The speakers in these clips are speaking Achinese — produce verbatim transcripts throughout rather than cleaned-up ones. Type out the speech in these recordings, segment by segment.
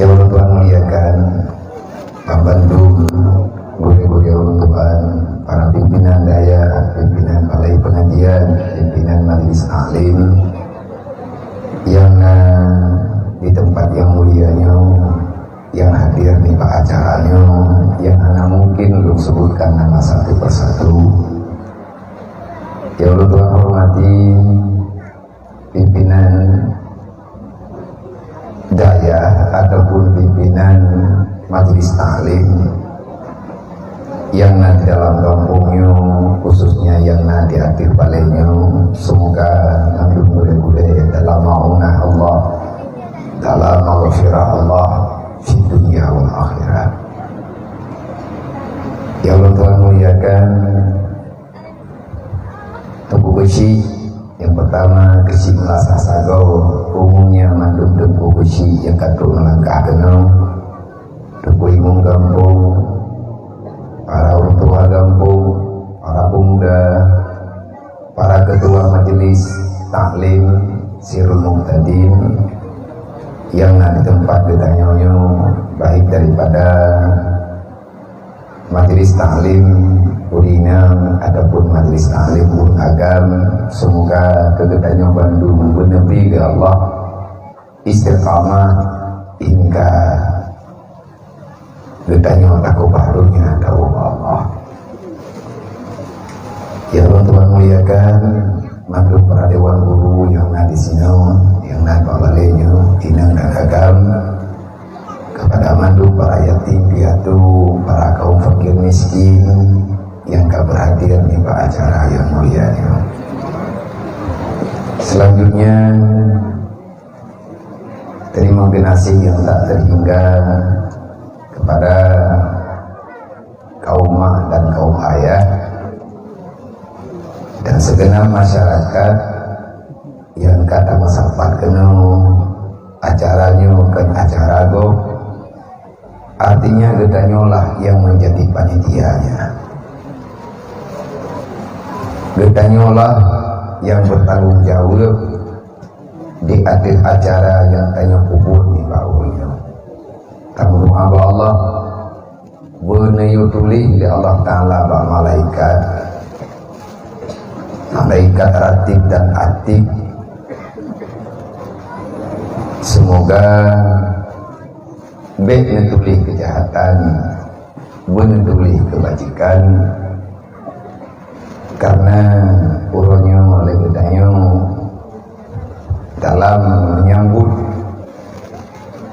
Yang ulôn tuan muliakan, bandum gurée-gurée ulôn tuan, para pimpinan dayah, pimpinan balai pengajian, pimpinan majelis taklim, yang na di tempat yang mulia nyoe, yang hadir di acara nyoe, yang hana mungkin ulôn sebutkan nama satu persatu. Yang ulôn tuan hormati, pimpinan dayah ataupun pimpinan majelis taklim yang na di dalam gampông nyoe, khususnya yang na di ateueh balai nyoe, semoga mandum gurée-gurée dalam maunah Allah, dalam maghfirah Allah, di dunia wal akhirat. Yang ulôn tuan muliakan, Teungku Keuchik, nyang peurtama Keuchik Meulasah Sagoe, umumnya mandum Teungku Keuchik nyang ka trok meulangkah keunoe, Teungku Imum Gampông, para ureuëng tuha gampông, para pemuda, para ketua majelis taklim Sirul Muhtadin nyang na di teumpat geutanyoe nyoe, baik daripada majelis taklim ureuëng inong ataupun majelis taklim ureuëng agam, semoga keu geutanyoe bandum beuneubi keu Allah istiqamah hingga geutanyoe takubah donya ateueh Allah. Yang ulôn tuan muliakan, mandum para dewan guru nyang na di sinoe, nyang na bak balée nyoe, inong dan agam, kepada mandum para yatim piatu, para kaum fakir miskin nyang ka berhadir di bak acara yang mulia nyoe. Selanjutnya, terima kasih yang tak terhingga kepada kaum mak dan kaum ayah dan segenap masyarakat yang ka tameusapat keunoe. Acara nyoe kon acara gob, artinya geutanyoe lah yang menjadi panitianya. Geutanyoe lah yang bertanggung jawab di ateueh acara nyang tanyoe peubuet nibak ureuëng nyoe. Tameudoá bak Allah, beuneuyoe tuléh lé Allah Taala bak malaikat, malaikat ratib dan atid, semoga bék neutuléh keujahatan, beuneutuléh keubajikan. Karena uroe nyoe lé geutanyoe dalam menyambut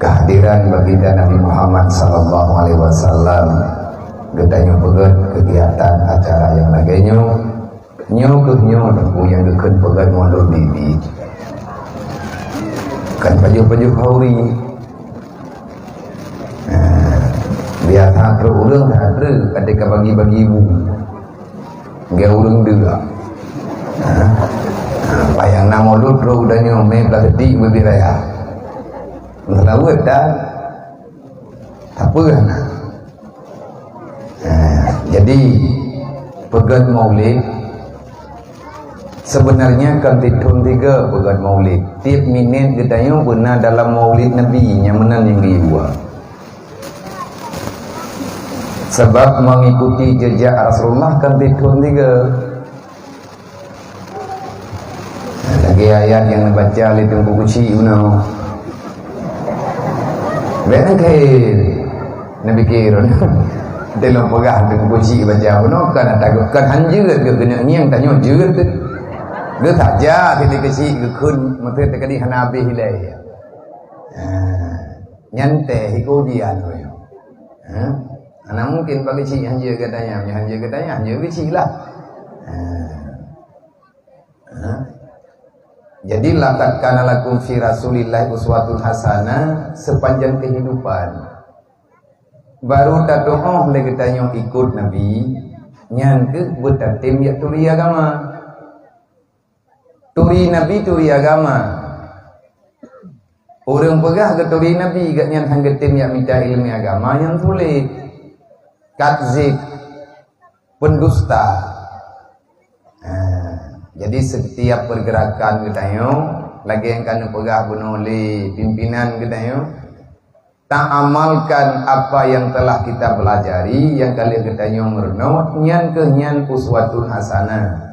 kehadiran Baginda Nabi Muhammad sallallahu alaihi wasallam, geutanyoe peugét kegiatan acara nyang lagée nyoe. Nyoe kheueh nyoe Teungku nyang geukheun peugét Maulud Nabi. Kon pajoh-pajoh khauri. Nah, biasa trok ureuëng that treuk, até ka bagi-bagi bu. Geu ureuëng dua. Ha? Ha, bayang na Maulud trok udah nyoe mé plastik beubi raya. Meulaweuet dan apa na? Ha, jadi peugét Maulid sebenarnya kan tithon tiga peugét Maulid. Tiep minét geutanyoe beuna dalam Maulid Nabi nyang meunan nyang geuyue. Sabab mengikuti jejak Rasulullah kan tithon tiga. Lagée ayat nyang neubaca lé Teungku Keuchik bunoe. Bék nangkée neupike lôn. Teulông peugah Teungku Keuchik baca bunoe kan ata geuh kan hanjeuet geuh keuneuk ngieng tanyoe jeuet. Geuh saja Teungku Keuchik geukheun meuteuk teuka di hana habéh ilée. Ha, nyan teh iko ujian nyoe. Ha? Hana mungkin bagi cik hanjeuet geutanyoe, nyoe hanjeuet geutanyoe, hanjeuet geucik lah. Ha. Ha? Jadi, "Laqad kana lakum fi Rasulillah uswatun hasanah" sepanjang kehidupan. Baru tatuoh lé geutanyoe ikot Nabi, nyan keuh beutatem jak turi agama. Turi Nabi, turi agama. Ureuëng peugah geuturi Nabi, gobnyan han geutem jak mita iéleumé agama, nyan tuléh. Takzib, pendusta. Ha, jadi setiap pergerakan geutanyoe, lagée nyang ka neupeugah bunoe lé pimpinan geutanyoe, Taamalkan apa yang telah kita pelajari, nyang ka lheueh geutanyoe meurunoe, nyan keuh nyan uswatun hasanah.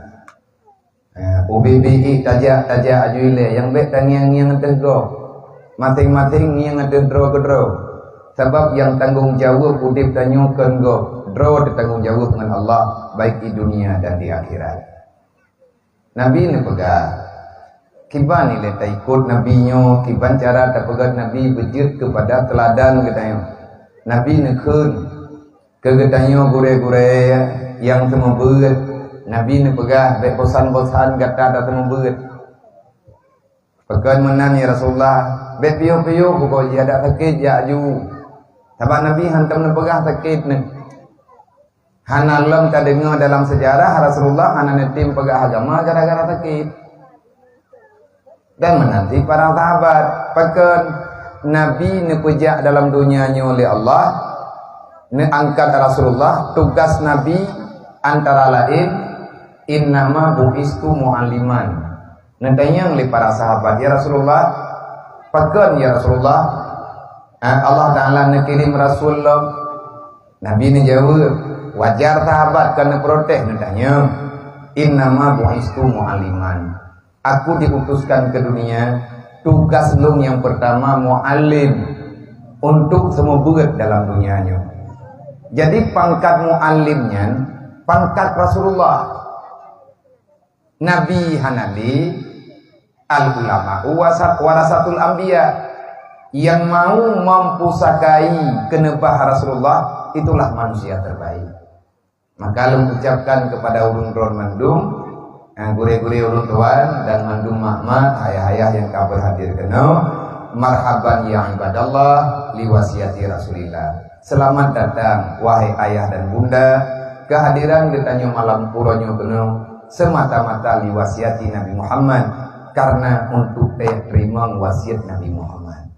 Ha, ubé-bé tajak-tajak aju ilée, nyang bék tangieng-ngieng ateueh gob. Maséng-maséng ngieng ateueh droe keudroe. Sabab nyang tanggong jaweueb udeb tanyoe kon gob, droe teutanggong jaweueb ngon Allah, baik di dunia dan di akhirat. Nabi neupeugah, kiban ilée taikot Nabi nyoe, kiban cara tapeugét Nabi beujeuet keupada teuladan geutanyoe. Nabi neukheun keu geutanyoe gurée-gurée nyang seumeubeuet. Nabi neupeugah, bék bosan-bosan gata taseumeubeuet. Pakon meunan, ya Rasulullah? Bék piôh-piôh, bukoe jih adak sakét jak aju. Sabab Nabi hantom neupeugah sakét nyoe. Hana lom tadeungoe dalam seujarah Rasulullah hana neutem peugah agama gara-gara sakét. Dan meunan cit para sahabat, pakon Nabi neupeujak dalam donya nyoe lé Allah, neuangkat Rasulullah, tugas Nabi antara laén, "Innama bu'istu mu'alliman." Neutanyong lé para sahabat, "Ya Rasulullah, pakon ya Rasulullah, eh, Allah Ta'ala neukirém rasul lom?" Nabi neujaweueb, wajar sahabat ka neuprotes, neutanyong, "Innama bu'istu mu'alliman." Aku diutuskan ke dunia, tugas lôn nyang pertama mu'allim, untuk seumeubeuet dalam dunia nyoe. Jadi pangkat mu'allim nyan pangkat Rasulullah. Nabi hana lé, al-ulama'u wasa-, warasatul anbiya. Yang mau mempusakai keuneubah Rasulullah, itulah manusia terbaik. Maka lôn ucapkan kepada ulôn droe mandum, eh, gurée-gurée ulôn tuan dan mandum mak-mak, ayah-ayah nyang ka berhadir keunoe, marhaban ya ibadallah li wasiati Rasulillah. Selamat datang, wahai ayah dan bunda, kehadiran geutanyoe malam uroe nyoe keunoe semata-mata li wasiati Nabi Muhammad, karena untuk teurimong wasiat Nabi Muhammad.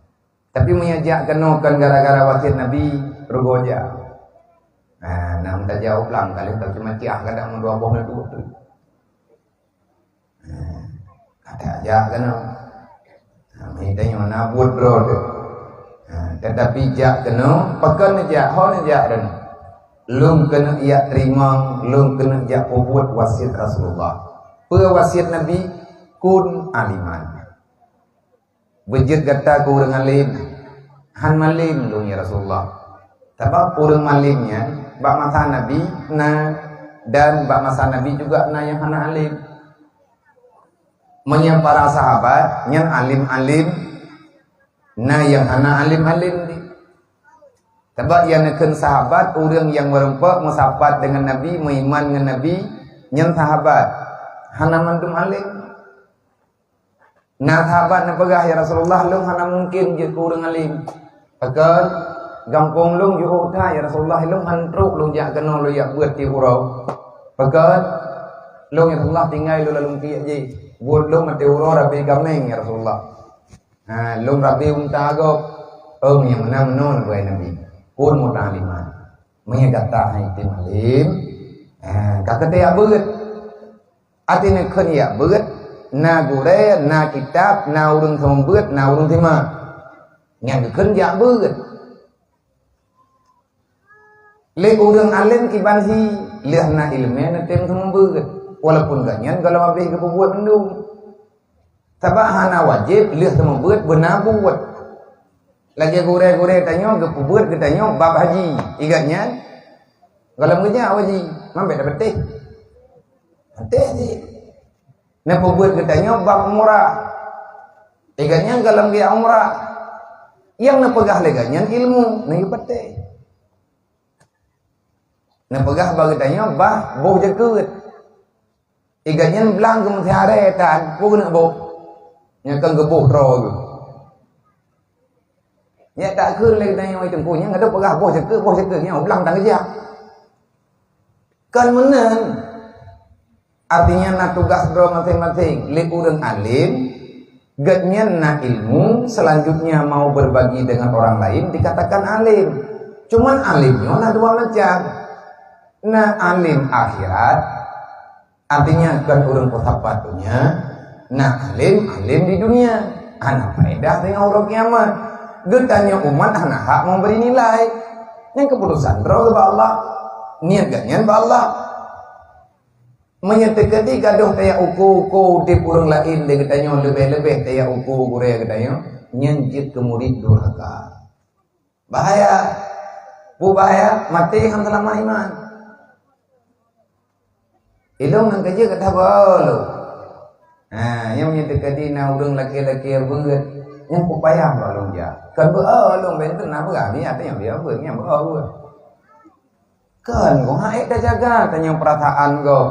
Tapi meunyo jak keunoe kon gara-gara wasiat Nabi, rugoe jak. Nah, na meutajak u blang, ka lheueh ka cuma tiah kadang meudua boh na duek tu. Nah, kada jak keunoe. Nah, meutanyoe na buet droe tu. Nah, tetapi jak keunoe, pakon neujak, ho neujak dan lôn keuneuk jak teurimong, lôn keuneuk jak peubuet wasiat Rasulullah. Peue wasiat Nabi? Kun aliman. Beujeuet gata keu ureuëng além. Han malém lôn, ya Rasulullah. Sabab ureuëng malém nyan bak masa Nabi na, dan bak masa Nabi juga na nyang hana além. Meunyoe para sahabat nyan além-além, na nyang hana além-além di. Sabab nyang neukheun sahabat ureuëng nyang meureumpok meusapat deungon Nabi, meuiman ngon Nabi, nyan sahabat. Hana mandum além. Na sahabat neupeugah, "Ya Rasulullah, lôn hana mungken jeuet keu ureuëng além. Pakon, gampông lôn jeuet that, ya Rasulullah, lôn han trok lôn jak keunoe lôn jak beuet tiep uroe. Pakon, lôn, ya Rasulullah, tinggai lôn lam tiek jih. Buet lôn maté uroe rabe kaméng, ya Rasulullah. Ha, lôn rabe unta gob." Oh, nyang meunan meunoe neupeugah Nabi. Kun muta'alliman. Meunyoe gata hai item além, ha, ka keutai jak beuet. Até neukheun jak beuet, na gurée, na kitab, na ureuëng seumeubeuet, na ureuëng simak. Nyang geukheun jak beuet. Lé ureuëng além kiban hi, lheueh na iéleumé neutem seumeubeuet. Walaupun gobnyan gohlom habéh geupeubuet mandum. Sabab hana wajéb lheueh seumeubeuet beuna buet. Lagée gurée-gurée tanyoe geupeubuet geutanyoe bab haji. Igat nyan, gohlom geujak haji, man bék tapatéh. Patéh jih. Neupeubuet geutanyoe bab umrah. Igat nyan gohlom geujak umrah. Nyang neupeugah lé gobnyan ilmu, neuyue patéh. Neupeugah bak geutanyoe bah boh jakeuet. Igat nyan blang geumeusiharé tan, peue keuneuk boh? Nyang kon geuboh droe geuh. Nyak takheun lé geutanyoe, "Teungku, nyang gata peugah boh jakeuet, boh jakeuet, nyoe blang tan geujak." Kon meunan. Artinya na tugas droe maséng-maséng. Lé ureuëng além, gobnyan na ilmu, selanjutnya mau berbagi dengan orang lain dikatakan alim. Cuman alim nyoe na dua macam. Na alim akhirat, artinya kon ureuëng peusapat donya, na alim, alim di dunia. Hana faedah teungoh uroe kiamat. Geutanyoe umat hana hak memberi nilai. Nyan keputusan droe bak Allah. Niet geuh nyan bak Allah. Meunyoe teukeudi gadoh tajak uko-uko udeb ureuëng laén lé geutanyoe, leubeh-leubeh tajak uko gurée geutanyoe, nyan jeuet keu murit durhaka. Bahaya. Peue bahaya? Maté hana seulamat iman. Ilong ngon keujeuet ka tabah lom. Ha, nyang meunyoe teukeudi na ureuëng lakée-lakée beuet, nyang peupayah bak lôn jak. Kon beuet lôn, benten na beurani ateueh nyang beuet, nyang beuet. Kon, goh hak ék tajaga tanyong peurasaan goh.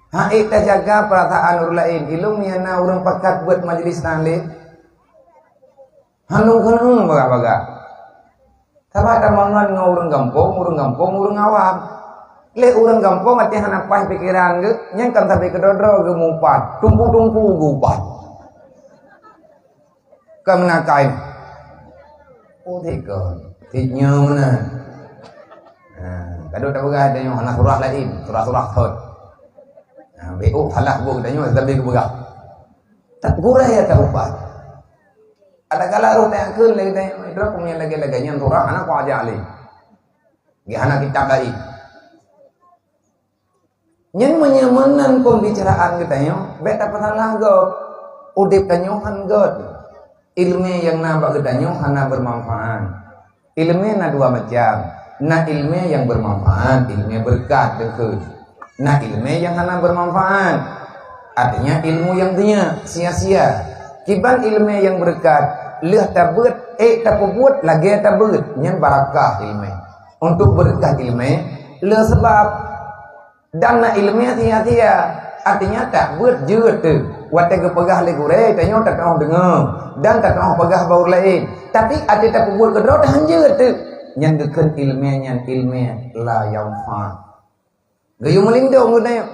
Hak ék tajaga peurasaan ureuëng laén. Ilong nyang na ureuëng pakat beuet majelis taklim. Hana keuneuk bagah-bagah. Sabab tamangat ngon ureuëng gampông, ureuëng gampông, ureuëng awam. Lé ureuëng gampông até hana paih pikeran geuh, nyang kan sabe keudroe-droe geumupat, tumpu-tumpu geupat. Ka meunakai. Oh, tiga. Tiga mana? Ha, kadang tak peugah ada yang hana surah lain, surah-surah kot. Ha, beuk salah buat tanya tapi kepeugah. Tak gurah ya tak upat. Ada kala roh tak akun lagi tanya, "Itu aku punya lagi-lagi yang surah anak kau aja alih." Dia hana kitab lain. Nyan meunyoe meunan pembicaraan geutanyoe, bék tapeusalah gob. Udeb tanyoe han gét. Ileumé nyang na bak geutanyoe hana bermanfaat. Ileumé na dua macam. Na ileumé nyang bermanfaat, ileumé beureukat deungon. Na ileumé nyang hana bermanfaat. Artinya ilmu nyang dunia, sia-sia. Kiban ileumé nyang beureukat, lheueh tabeuet, ék tapeubuet lagée tabeuet, nyan barakah ileumé. Untuk beureukat ileumé, le sebab Dan na ileumé sia-sia. Artinya tak beuet jeuet teuh. Watée geupeugah lé gurée, tanyoe tatoh deungoe dan tatoh peugah bak ureuëng laén. Tapi até tapeubuet keudroe tahan jeuet teuh. Nyang geukheun ileumé nyan ileumé la yanfa. Geuyue meulindong geutanyoe.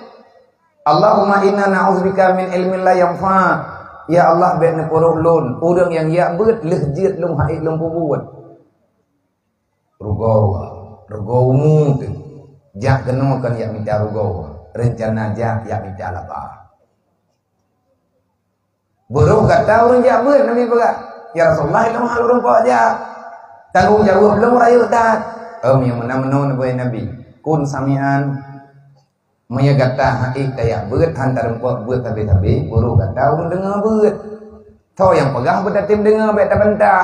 Allahumma inna na'udzubika min ilmin la yanfa. Ya Allah, bék neupeurôh lôn ureuëng nyang jak beuet lheueh jeuet lôn hak ék lôn peubuet. Rugoe, rugoe umu teuh. Jak keunoe kon jak mita rugoe, reuncana jak, jak mita laba. Beurôh gata ureuëng jak beuet, Nabi peugah, "Ya Rasulullah, ilong hal ureuëng pok jak. Tanggong jaweueb lôn rayeuk that." Em, nyang meunan meunoe neupeugah Nabi, "Kun samian." Meunyoe gata hana tajak beuet, han tareumpok beuet sabe-sabe, beurôh gata ureuëng deungoe beuet. Soe nyang peugah beuet tatem deungoe bék tabantah.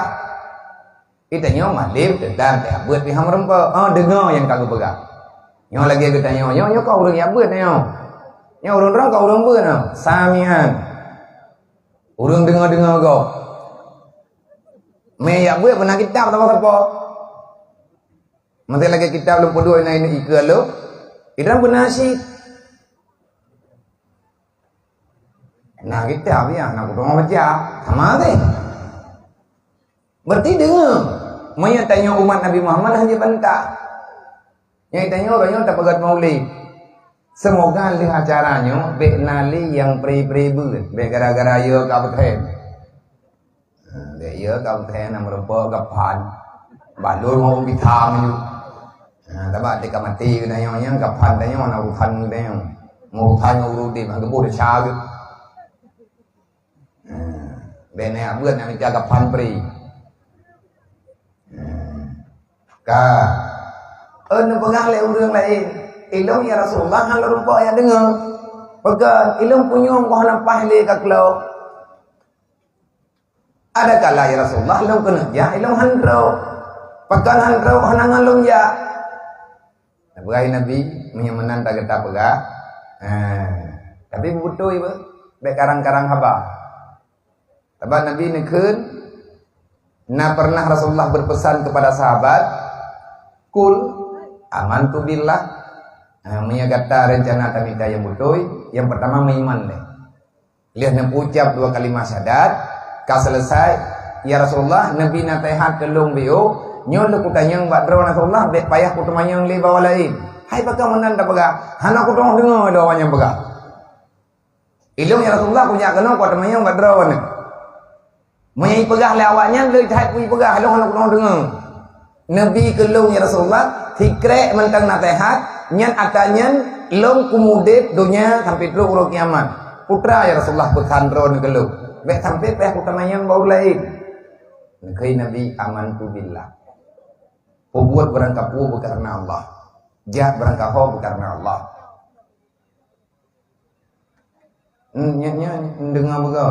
Geutanyoe malem teuh dan tajak beuet pih han meurumpok. Oh, deungoe nyang ka geupeugah. Nyoe lagée geutanyoe, nyoe, nyoe kon ureuëng jak beuet nyoe. Nyoe ureuëng droe kon ureuëng beuet nyoe. Samian. Ureuëng deungoe-deungoe gob. Mé jak beuet peunan kitab sapo-sapo. Meunteuk lagée kitab lôn peuduek na ikeue lôn, idang beuna cit. Na kitab ya, na kuteungoh baca, sama deh. Berarti deungoe, meunyoe tanyoe umat Nabi Muhammad hana jibantah. Nyang tanyoe uroe nyoe tapeugét maulid. Semoga lheueh acara nyoe bék na lé nyang pri-pri beuet, bék gara-gara yo ka beuthen. Ha, bék yo ka utée na meurumpok gaphan. Balon mau bitang nyoe. Ha, tabak teuka maté keunan nyoe nyang gaphan tanyoe na urusan geutanyoe. Urusan ngon ureuëng udeb, ha, geuboh desya geuh. Ha, bék na beuet na mita gaphan pri. Ha. Ka. Oh, neupeugah lé ureuëng laén, "Ilong ya Rasulullah, hana lôn rumpok jak deungoe." Peugah, "Ilong punyueng boh na paih lé ka keulok." Ada kala, "Ya Rasulullah, ilong keuneuk jak, ilong han trok." Pakon han trok, hana ngon lôn jak. Peugah Nabi, meunyoe meunan ta gata peugah. Ha. Tapi beutôi beuh, bék karang-karang haba. Sabab Nabi neukheun, na pernah Rasulullah berpesan kepada sahabat, "Qul amantu billah." Ha, meunyoe gata reuncana tamita nyang beutôi, nyang pertama meuiman lé. Lheueh neupeucap dua kalimah syahadat, ka selesai, "Ya Rasulullah, Nabi naseuhat keu lôn beu, nyoe lôn kutanyong bak droe Rasulullah, bék payah kuteumanyong lé bak awak laén." Hai pakon meunan tapeugah, hana kuteungoh deungoe lé awak nyang peugah. Ilong ya Rasulullah, kujak keunoe kuteumanyong bak droe nyoe. Meunyoe ipeugah lé awak nyan, lé that kupeugah, ilong hana kuteungoh deungoe. Nabi keu lôn ya Rasulullah, sikrek mantong naseuhat, nyan ata nyan lôn kumudeb donya sampai trok uroe kiamat. Putra ya Rasulullah peusan droe nyoe keu lôn. Bék sampai payah kuteumanyong bak ureuëng laén. Neukheun Nabi, "Amantu billah." Peubuet barangkapeue beukareuna Allah. Jak barangkaho beukareuna Allah. Hmm, nyan, nyan, deungoe beugoe.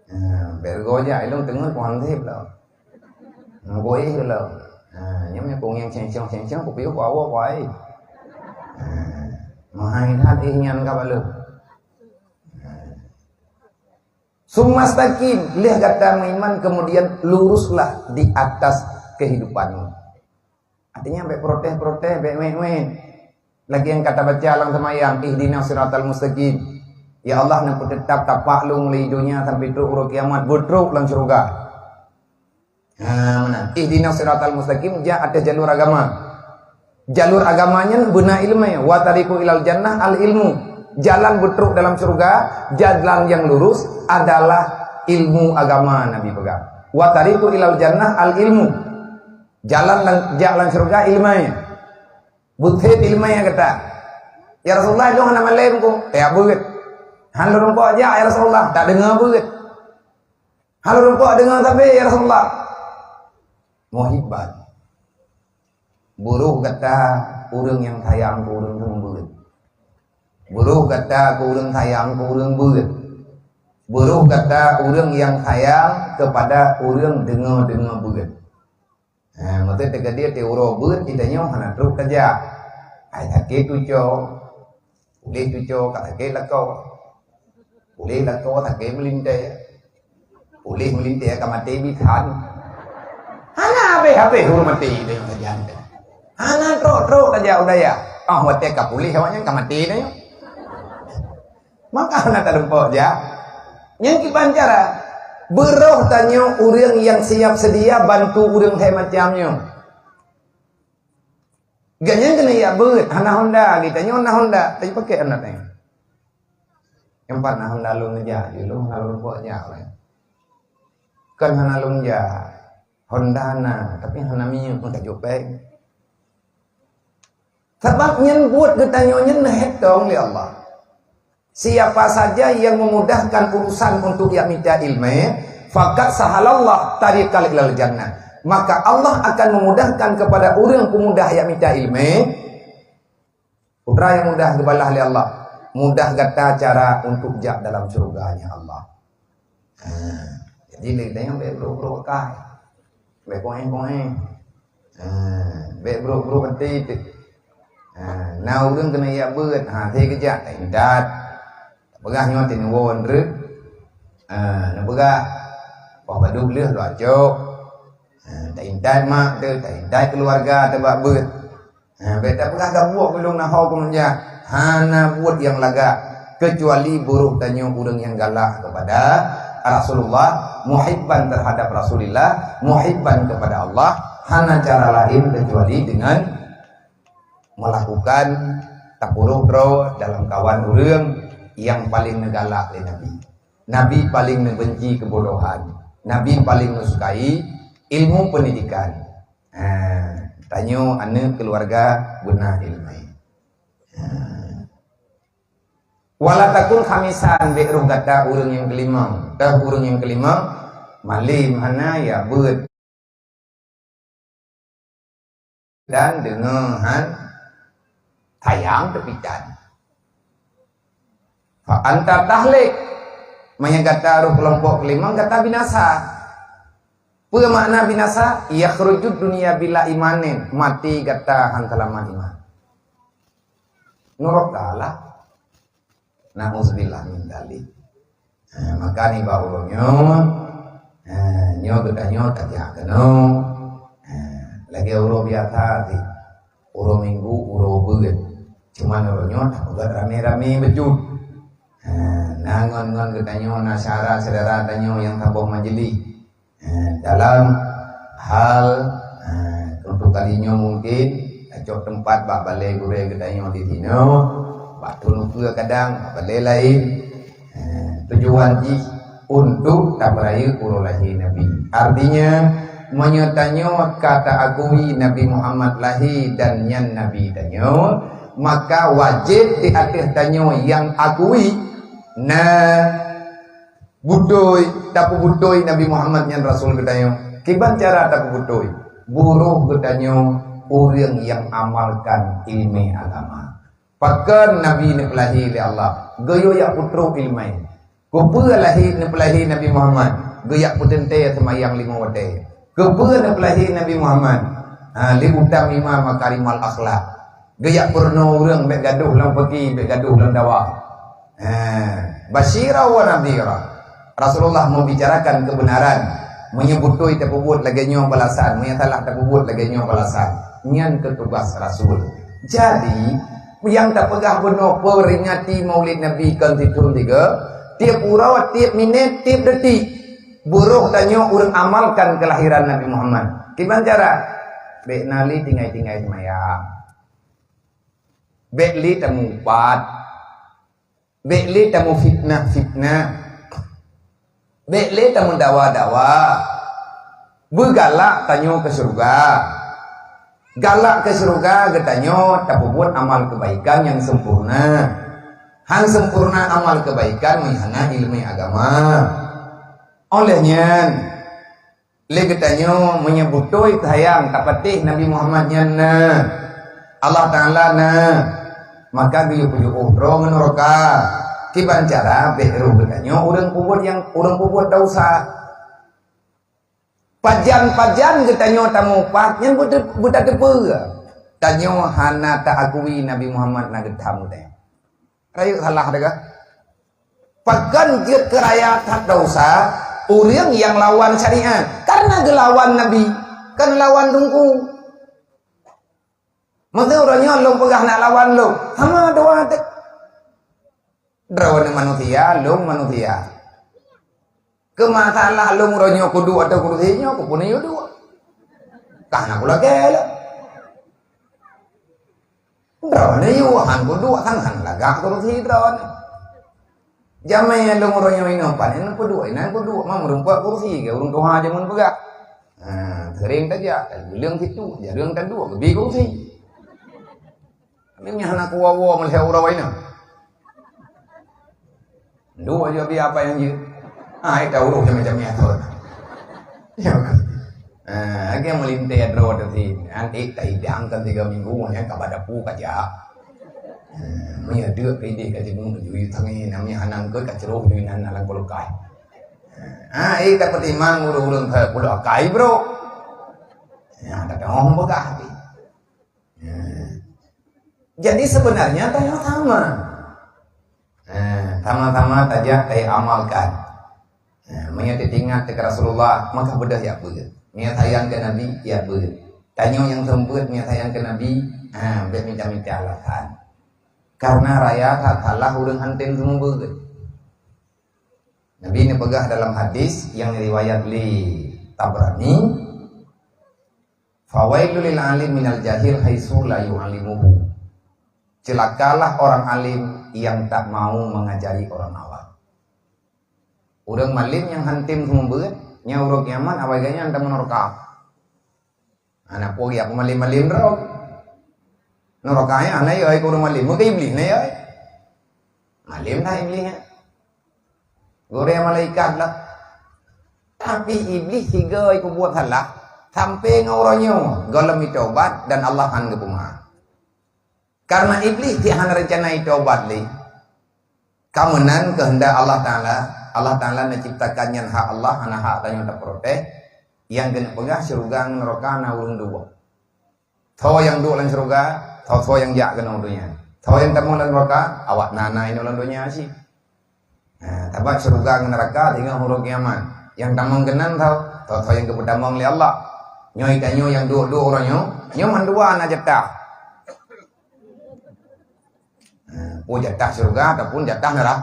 Ha, bèk reugoe jak, ilôn teungeut kuhan sép lom. Meugoe lom. Ha, nyan, nyan, kong nyang ceng-ceng, ceng-ceng, kupiôh, kuawoe, kuai. Ha, meuhai that, eh, nyan ka baleuh. Ha. Summa staqim, lheueh gata meuiman, kemudian luruslah di atas kehidupanmu. Artinya, bèk protes-protes, bèk wet-wet. Lagèe nyang ka tabaca lam seumayang, "Ihdinas siratal mustaqim." Ya Allah, neupeuteutap tapak lôn mulai donya sampai trok uroe kiamat, beutrok lam syeuruga. Ha, meunan. "Ihdinas siratal mustaqim", jak ateueh jalur agama. Jalur agama nyan beuna ileumèe. "Wa tariqu ilal jannah al ilmu." Jalan beutrok dalam syeuruga, jalan nyang lurus adalah ilmu agama, Nabi peugah. "Wa tariqu ilal jannah al ilmu." Jalan lam, jak lam syeuruga ileumèe. Beutôi ileumèe gata. "Ya Rasulullah, lôn hana malèe ko." "Eh, beuet." "Han lôn rumpok jak, ya Rasulullah." "Tak deungoe beuet." "Han lôn rumpok deungoe sabe, ya Rasulullah." Muhibban. Beuroh gata ureueng nyang sayang keu ureueng beuet. Beuroh gata keu ureueng sayang keu ureueng beuet. Beuroh gata ureueng nyang sayang kepada ureueng deungoe-deungoe beuet. Ha, maksud teukeudi teuuroe beuet, geutanyoe hana trok tajak. Ai sakét tuco, puléh tuco, ka sakét lakoe. Puléh lakoe, sakét meulintèe. Puléh meulintèe, ka maté bisan. Hana habéh-habéh ureueng maté tanyoe sajan. Hana trok-trok tajak u dayah. Ah, watèe ka puléh awaknyan ka maté tanyoe. Maka hana talumpok jak. Nyang kiban cara, beuroh tanyoe ureueng nyang siap seudia bantu ureueng hai macam nyoe. Gobnyan keuneuk jak beuet, hana honda, geutanyoe na honda, tapi pakèk honda tanyoe. Nyang pat na honda lôn jak, di lôn hana lôn lumpok jak. Kon hana lôn jak, honda na, tapi hana minyeuk, meutajok péng. Sabab nyan buet geutanyoe nyan neuhèk tong lé Allah. Siapa saja yang memudahkan urusan untuk jak mita ileumèe, faqad sahalallahu tariqal ilal jannah. Maka Allah akan memudahkan kepada ureueng peumudah jak mita ileumèe. Peue nyang mudah geubalah lé Allah? Mudah gata cara untuk jak dalam syurga-Nya Allah. Ha, jadi lé tanyoe bèk brok-brok akai. Bèk koeng-koeng. Ha, bèk brok-brok até teuh. Ha, na ureueng keuneuk jak beuet, ha, lhèe geujak, taintat. Tapeugah nyoe teuh neuwoe nreuek. Ha, neupeugah, "Poh padub lheueh lôn cok." Ha, taintat mak teuh, taintat keuluwarga teuh bak beuet. Ha, bèk tapeugah gabuek ulôn na ho keu meunjah. Hana buet nyang lagak, keucuali beuroh tanyoe ureueng nyang galak keupada Rasulullah, muhibban terhadap Rasulillah, muhibban keupada Allah, hana cara laén keucuali deungon meulakukan tapeuroh droe dalam kawan ureueng nyang paleng neugalak lé Nabi. Nabi paleng neubenci keubodohan. Nabi paleng neusukai ilmu peundidikan. Ha, tanyoe aneuk keuluwarga beuna ileumèe. Ha. Wala takun khamisan, bèk roh gata ureueng nyang keulimong. Teuh ureueng nyang keulimong, malem hana jak beuet. Dan deungoe han sayang teupitan. Fa anta tahlik. Meunyoe gata roh keulompok keulimong, gata binasa. Peue makna binasa? Yakhrujud dunya bila imanin. Maté gata han seulamat iman. Nuraka lah. Nauzubillah min dzalik. Ha, maka nibak uroe nyoe, ha, nyoe geutanyoe tajak keunoe. Ha, lagèe uroe biasa cit. Uroe Minggu, uroe beuet. Cuman uroe nyoe tapeugöt ramé-ramé bacut. Ha, na ngon-ngon geutanyoe, na syedara-syedara tanyoe nyang saboh majelis. Eh, dalam hal, eh, untuk kali nyoe mungkin tacok teumpat bak balè gurèe geutanyoe di sinoe, bak Thôn Ukeue kadang, bak balè laén. Eh, tujuan jih untuk tapeurayeuk uroe lahé Nabi. Artinya, meunyoe tanyoe ka taakui Nabi Muhammad lahé dan nyan Nabi tanyoe, maka wajéb di ateueh tanyoe nyang akui na beutôi, tapeubutôi Nabi Muhammad nyan rasul geutanyoe. Kiban cara tapeubeutôi, buroh geutanyoe ureuëng nyang amalkan ileumèe agama. Pakon Nabi neupeulahé lé Allah, geuyue jak peutrok ileumèe. Keupeue lahé neupeulahé Nabi Muhammad, geujak peuteuntèe seumayang limong watèe. Keupeue neupeulahé Nabi Muhammad, ha, li utammima makarimal akhlak. Geujak peurunoe ureuëng bèk gadôh lam peuki, bèk gadôh lam dawa. Ha, basyira wa nadhira. Rasulullah membicarakan kebenaran. Meunyoe beutôi tapeubuet lagèe nyoe balasan, meunyoe salah tapeubuet lagèe nyoe balasan. Nyan keu tugas Rasul. Jadi, nyang tapeugah bunoe peuringati Maulid Nabi kon sithôn tiga, tiep uroe, tiep minèt, tiep detik. Buroh tanyoe ureuëng amalkan kelahiran Nabi Muhammad. Kiban cara? Bèk na lé tinggai-tinggai seumayang. Bèk lé tameuupat. Bèk lé tameufitnah-fitnah. Bèk lé tameudawa-dawa. Beugalak tanyoe keu syeuruga. Galak keu syeuruga geutanyoe tapeubuet amal keubaikan nyang sempurna. Han sempurna amal keubaikan meuhana ileumèe agama. Óh lheueh nyan, lé geutanyoe meunyoe beutôi sayang tapatéh Nabi Muhammad nyan na, Allah Taala na, maka geuyue peujiôh droe ngon nuraka. Kiban cara bèk roh geutanyoe ureuëng peubuet nyang, ureuëng peubuet desya. Pajan-pajan geutanyoe tameuupat nyan beuta-, beutateupeue. Tanyoe hana taakui Nabi Muhammad na geutam teuh. Rayeuk salah teuh. Pakon jeuet keu raya that desya ureuëng nyang lawan syariat? Karena geulawan Nabi, kon lawan Teungku. Maksud uroe nyoe lôn peugah nak lawan lôn, sama dua teuh. Droeneuh manusia, lôn manusia. Keu masalah lôn uroe nyoe kuduek atau kursi nyoe, keupeue neuyue duek? Ka hana kulagèe lé. Droeneuh yue han kuduek, han, han lagak kursi droeneuh. Jamèe lôn uroe nyoe inoe pan, inoe kuduek, inan kuduek, ma meureumpok kursi keu ureuëng tuha jameun peugah. Ha, seuring tajak, tajuleueng situ, jareueng taduek, geubi kursi. Tapi nyan hana kuwoe-woe meulhèe uroe nyoe. Duek jih abi apa nyang jeuet. Ah, ai ta urôh macam-macam nyan thon. Ya. Ah, lagèe meulintèe droe teuh sih. Nanti ta idang kan tiga minggu, nyan ka bak dapu ka jak. Ah, meunyoe deuk ka idéh ka jeuet meujui tangi, namanya hanang ke ka ceroh jui nan dalam kulkas. Ah, eh, ka peutimang ureueng-ureueng ka puluh akai, bro. Ya, tak tahu apa kah. Ya. Jadi sebenarnya tanyoe sama. Eh, sama-sama tajak taamalkan. Eh, meunyoe teuingat teuka Rasulullah, maka beudôh jak beuet. Meunyoe sayang keu Nabi, jak beuet. Tanyoe nyang seumeubeuet meunyoe sayang keu Nabi, ha, bèk mita-mita alasan. Karena raya that salah ureueng han tem seumeubeuet. Nabi neupeugah dalam hadis nyang riwayat lé Tabrani, "Fawailul lil alim minal jahil haitsu la yu'allimuhu." Celakalah orang alim yang tak mau mengajari orang awam. Ureueng malem nyang han tem seumeubeuet, nyan uroe kiamat awai gobnyan tamong neuraka. Hana peue geujak keu malem-malem droe. Neuraka nyan hana jiyue keu ureueng malem, meukeue Iblih na jiyue. Malem na Iblih nyan. Gurèe malaikat lah. Tapi Iblih sigoe peubuet salah, sampai ngon uroe nyoe gohlom meutobat dan Allah han geupeumeu'ah. Karena Iblih cit hana reuncana tobat lé. Ka meunan keuheundak Allah Taala, Allah Taala neuciptakan nyan hak Allah, hana hak tanyoe taprotes. Nyang keuneuk peugah syeuruga ngon neuraka na ureueng dua. Soe nyang duek lam syeuruga, soe-soe nyang jak keunoe donya. Soe nyang tamong lam neuraka, awak na na inoe lam donya cit. Nah, sabab syeuruga ngon neuraka singoh uroe kiamat. Nyang tamong keunan soe, soe-soe nyang geupeutamong lé Allah. Nyoe tanyoe nyang duek-duek uroe nyoe, nyoe mandua na jatah. Nah, peue jatah syeuruga ataupun jatah neura-,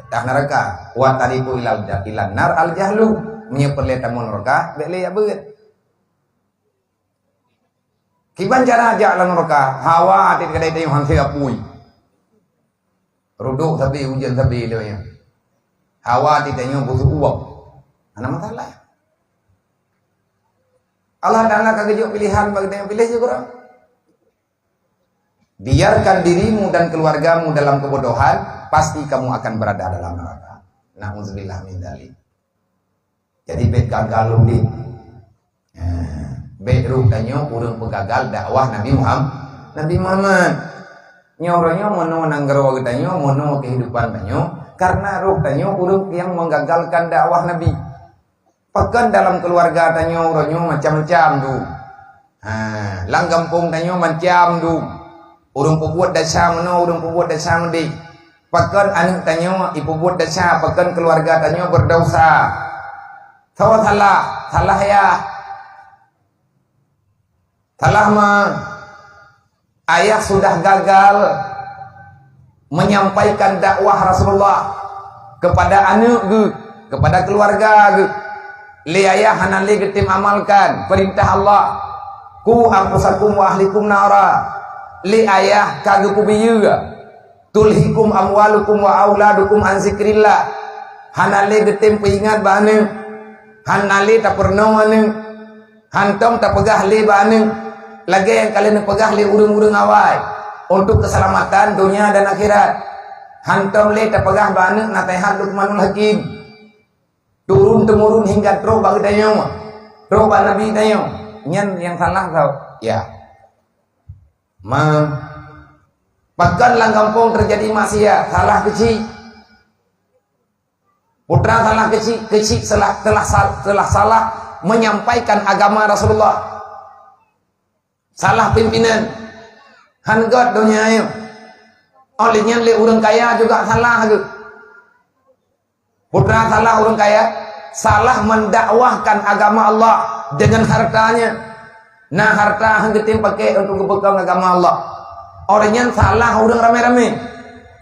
jatah neuraka. Wa tariqu ilal ja-, ilan nar al jahlu. Meunyoe peureulèe tamong neuraka, bèk lé jak beuet. Kiban cara jak lam neuraka, hawa até kadai tanyoe han seuapui. Rudok sabe, ujeuen sabe lé nyan. Hawa até tanyoe busuk uwab. Hana masalah. Allah Taala ka geujok pilehan bagi tanyoe, piléh jih keudroe. Biarkan dirimu dan keluargamu dalam kebodohan, pasti kamu akan berada dalam neraka. Na'udzubillah min dzalik. Jadi bèk gagal lom deh. Bék roh tanyoe ureuëng peugagal dakwah Nabi Muham-, Nabi Muhammad. Nyoe uroe nyoe meunoe nanggroe geutanyoe, meunoe keuhidupan tanyoe, karena roh tanyoe ureuëng nyang menggagalkan dakwah Nabi. Pakon dalam keuluwarga tanyoe uroe nyoe macam-macam dum. Ha, lam gampông tanyoe macam dum. Ureuëng peubuet desya meunoe, ureuëng peubuet desya meudéh. Pakon aneuëk tanyoe ipeubuet desya, pakon keuluwarga tanyoe beudesya. Soe salah, salah yah. Salah ma, ayah sudah gagal menyampaikan dakwah Rasulullah kepada aneuëk geuh, kepada keuluwarga geuh. Lé ayah hana lé geutem amalkan peurintah Allah. "Qu anfusakum wa ahlikum nara." Lé ayah ka geupeubiyeu, "Tulhikum amwalukum wa auladukum an zikrillah." Hana lé geutem peuingat bak aneuëk. Hana lé tapeurunoe aneuëk. Hantom tapeugah lé bak aneuëk lagée nyang ka lheueh neupeugah lé ureuëng-ureuëng awai untuk keuseulamatan donya dan akhirat. Hantom lé tapeugah bak aneuëk naseuhat Luqmanul Hakim. Turun-temurun hingga trok bak geutanyoe, trok bak Nabi tanyoe. Nyan nyang salah tau. Ya. Ma, pakon lam gampông teujadi maksiat, salah keuchik. Putra salah keuchik, keuchik salah, telah sal-, telah salah menyampaikan agama Rasulullah. Salah pimpinan. Han gét donya nyoe. Óh lheueh nyan lé ureuëng kaya juga salah geuh. Putra salah ureuëng kaya, salah mendakwahkan agama Allah dengan hartanya. Na harta han geutem pakai untuk geupeukong agama Allah. Orang nyan salah ureuëng ramé-ramé.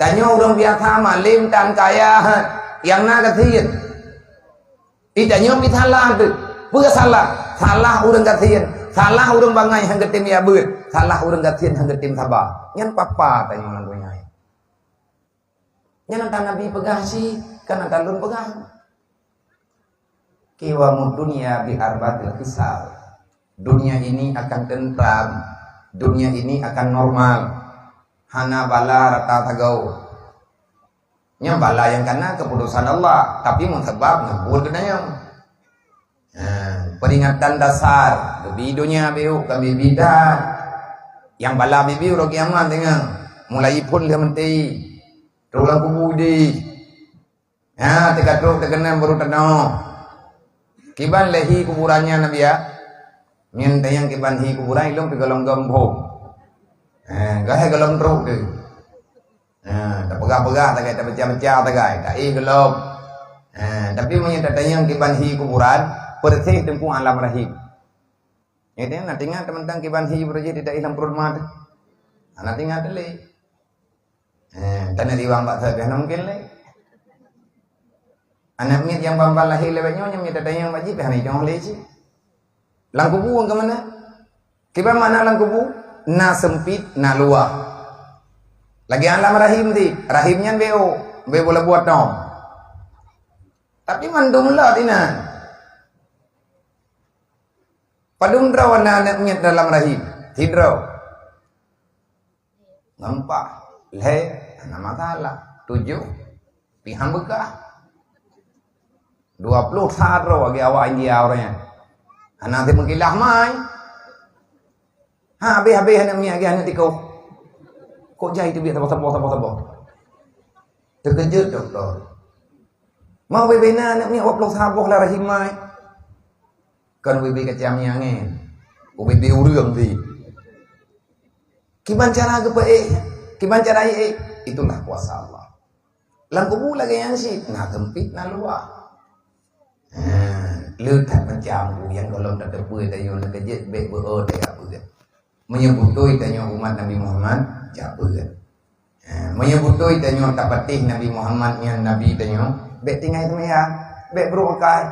Tanyoe ureuëng biasa, malem tan kaya, nyang na gasien. Ih, tanyoe pih salah teuh. Peue salah? Salah ureuëng gasien. Salah ureuëng bangai han geutem jak beuet. Salah ureuëng gasien han geutem saba. Nyan papa tanyoe lam donya. Nyan ata Nabi peugah cit, kan ata lôn peugah. Qiwamud dunya bi arba'atil khisal. Dunia ini akan tentram, dunia ini akan normal. Hana bala rata sagoe. Nyan bala nyang kana keuputosan Allah, tapi meusabab ngon buet geutanyoe. Ha, peringatan dasar, geubi donya biôk, ka bibi that. Nyang bala bibi uroe kiamat deungon, mulai phon lheueh meuti, trok lam kubu di. Ha, teuka trok teukeunong baru tanoh. Kiban lé hi kuburan nyan Nabi ya. Nyan tanyong kiban hi kuburan ilong pi golom gom phon. Ha, gahai golom trok tu. Ha, tapeugah-peugah tagai, tapecah-pecah tagai, taéh gohlom. Ha, tapi meunyoe tatanyong kiban hi kuburan, peureuséh teungku alam rahim. Nyan na teuingat teuntang kiban hi beureuséh taéh lam pruet mat. Hana teuingat lé. Ha, taneuk riwang bak sabe hana mungken lé. Aneuk miet nyang ban-ban lahé lewat nyoe, nyan miet tatanyong bak jih pih hana jiteu'oh lé cit. Lam kubu keu mana? Kiban makna lam kubu? Na seumpit, na luwah. Lagée alam rahim ti, rahim nyan beo, beo bola buat tom. Tapi mandum lot inan. Padum droe na aneuk miet dalam rahim? Sidroe. Gampang. Lhée, hana masalah. Tujoh, pih han beukah. Dua ploh sa droe lagée awak India ureuëng nyan. Hana teumeukilak mai. Ha, habéh-habéh aneuk miet lagée aneuk tikoh. Kok jai teubiet saboh-saboh, saboh-saboh. Teukeujot dokto. Mau bebe na aneuk miet dua ploh sa boh lam rahim mai. Kon bebe kacang miet angén. Ku bebe ureuëng ti. Kiban cara geupeuék, kiban cara ék, itulah kuasa Allah. Lam kubu lagée nyan cit, na seumpit, na luwah. Ha, le that macam tu nyang gohlom tateupeue tanyoe neukeujeuet bék beu-o teuka peue. Meunyoe beutôi tanyoe umat Nabi Muhammad, jak beuet. Ha, meunyoe beutôi tanyoe tapatéh Nabi Muhammad nyan Nabi tanyoe, bék tinggai seumayang, bék brok akai.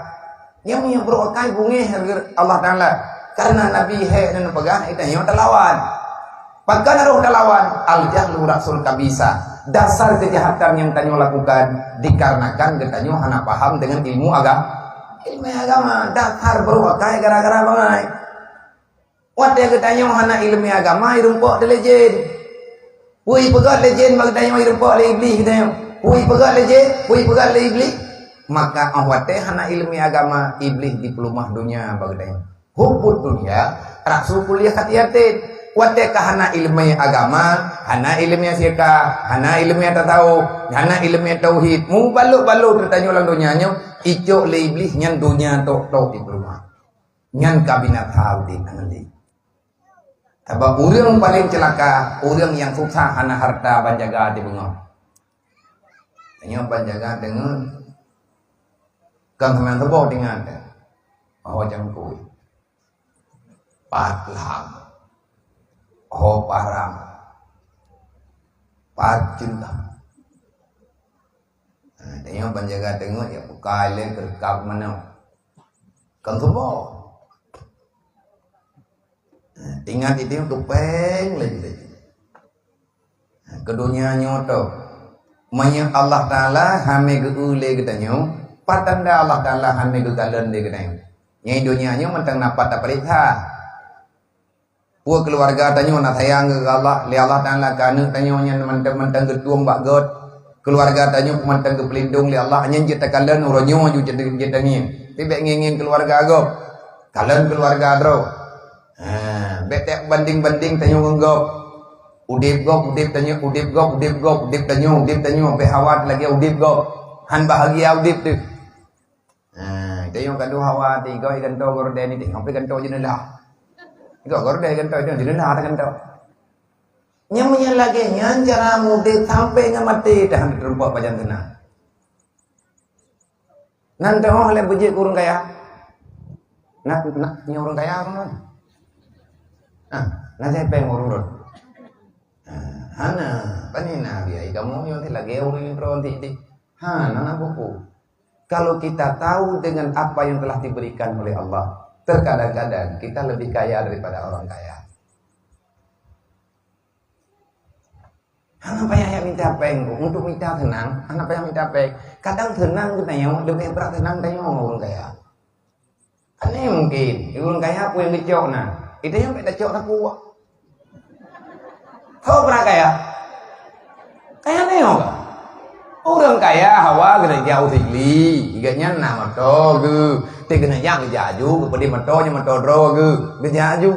Nyang meunyoe brok akai beungéh Allah Taala. Karena Nabi hék neupeugah, tanyoe talawan. Pakon roh talawan? Al-jahlu ra'sul kabisa. Dasar kejahatan yang tanyoe lakukan dikarenakan geutanyoe hana paham dengan ilmu aga-, ilmu agama. Dasar brok akai gara-gara bangai. Watée geutanyoe hana ilmu agama, irumpok teuh lé jén. Peue ipeugét lé jén bak geutanyoe, irumpok lé Iblih geutanyoe. Peue ipeugét lé jén, peue ipeugét lé Iblih. Maka óh watée hana ilmu agama, Iblih dipeulumah donya bak geutanyoe. Hubbud dunya ra'su kulli khati'atin. Watée ka hana iéleumé agama, hana iéleumé fiqah, hana iéleumé tasawuf, hana iéleumé tauhid, mubalok-balok teutanyoe lam donya nyoe, icok lé Iblih nyan donya tok-tok di peurumoh. Nyan ka binasa udeb ngon lé. Sabab ureuëng paleng ceulaka, ureuëng nyang susah hana hareuta ban jaga até beungoh. Tanyoe ban jaga deungon, kon seumang saboh deungon teuh. Ho cangkôi, pat lam, ho parang, pat ceulah. Nah, tanyoe ban jaga deungon, ya bukai lé keureuka meunoe. Kon saboh. Nah, ingat itu keu péng laju-laju. Keu donya nyoe toh. Meunyoe Allah Taala hana geu-eu lé geutanyoe, pat tanda Allah Taala hana geukalon lé geutanyoe? Nyang donya nyoe mantong na pat tapareksa. Peue keuluwarga tanyoe na sayang keu Allah, lé Allah Taala keu aneuk tanyoe nyan mantong-mantong geutueng bak göt. Keuluwarga tanyoe mantong geupeulindong lé Allah, nyan jeuet takalon uroe nyoe ju jeuet, jeuet tangieng. Tapi bék ngieng-ngieng keuluwarga gob. Kalon keuluwarga droe. Ha, bék teuh banding-banding tanyoe ngon gob. Udeb gob, udeb tanyoe, udeb gob, udeb gob, udeb tanyoe, udeb tanyoe, bék hawa lagée udeb gob. Han bahagia udeb teuh. Ha, tanyoe ka dua hawa, tiga gantoe gorden ni, tengok pi gantoe jeuneulah. Tiga gorden gantoe, tengok jeuneulah ada gantoe. Nyang meunyan lagée nyan cara udeb sampai ngon maté tahan teureumpok pajan teunang. Nan teuhoh lé beujeuet keu ureuëng kaya. Na, na, nyoe ureuëng kaya ureuëng nyoe. Ah, na saya péng ureuëng rot. Ah, hana, pane na biaya kamu nyoe lagée ureuëng droe ti ti. Hana na buku. Kalau kita tahu dengan apa yang telah diberikan oleh Allah, terkadang-kadang kita lebih kaya daripada orang kaya. Hana payah jak minta péng, untuk minta seunang, hana payah minta péng. Kadang seunang geutanyoe leubeh brat seunang tanyoe ureuëng kaya. Kan mungkin, ureuëng kaya peue nyang geucok na, geutanyoe bék tacok sapeue. Soe brat kaya? Kaya tanyoe ka. Ureuëng kaya hawa geuneuk jak u Sigli, gobnyan na moto geuh. Teuk geuneuk jak geujak aju, geupeudeh moto nyoe moto droe geuh, geujak aju.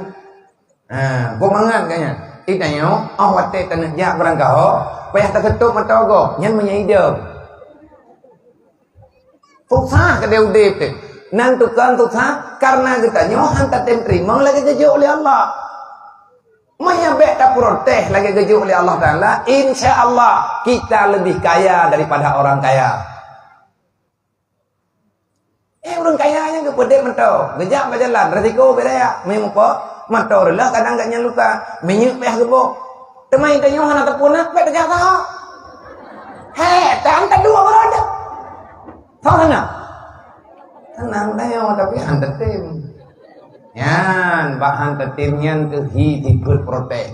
Ha, gob mangat gobnyan. Geutanyoe, óh watée taneuk jak beurangkaho, payah taseutôt mata gob, nyan meunyoe idong. Susah keudeh udeb teuh. Nan tukang susah, kareuna geutanyoe han tatem teurimong lagée geujok lé Allah. Meunyoe bék taprotes lagée geujok lé Allah Taala, insya Allah kita lebih kaya daripada orang kaya. Eh, ureuëng kaya nyan geupeudeh moto, geujak bak jalan, risiko beda ya. Meunyoe muphom, moto reuloh kadang gobnyan luka, minyeuk payah geuboh. Teuma tanyoe hana teupeu na, bék tajak saho. Hé, tan taduek baroe dah. Soe hana? Seunang tanyoe, tapi han tatem. Nyan, bak han tatem nyan keuh hi sifeuet protes.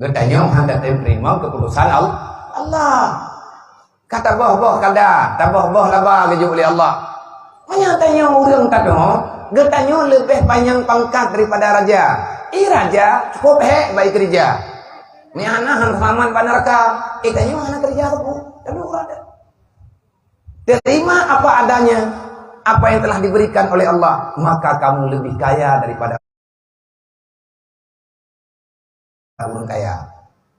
Geutanyoe han tatem teurimong keuputusan Al-, Allah. Ka taboh-boh kada, taboh-boh laba geujok lé Allah. Meunyoe tanyoe ureuëng tatuho, geutanyoe leubeh panyang pangkat daripada raja. I raja cukôp hék bak i keureuja. Meuhana han seulamat bak neuraka, i tanyoe hana keureuja sapeue. Taduek rot. Terima apa adanya, apa yang telah diberikan oleh Allah, maka kamu lebih kaya daripada ureuëng kaya.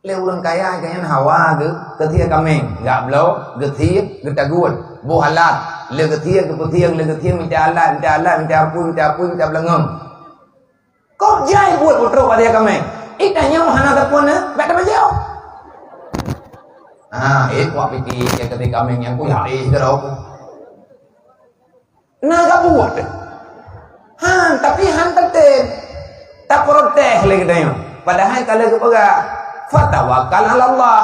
Lé ureuëng kaya nyan hawa geu-, geusie kaméng, gak bloe, geusie, geutagut, boh alat, lé geusie, geupeusieng, lé geusie, mita alat, mita alat, mita apui, mita apui, mita beulangöng. Kok jai buet peutrok pada kaméng? I tanyoe hana sapeue na, bék tapajoh. Ah, eh, kuak piti, ya keuti kaméng nyang kuyak, eh, sidroe. Na gabuet. Han, tapi han tatem. Taprotes lé geutanyoe. Padahai ka lheueh geupeugah, "Fatawakkal 'alallah."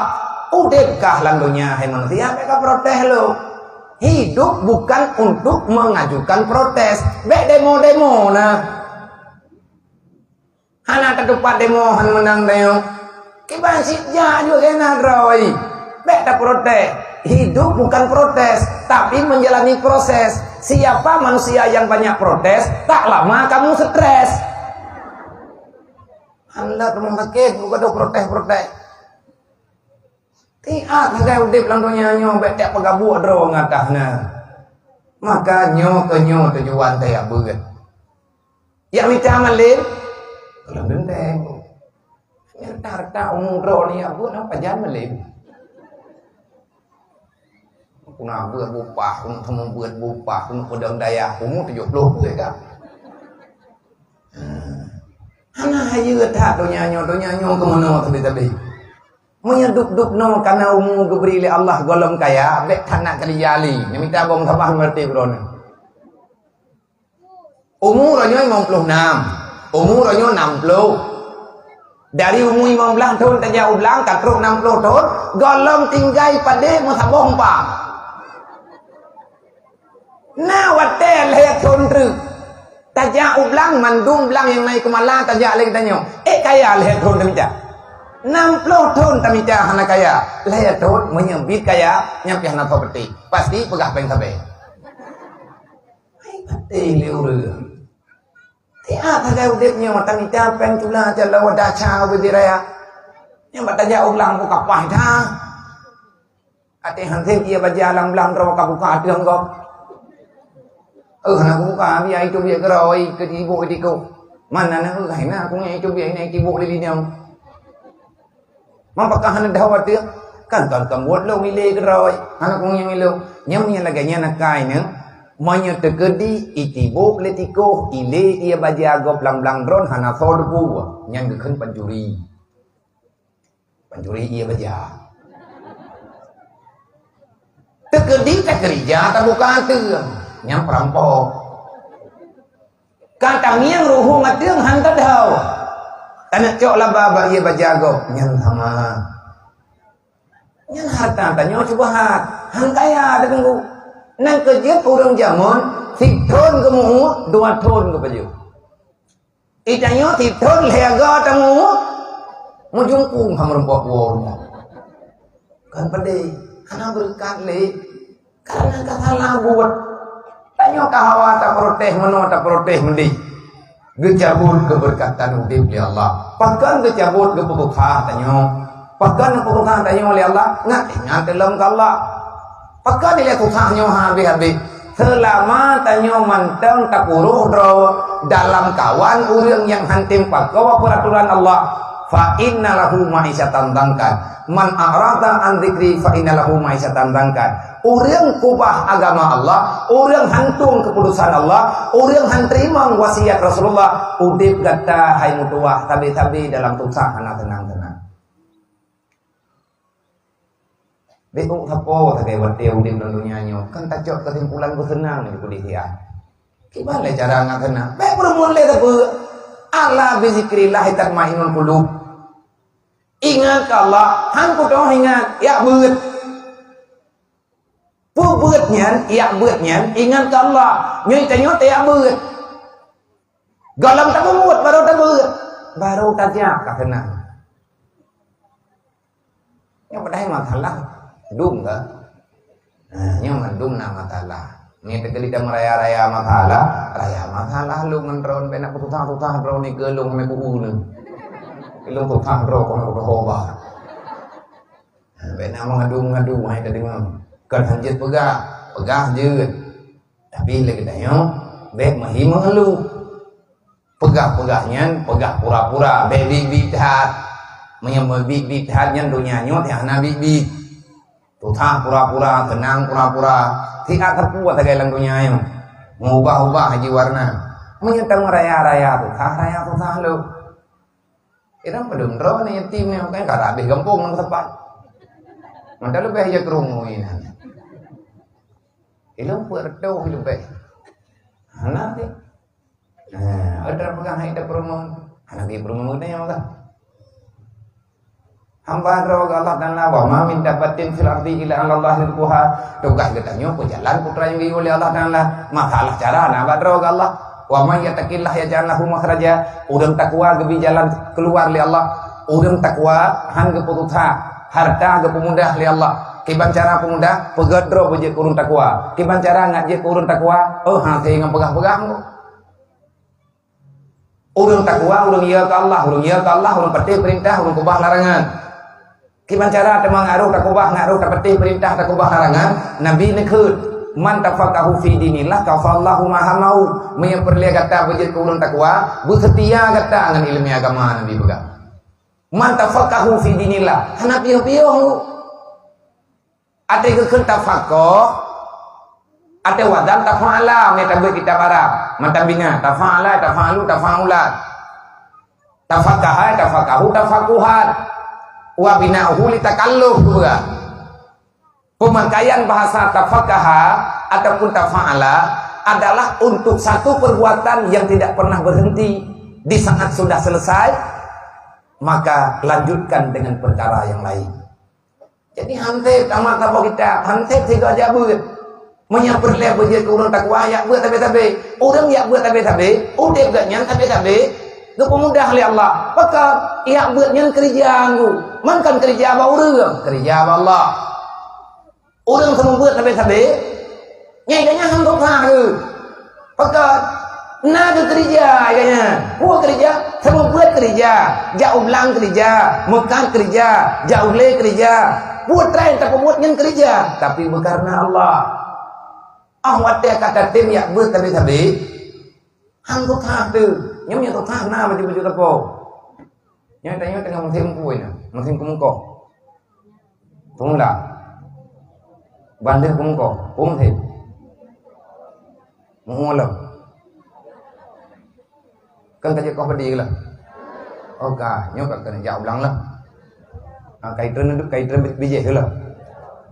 Udeb kah lam donya, hai manusia, bék kaprotes lom. Hidup bukan untuk mengajukan protes. Bék demo-demo na. Hana tatupat demo han meunang tanyoe. Kiban sijak juga kena droe. Bék taprotes. Hidup bukan protes, tapi menjalani proses. Siapa manusia yang banyak protes, tak lama kamu stres. Anda rumah sakit, bukan ada protes-protes. Tiat sagai udeb lam donya nyoe bék tiep peugabuk droe ngon tah na. Maka nyoe keuh nyoe tujuan teuh beuet. Nyang mita malem, gohlom beunteng. Nyang hareuta-hareuta umu droe nyoe buet nyang pajan malem. Kuna buet bupah, kuna teumeubuet bupah, kuna peudong dayah, umu tujoh ploh peuet ka. Hmm. Hana hayeue that donya nyoe, donya nyoe keumeunyoe sabe-sabe. Meunyoe dub-dub noe kana umu geubri lé Allah gohlom kaya, bék that na keurija lé. Nyang mita bong saban meureuti droeneuh. Umu roenyoe limong ploh nam, umu roenyoe nam ploh. Dari umu limong blaih thon tajak u blang ka trok nam ploh thon, gohlom tinggai padé meusaboh umpang. Na watée lhée thon treuk tajak u blang, mandum blang nyang na i Keumala tajak lé geutanyoe. Ék kaya lhée thon tamita. Nam ploh thon tamita hana kaya, lhée thon meunyoe biet kaya, nyan pih hana soe peuti. Pasti peugah péng sabe. Hai patéh lé ureuëng. Tiap sagai udeb nyoe tamita péng tula caloe dasa ubé raya. Nyang bak tajak u blang buka paih dah. Até hansém ié baja lam blang droe ka buka ateueh gob. Eh, hana kubuka, biar itu biar geuroi keu tibok di ko. Mana na eh, hai na aku ngai itu biar ini tibok di linyong. Mapakah hana deuh watée? Kan kon-kon buet lôn ilé keudroe, hana kunyang ilé. Nyang meunyo lagée nyan akai neuh, meunyo teukeudi itibok lé tikoh ilé ié baja gob lam blang droe hana soe teupeu, nyan geukheun pancuri. Pancuri ié baja. Teukeudi takeurija tabuka ateueh, nyan peurampok. Ka tangieng ruhueng ateueng han tadhau. Taneuk cok laba bak ié baja gob, nyan sama. Nyan hareuta tanyoe syubhat, han kaya teupeue. Nyan keuh jeuet ureuëng jameun, sithon geumeuuet, dua thon geupajoh. Itanyoe sithon lhée ga tameuuet, meujungkung han meurumpok woe rumoh. Kan pedeh, hana beureukat lé. Karena ka salah buet. Tanyoe ka hawa taprotes meunoe taprotes meudeh. Geucabut keubeureukat udeb lé Allah. Pakon geucabut geupeususah tanyoe? Pakon geupeususah tanyoe lé Allah? Ngat ingat lom keu Allah. Pakon ilée susah nyoe habéh-habéh? Seulama tanyoe mantong takurôh droe dalam kawan ureuëng nyang han tem pakoe peuraturan Allah, fa inna lahu ma'isyatan dhankan. Man a'rada an dzikri fa inna lahu ma'isyatan dhankan. Ureuëng kubah agama Allah, ureuëng hantom keuputusan Allah, ureuëng han teurimong wasiat Rasulullah, udeb gata hai meutuwah sabe-sabe dalam susah hana seunang-seunang. Bék sapo sagai watée udeb lam donya nyoe, kan tacok keusimpulan beuseunang di peudeh siat. Kiban lé cara ngat seunang? Bék peurumoh lé sapeue. Ala bizikrillah tatmainnul qulub. Ingat keu Allah, han kutoh ingat, yak beuet. Peue beuet nyan, yak beuet nyan, ingat keu Allah. Nyoe tanyoe teuyak beuet. Gohlom tabeuet, barô tabeuet. Barô tajak ka seunang. Nyoe padahai masalah dum ka. Nah, nyoe mandum na masalah. Nyoe teukeuli tameuraya-raya masalah, raya masalah lôn ngon droe, bék na peususah-susah droe nikeue lôn meukeue ureuëng. Lôn susah droe kon kutoh ba. Bék na mengadu-mengadu hai tadeungoe. Kon hanjeuet peugah, peugah jeuet. Tapi lé geutanyoe bék meuhi meuhelu. Peugah-peugah nyan, peugah pura-pura, bék biet-biet that. Meunyoe biet-biet that nyan donya nyoe hana biet-biet. Tuha pura-pura, keunang pura-pura. Siat sapeue sagai lam donya nyoe. Meubah-ubah haji warna. Meunyoe tameuraya-raya tuha, raya tuha lom. Irang padum droe ni yatim ni, kan ka habéh gampông nang sepat. Maka leubeh je keurungu inan. Ilong peuet reutôh leubeh. Hana deh. Nah, ada pegang hai dah promo. Hana di promo dia maka. Hamba droe Allah Taala, wa ma min dabbatin fil ardi illa 'ala Allah rizquha. Tugas geutanyoe peujalan putra nyang geuyue lé Allah Taala. Masalah cara na bak droe Allah. Wa may yattaqillaha yaj'al lahu makhraja. Ureuëng takwa geubri jalan keuluar lé Allah. Ureuëng takwa han geupeususah, hareuta geupeumudah lé Allah. Kiban cara peumudah, peugét droe beujeuet keu ureuëng takwa. Kiban cara ngat jeuet keu ureuëng takwa, oh, hase ngon peugah-peugah. Ureuëng takwa, ureuëng yö keu Allah, ureuëng yö keu Allah, ureuëng patéh peurintah, ureuëng keubah larangan. Kiban cara teuma ngat roh takeubah, ngat roh tapatéh peurintah, takeubah larangan, Nabi neukheun, "Man tafaqahu fi dinillah kafallahu ma hamahu." Meunyoe peureulée gata beujeuet keu ureuëng takwa, beuseutia gata ngon ileumé agama, Nabi peugah. "Man tafaqahu fi dinillah." Hana piôh-piôh. Até geukheun tafaqah, até wazan tafa'ala, meunyoe tabeuet kitab Arab. Mantong bingat, tafa'ala, tafa'alu, tafa'ulat. Tafaqaha, tafaqahu, tafaquhan. Wa bina'uhu li takalluf juga. Pemakaian bahasa tafaqaha ataupun tafa'ala adalah untuk satu perbuatan yang tidak pernah berhenti. Di saat sudah selesai, maka lanjutkan dengan perkara yang lain. Jadi, han sép tamat saboh kitab, han sép sigoe jak beuet. Meunyoe peureulée beujeuet keu ureuëng takwa, jak beuet sabe-sabe. Ureuëng jak beuet sabe-sabe, udeb geuh nyan sabe-sabe geupeumudah lé Allah. Pakon? Jak beuet nyan keurija geuh. Man kon keurija bak ureuëng, keurija bak Allah. Ureuëng seumeubeuet sabe-sabe, nyan geuh nyan han sukses geuh. Pakon? Na geukeurija geuh nyan. Peue keurija? Seumeubeuet keurija, jak u blang keurija, meukat keurija, jak u glé keurija. Peue treuk tapeubuet nyan keurija, tapi beukareuna Allah. Ah, watée ka tatem jak beuet sabe-sabe, han sukses teuh. Nyoe nyang sukses na baju-baju teupeu. Nyoe tanyoe teungoh musém peue nyoe? Musém keumeukoh. Peumula. Ban lheueh keumeukoh, peue musém? Meu-umu lom. Kan ka jeuet koh padi lah. Oh ka, nyoe ka keuneuk jak u blang lah. Ha, ka itreun, ka itreun bijéh lah.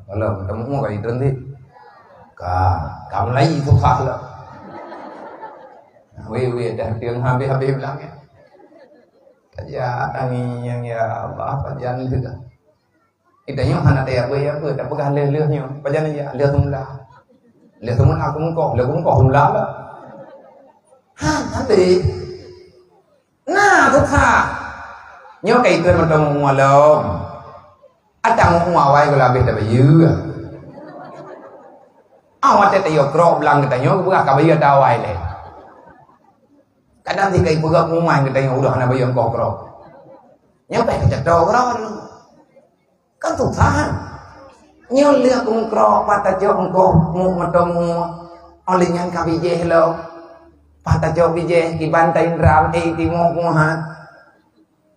Kalau meu-umu ka itreun cit. Ka, ka mulai susah lah. Weh, weh, dah tiang habéh-habéh blang ya. Ka jak tangieng, ya Allah, pajan lheueh. Geutanyoe hana tajak beuet, ya beuet, tapeugah lheueh-lheueh nyoe. Pajan jak lheueh seumula. Lheueh seumula keumeukoh, lheueh keumeukoh seumula lah. Ha, tapi na sukses. Nyoe ka ikheun mantong meu-umu lom. Ata meu-umu awai geuh habéh tabayeue. Ah, watée tayue krok blang geutanyoe, geupeugah ka bayeue ata awai lé. Kadang sikai peugah pengumuman geutanyoe udah hana bayeue eungkoh krok. Nyoe payah teucatoe keudroe. Kan susah. Nyoe lheueh eungkoh, pat tacok eungkoh mu-, meuteumé. Óh lheueh nyan ka bijéh lom. Pat tacok bijéh, kiban taindram, eh, timoh kuhat.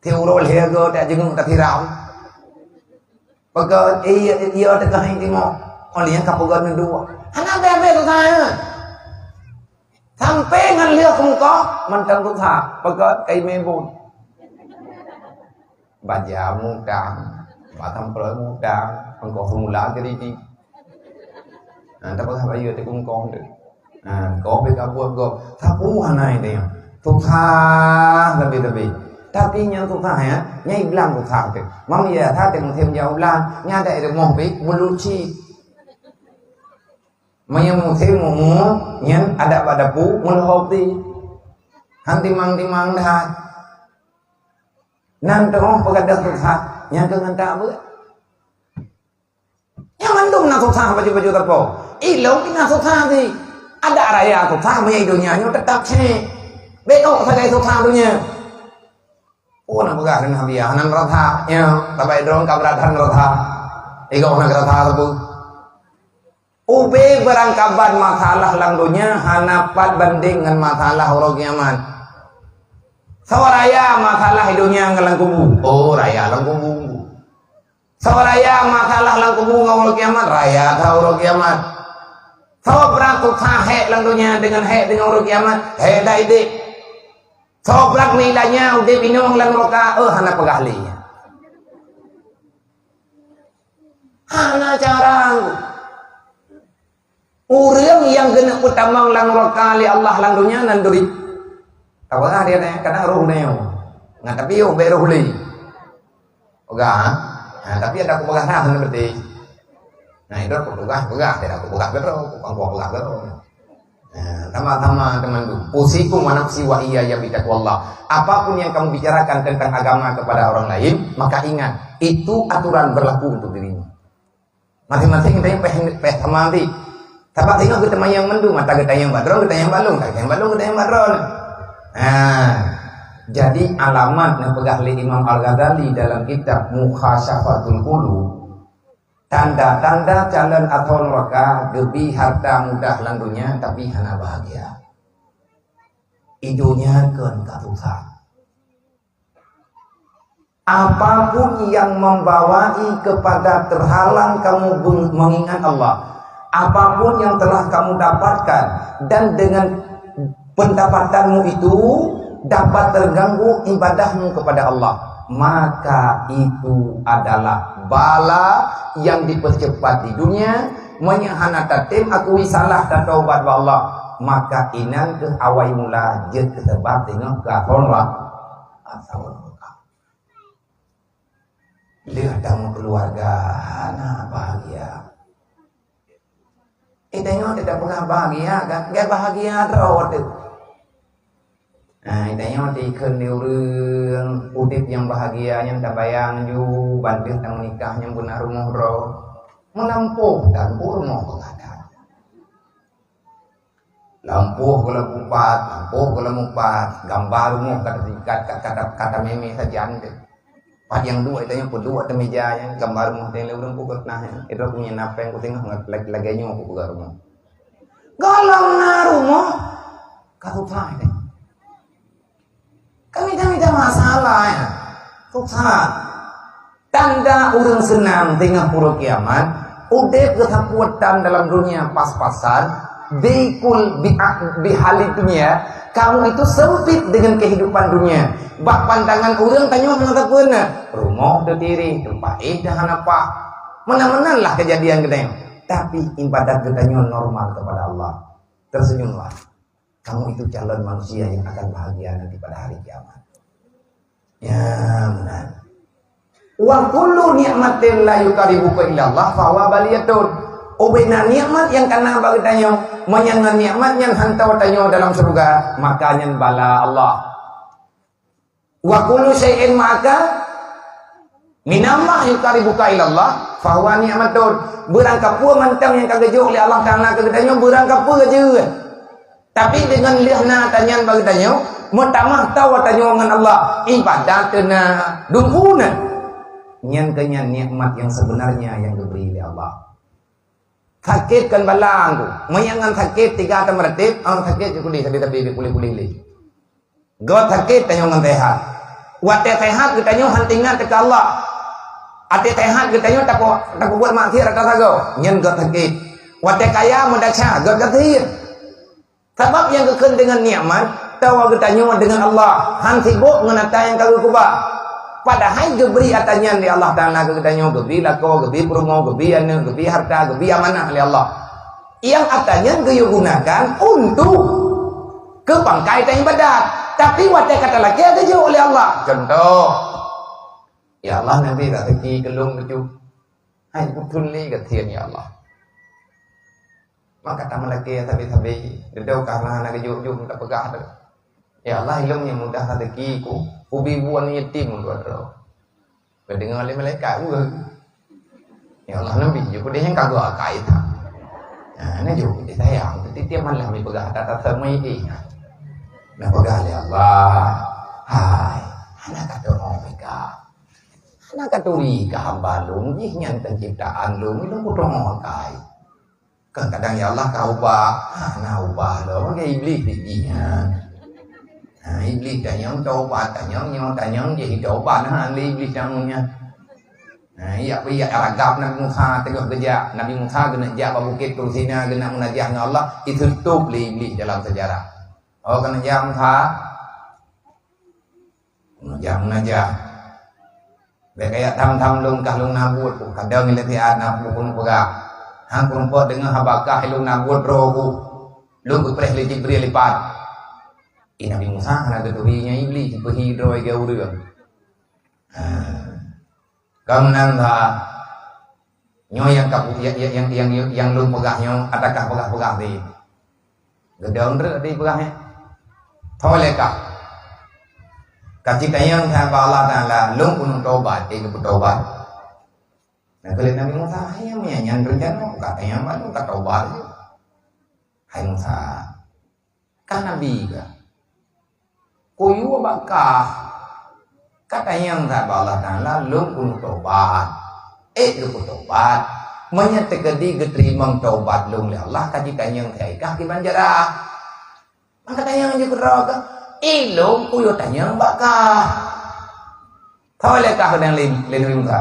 Ti uroe lhée goe tajenguk tasiram. Peugah, "Eh, iya, iya, teuka hai timoh." Óh lheueh nyan ka peugah neuduek. Hana habéh-habéh susah nyan. Sampai ngon lheueh eungkoh, mantong susah. Peugah, "Kai mé buet." Baja mutang, batang peureuet mutang, eungkoh seumula keu diri. Nah, tapi ka bayeue teuh eungkoh teuh. Nah, koh beu ka buet gob. Sapeue hana idéh nyan. Susah sabe-sabe. Tapi nyang susah ya, nyang iblang susah teuh. Mam ya that musém jak u blang, nyan adak i rumoh pih meuluci. Meunyoe musém meu-umu, nyan adak bak dapu meuleuhob pih. Han timang-timang that. Nan teungoh peugadang susah, nyan keuh ngon tabeuet. Nyan mandum na susah baju-baju teupeu. Ilong pih na susah sih. Adak raya susah, meunyoe i donya nyoe teutap syiek. Bék ôk sagai susah donya. Oh, na peugah deungon hadiah, hana meurasa. Ya, sabai droe ka brat hana meurasa. Igoe hana keurasa sapeue. Ubé beurangkaban masalah lam donya hana pat bandéng ngon masalah uroe kiamat. Soe raya masalah i donya ngon lam kubu? Oh, raya lam kubu. Soe raya masalah lam kubu ngon uroe kiamat, raya that uroe kiamat. Soe brat susah hék lam donya deungon hék deungon uroe kiamat, hék that idéh. Soe brat nilainya udeb inong lam nuraka, eh, hana peugah lé. Hana cara. Ureuëng nyang geuneuk peutamong lam nuraka lé Allah lam donya nan duri. Tapeugah dia nyan, kadang roh nyoe. Ngat tapi yoh bèk roh lé. Peugah, ha? Ha, tapi ada aku peugah nah, hana beutôi. Nah, itu aku peugah, peugah, tidak aku peugah ke roh, aku peugah ke roh. Nah, sama-sama teman tu. Usikum wa nafsi wa iyaya bitaqwallah. Apapun yang kamu bicarakan tentang agama kepada orang lain, maka ingat, itu aturan berlaku untuk dirimu. Masing-masing geutanyoe payah, payah sama nanti. Sabab singoh geuteumanyong mandum, mata geutanyoe bak droe, geutanyoe bak lôn, geutanyoe bak lôn, geutanyoe bak droe. Nah, jadi alamat nyang peugah lé Imam Al-Ghazali dalam kitab Mukhasyafatul Qulub, Tanda-tanda calon atau neraka geubri harta mudah lam dunia tapi hana bahagia. Idup nyan kon ka susah. Apapun yang membawai kepada terhalang kamu mengingat Allah, apapun yang telah kamu dapatkan dan dengan pendapatanmu itu dapat terganggu ibadahmu kepada Allah, maka itu adalah bala yang dipercepat di dunia. Meunyoe hana tatem akui salah, tataubat bak Allah, maka inan keuh awai mula jeuet keu sabab teungoh keu akhon Lheueh tameukeuluwarga hana bahagia. Eh, tanyoe teuka peugah bahagia, kan? Gak bahagia droe teuh. Nah, tanyoe tikheun di ureueng udeb nyang bahagia nyan tabayang ju bandeh tameunikah nyang beuna rumoh droe. Meulampôh dan rumoh pengadaan. Lampôh gohlom upat, lampôh gohlom upat, gambar rumoh ka teusikat, ka, ka, ka, ka tamèmè sajan teuh. Pat nyang duek tanyoe peuduek ateueh meuja nyan, gambar rumoh teuh lé ureueng pukon nah nyan. Itu aku nyan napeng ku tengok lagèe, lagèe nyoe ku peugah rumoh. Gohlom na rumoh, ka susah teuh. Kan mita-mita masalah, ya. Susah. Tanda ureueng seunang teungoh uroe kiamat, udeb geusapeue tan dalam dunia pas-pasan, dikul bi-, bihalid dunia, kamu itu sempit dengan kehidupan dunia. Bak pandangan ureueng tanyoe hana sapeue na, rumoh teuh tireh, teumpat éh dah hana paih. Meunan-meunan lah kejadian geutanyoe. Tapi ibadat geutanyoe normal kepada Allah. Tersenyumlah. Kamu itu calon manusia yang akan bahagia nanti pada hari kiamat. Ya, meunan. Wa kullu nikmatin la yuqarribuka ilallah fahuwa baliyatun. Ubena nikmat nyang kana bak geutanyoe, meunyoe ngon nikmat nyan hantom tanyoe dalam syeuruga, maka nyan bala Allah. Wa kullu syai'in ma'aka minallah yuqarribuka ilallah fahuwa ni'matun. Beurangkapeue mantong nyang ka geujok lé Allah Taala keu geutanyoe, beurangkapeue jeuet. Tapi deungon lheueh na tanyan bak geutanyoe, meutamah tao tanyoe ngon Allah, ibadat na, dum na. Nyan keuh nyan nikmat yang sebenarnya yang geubri lé Allah. Sakét kon bala ku. Meunyoe ngon sakét tiga ateueh meuratéb, ngon sakét di kuli sabe-sabe di kuli-kuli lé. Göt sakét tanyoe ngon sehat. Watée sehat geutanyoe han teuingat teuka Allah. Ateueh sehat geutanyoe tapu-, tapeubuet maksiat rata sagoe, nyan göt sakét. Watée kaya meudesya, göt gasien. Sabab nyang geukheun deungon nikmat, tawa geutanyoe deungon Allah, han sibok ngon ata nyang ka geukeubah. Padahai geubri ata nyan lé Allah Taala keu geutanyoe, geubri lakoe, geubri peurumoh, geubri aneuëk, geubri harta, geubri amanah lé Allah. Nyang ata nyan geuyue gunakan untuk keu pangkai taibadat. Tapi watée ka talakée geujok lé Allah. Contoh, "Ya Allah, neubi raseuki keu lôn bacut." Hai, beutôi lé gasien, ya Allah. Maka tameulakée sabe-sabe, deudok ka hana geujok-jok tapeugah teuh. Ya Allah, ilôn nyang mudah raseuki ku, kubi buan yatim dua droe. Geudeungoe lé malaikat weueh. Ya Allah, neubi ju peudeh nyang ka geuakai that. Nah, na ju peudeh sayang, tiep-tiep malam ipeugah that, that seumai ideh. Nah, peugah lé Allah, "Hai, hana ka teurimong ka. Hana ka turi ka hamba lôn, jih nyan penciptaan lôn, lôn kuteumong kai." Kadang-kadang, "Ya Allah, ka ubah." Hana ubah lom, lagée Iblih jih nyan. Ha, Iblih tanyong tobat, tanyong nyoe, tanyong jih tobat, ha, lé Iblih tanyong nyan. Ha, iya, iya ragab Nabi Musa teungoh geujak. Nabi Musa geuneuk jak bak Bukét Tursina, geuneuk meunajah ngon Allah, itutôp lé Iblih dalam sejarah. Oh, keuneuk jak Musa? Meunajah-meunajah. Bék kajak tham-tham lôn kah lôn na buet, kadang ilée siat na buet keuneuk peugah. Han keuneuk deungoe haba kah lôn na buet droe ku. Lôn geupreh lé Jibril ipat. Ih, Nabi Musa hana geuturi nyan Iblih, jipeuhi droe lagée ureuëng. Ha. Ka meunan, Bah. Nyoe nyang ka, nyang, nyang, nyang, nyang, nyang lôn peugah nyoe, adakah peugah-peugah deh? Geudong treuk deh peugah nyoe. Tho lé kah. Ka cit tanyong kah bak Allah Taala, lôn keuneuk tobat, eh, geupeutobat. Nah, keu lé Nabi Musa, "Hai, meunyo nyan rencana, ka tanyong bak lôn, ka tobat ju." Hai Musa, Kah nabi kah? Kuyue bak kah? Ka tanyong that bak Allah Taala, lôn keuneuk tobat. Eh, geupeutobat. Meunyoe teukeudi geuteurimong tobat lôn lé Allah, ka jitanyong keu ikah kiban jarah. Maka tanyong jih keudroe kah? Ilôn kuyue tanyong bak kah. Tho lé kah dan lé, lé Nabi Musa.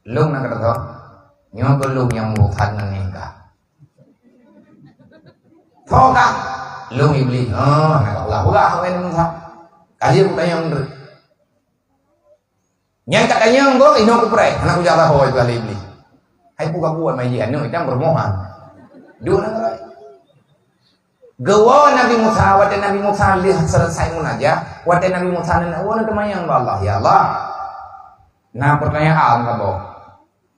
Lôn na keudroe. Nyoe keuh lôn nyang meubuet that ngon kah. Tho kah? Lôn Iblih. Oh, na Allah peugah, wahai Nabi Musa. Ka lheueh kutanyong. Nyang ka tanyong goh, inoe kupreh, hana kujak sahoe itu ahli Iblih. Hai peue kabuet mai jih, aneuk itam beureumoh han. Duek nanggroe. Geuwoe Nabi Musa, watée Nabi Musa lheueh selesai munajat, watée Nabi Musa nan woe na teumanyong bak Allah, "Ya Allah, na pertanyaan kaboh."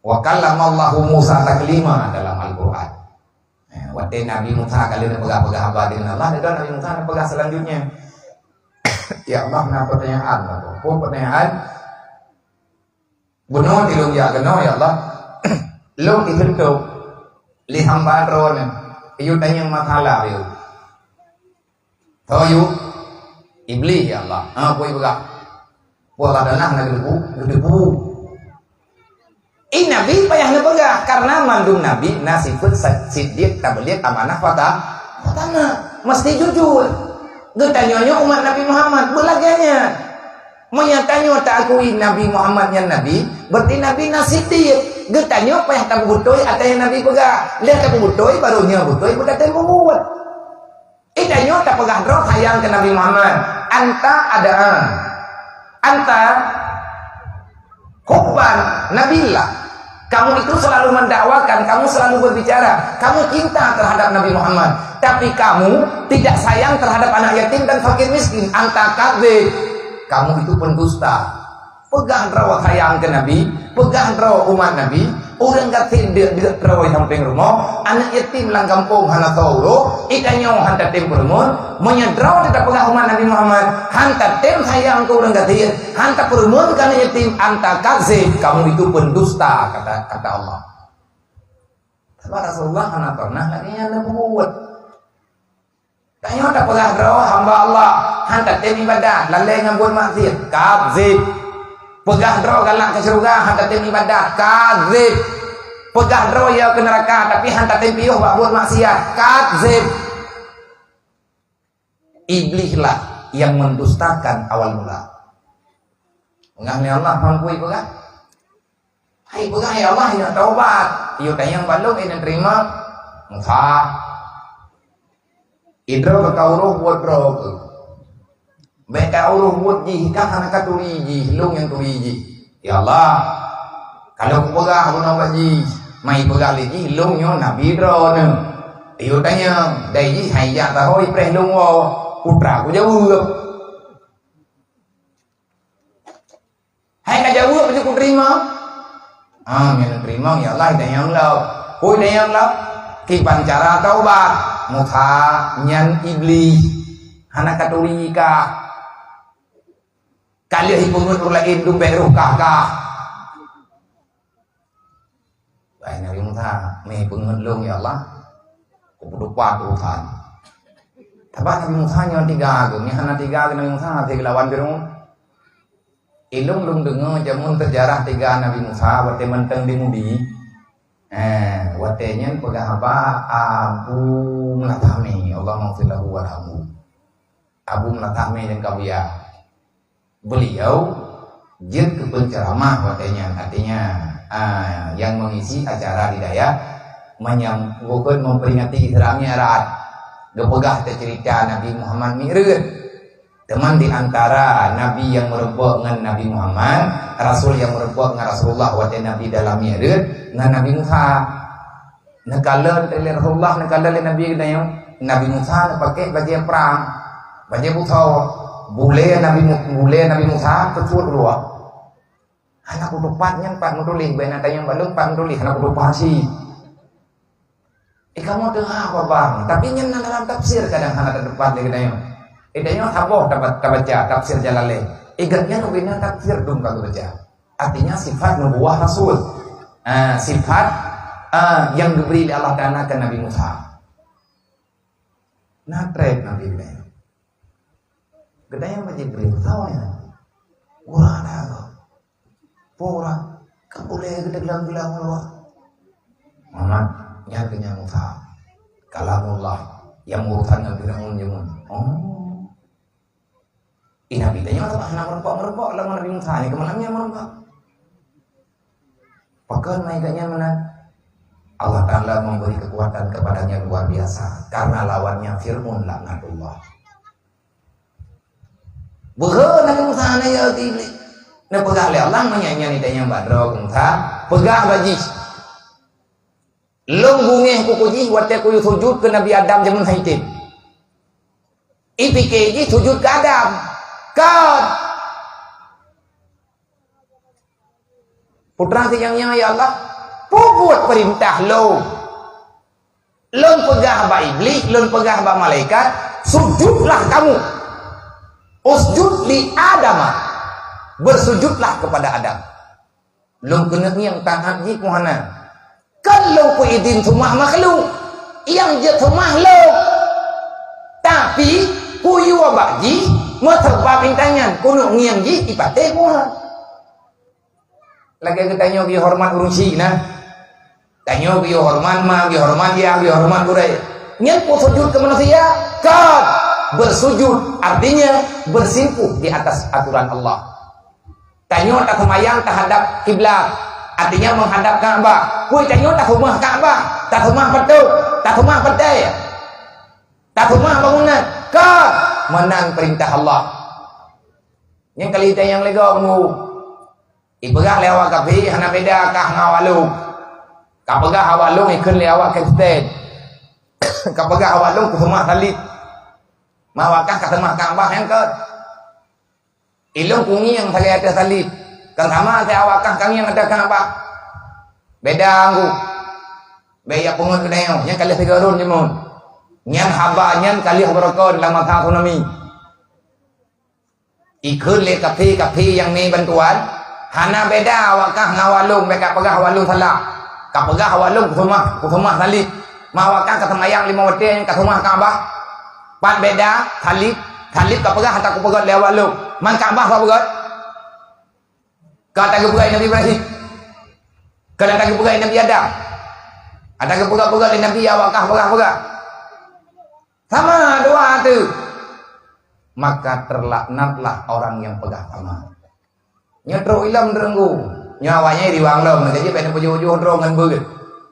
Wa kallamallahu Musa taklima dalam Al-Qur'an. Eh, watée Nabi Musa ka lheueh neupeugah-peugah haba deungon Allah, dan Nabi Musa neupeugah selanjutnya, "Ya Allah, na pertanyaan kaboh." Peue pertanyaan? Bunoe ti lôn jak keunoe, ya Allah. Lôn iseutôt lé hamba Droeneuh. Yue tanyong masalah yue. Tho yue. Iblih, ya Allah. Ha, peue ipeugah? Peue Allah Taala na geuteupeue, geuteupeue. Eh, Nabi payah neupeugah, karena mandum Nabi na sifeuet sa-, siddiq, tabligh, amanah, fata-, fatana. Mesti jujur. Geutanyoe nyoe umat Nabi Muhammad, beulagée nyan. Meunyoe tanyoe taakui Nabi Muhammad nyan nabi, berarti nabi na siddiq. Geutanyoe payah tapeubeutôi ata nyang nabi peugah. Lheueh tapeubeutôi, baru nyoe beutôi beutatem peubuet. Eh, tanyoe tapeugah droe sayang keu Nabi Muhammad. Anta adaan. Anta hubban nabillah. Kamu itu selalu mendakwakan, kamu selalu berbicara, kamu cinta terhadap Nabi Muhammad. Tapi kamu tidak sayang terhadap anak yatim dan fakir miskin. Anta kadzib. Kamu itu pendusta. Peugah droe sayang keu Nabi, peugah droe umat Nabi, ureuëng gasien deuk-deuk droe sampéng rumoh, aneuk yatim lam gampông hana soe urôh, i tanyoe han tatem peureumeun, meunyoe droe teuka peugah umat Nabi Muhammad, han tatem sayang keu ureuëng gasien, han tapeureumeun keu aneuk yatim, anta kadzib, kamu itu pendusta, kata, kata Allah. Sabab Rasulullah hana pernah lagée nyan neubuet. Tanyoe tapeugah droe hamba Allah, han tatem iébadat, lalée ngon buet maksiet, kadzib. Peugah droe galak keu syeuruga, han tatem iébadat, kadzib. Peugah droe yo keu neuraka, tapi han tatem piôh bak buet maksiat, kadzib. Iblihlah yang mendustakan awal mula. Peugah lé Allah, mampu ipeugah? Hai peugah, "Ya Allah, ya taubat." Yue tanyong bak lôn, "Eh, neuteurima?" Musa. Idroe ka urôh buet droe keuh. Bék ka urôh buet jih, ka hana ka turi jih, lôn nyang turi jih. Ya Allah, kalau kupeugah bunoe bak jih, mai peugah lé jih, lôn nyoe nabi droeneuh. Yue tanyong, dai jih hai jak taho ipreh lôn woe, putra kujaweueb. Hai ka jaweueb, baju kuterima. Ah, nyan terima, ya Allah, tanyong lom. Hui, tanyong lom. Kiban cara taubat. Musa nyan Iblih. Hana ka turi kah? Ka lheueh ipeungeut ureuëng laén dumbék roh kah-kah. Wahai Nabi Musa, meupeungeut lôn, ya Allah. Kupeutupat urusan. Tapi Nabi Musa nyoe tiga geuh, nyoe hana tiga geuh Nabi Musa, hase geulawan Firaun. Ilôn lôn deungoe jameun seujarah tiga Nabi Musa watée mantong di Mudi. Eh, watée nyan peugah haba Abu Meulatahmi, Allahumma ghfir lahu warhamhu. Abu Meulatahmi nyang ka buya. Beliau jeuet keu penceramah watée nyan, artinya, ah, yang mengisi acara di dayah menyam-, bukon memperingati Isra Mi'raj. Geupeugah teuceurita Nabi Muhammad Mi'raj. Teuma di antara nabi nyang meurumpok ngon Nabi Muhammad, rasul nyang meurumpok ngon Rasulullah watée Nabi dalam Mi'raj ngon Nabi Musa. Neukalon lé Rasulullah, neukalon lé Nabi geutanyoe, Nabi Musa neupaké bajée prang, bajée busoe. Bulée Nabi Mu-, bulée Nabi Musa teusuet luwa. Hana kutupat nyan pat meutuléh, bak na tanyong bak lôn pat meutuléh, hana kutupat cit. Eh, kamoe teuha babang, tapi nyan na dalam tafsir kadang hana teutupat lé geutanyoe. Eh, tanyoe saboh taba-, tabaca tafsir Jalalain. Eh, gobnyan ubena tafsir dum ka geubaca. Artinya sifat nubuwah rasul. Ah, sifat, ah, yang diberi oleh Allah Taala ke Nabi Musa. Na treb Nabi Ibrahim. Geutanyoe bak Jibril, "Soe nyan?" "Gurada." Pura, ka boleh kita gelang-gelang luar. Muhammad, nyan keu nyan Musa. Kalamullah, nyang urusan ngon Firaun jameun. Oh. Ih, Nabi tanyoe sabab hana meurumpok-meurumpok lom Nabi Musa, nyan keumalam nyan meurumpok. Pakon mai gobnyan meunan? Allah Ta'ala memberi kekuatan kepadanya luar biasa karena lawannya Fir'aun laknatullah. Beuhe Nabi Musa na ya Iblih. Neupeugah lé Allah, meunyan nyan itanyong bak droe keu Musa, peugah bak jih. Lôn beungéh kuku jih watée kuyue sujut keu Nabi Adam jameun hana item. Ipike jih sujut keu Adam. Kon. Putra si nyang nyan, "Ya Allah, peubuet peurintah lôn. Lôn peugah bak Iblih, lôn peugah bak malaikat, sujudlah kamu. Usjud li Adama. Bersujudlah kepada Adam." Lôn keuneuk ngieng taát jih keu hana. Kon lôn peuidin seumah makhluk, nyang jeuet seumah lôn. Tapi, kuyue bak jih, meuseubab intan nyan, keuneuk ngieng jih ipatéh Tuhan. Lagée geutanyoe geuyue horeumat ureuëng syik na. Tanyoe geuyue horeumat ma, geuyue horeumat yah, geuyue horeumat gurée. Nyan peue sujud keu manusia? Kon! Bersujud, artinya bersimpuh di atas aturan Allah. Tanyoe taseumayang tahadap kiblat, artinya menghadap Ka'bah. Peue tanyoe taseumah Ka'bah, taseumah patok, taseumah pantai, taseumah bangunan? Kon! Meunan peurintah Allah. Nyang kali tanyong lego mu. Ipeugah lé awak kafé hana beda kah ngon awak lôn. Kapeugah awak lôn ikheun lé awak Kristen. Kapeugah awak lôn kuseumah salib. Ma awak kah kaseumah Ka'bah nyang kon. Ilôn kungieng sagai ateueh salib. Kan sama si awak kah kangieng ateueh Ka'bah. Beda anggu. Bék ya peungeut keuneuk nyan ka lheueh sigoe rhon jameun. Nyan haba nyan ka lheueh beurokon lam masa tsunami. Ikheun lé kafé-kafé nyang mi bantuan, hana beda awak kah ngon awak lôn, bék kapeugah awak lôn salah. Kapeugah awak lôn kuseumah, kuseumah salib. Ma awak kah kaseumayang limong watée nyang kaseumah Ka'bah. Pat beda, salib, salib kapeugah ata kupeugét lé awak lôn. Man Ka'bah soe peugét? Ka ata geupeugah lé Nabi Ibrahim. Ka ata geupeugah lé Nabi Adam. Ata geupeugah-peugah lé Nabi awak kah peugah-peugah. Sama dua tu. Maka terlaknatlah orang yang peugah sama. Nyoe trok ilom teurenggu. Nyoe awaknyan riwang lom, jadi pada pujoh-pujoh droe ngon beuet.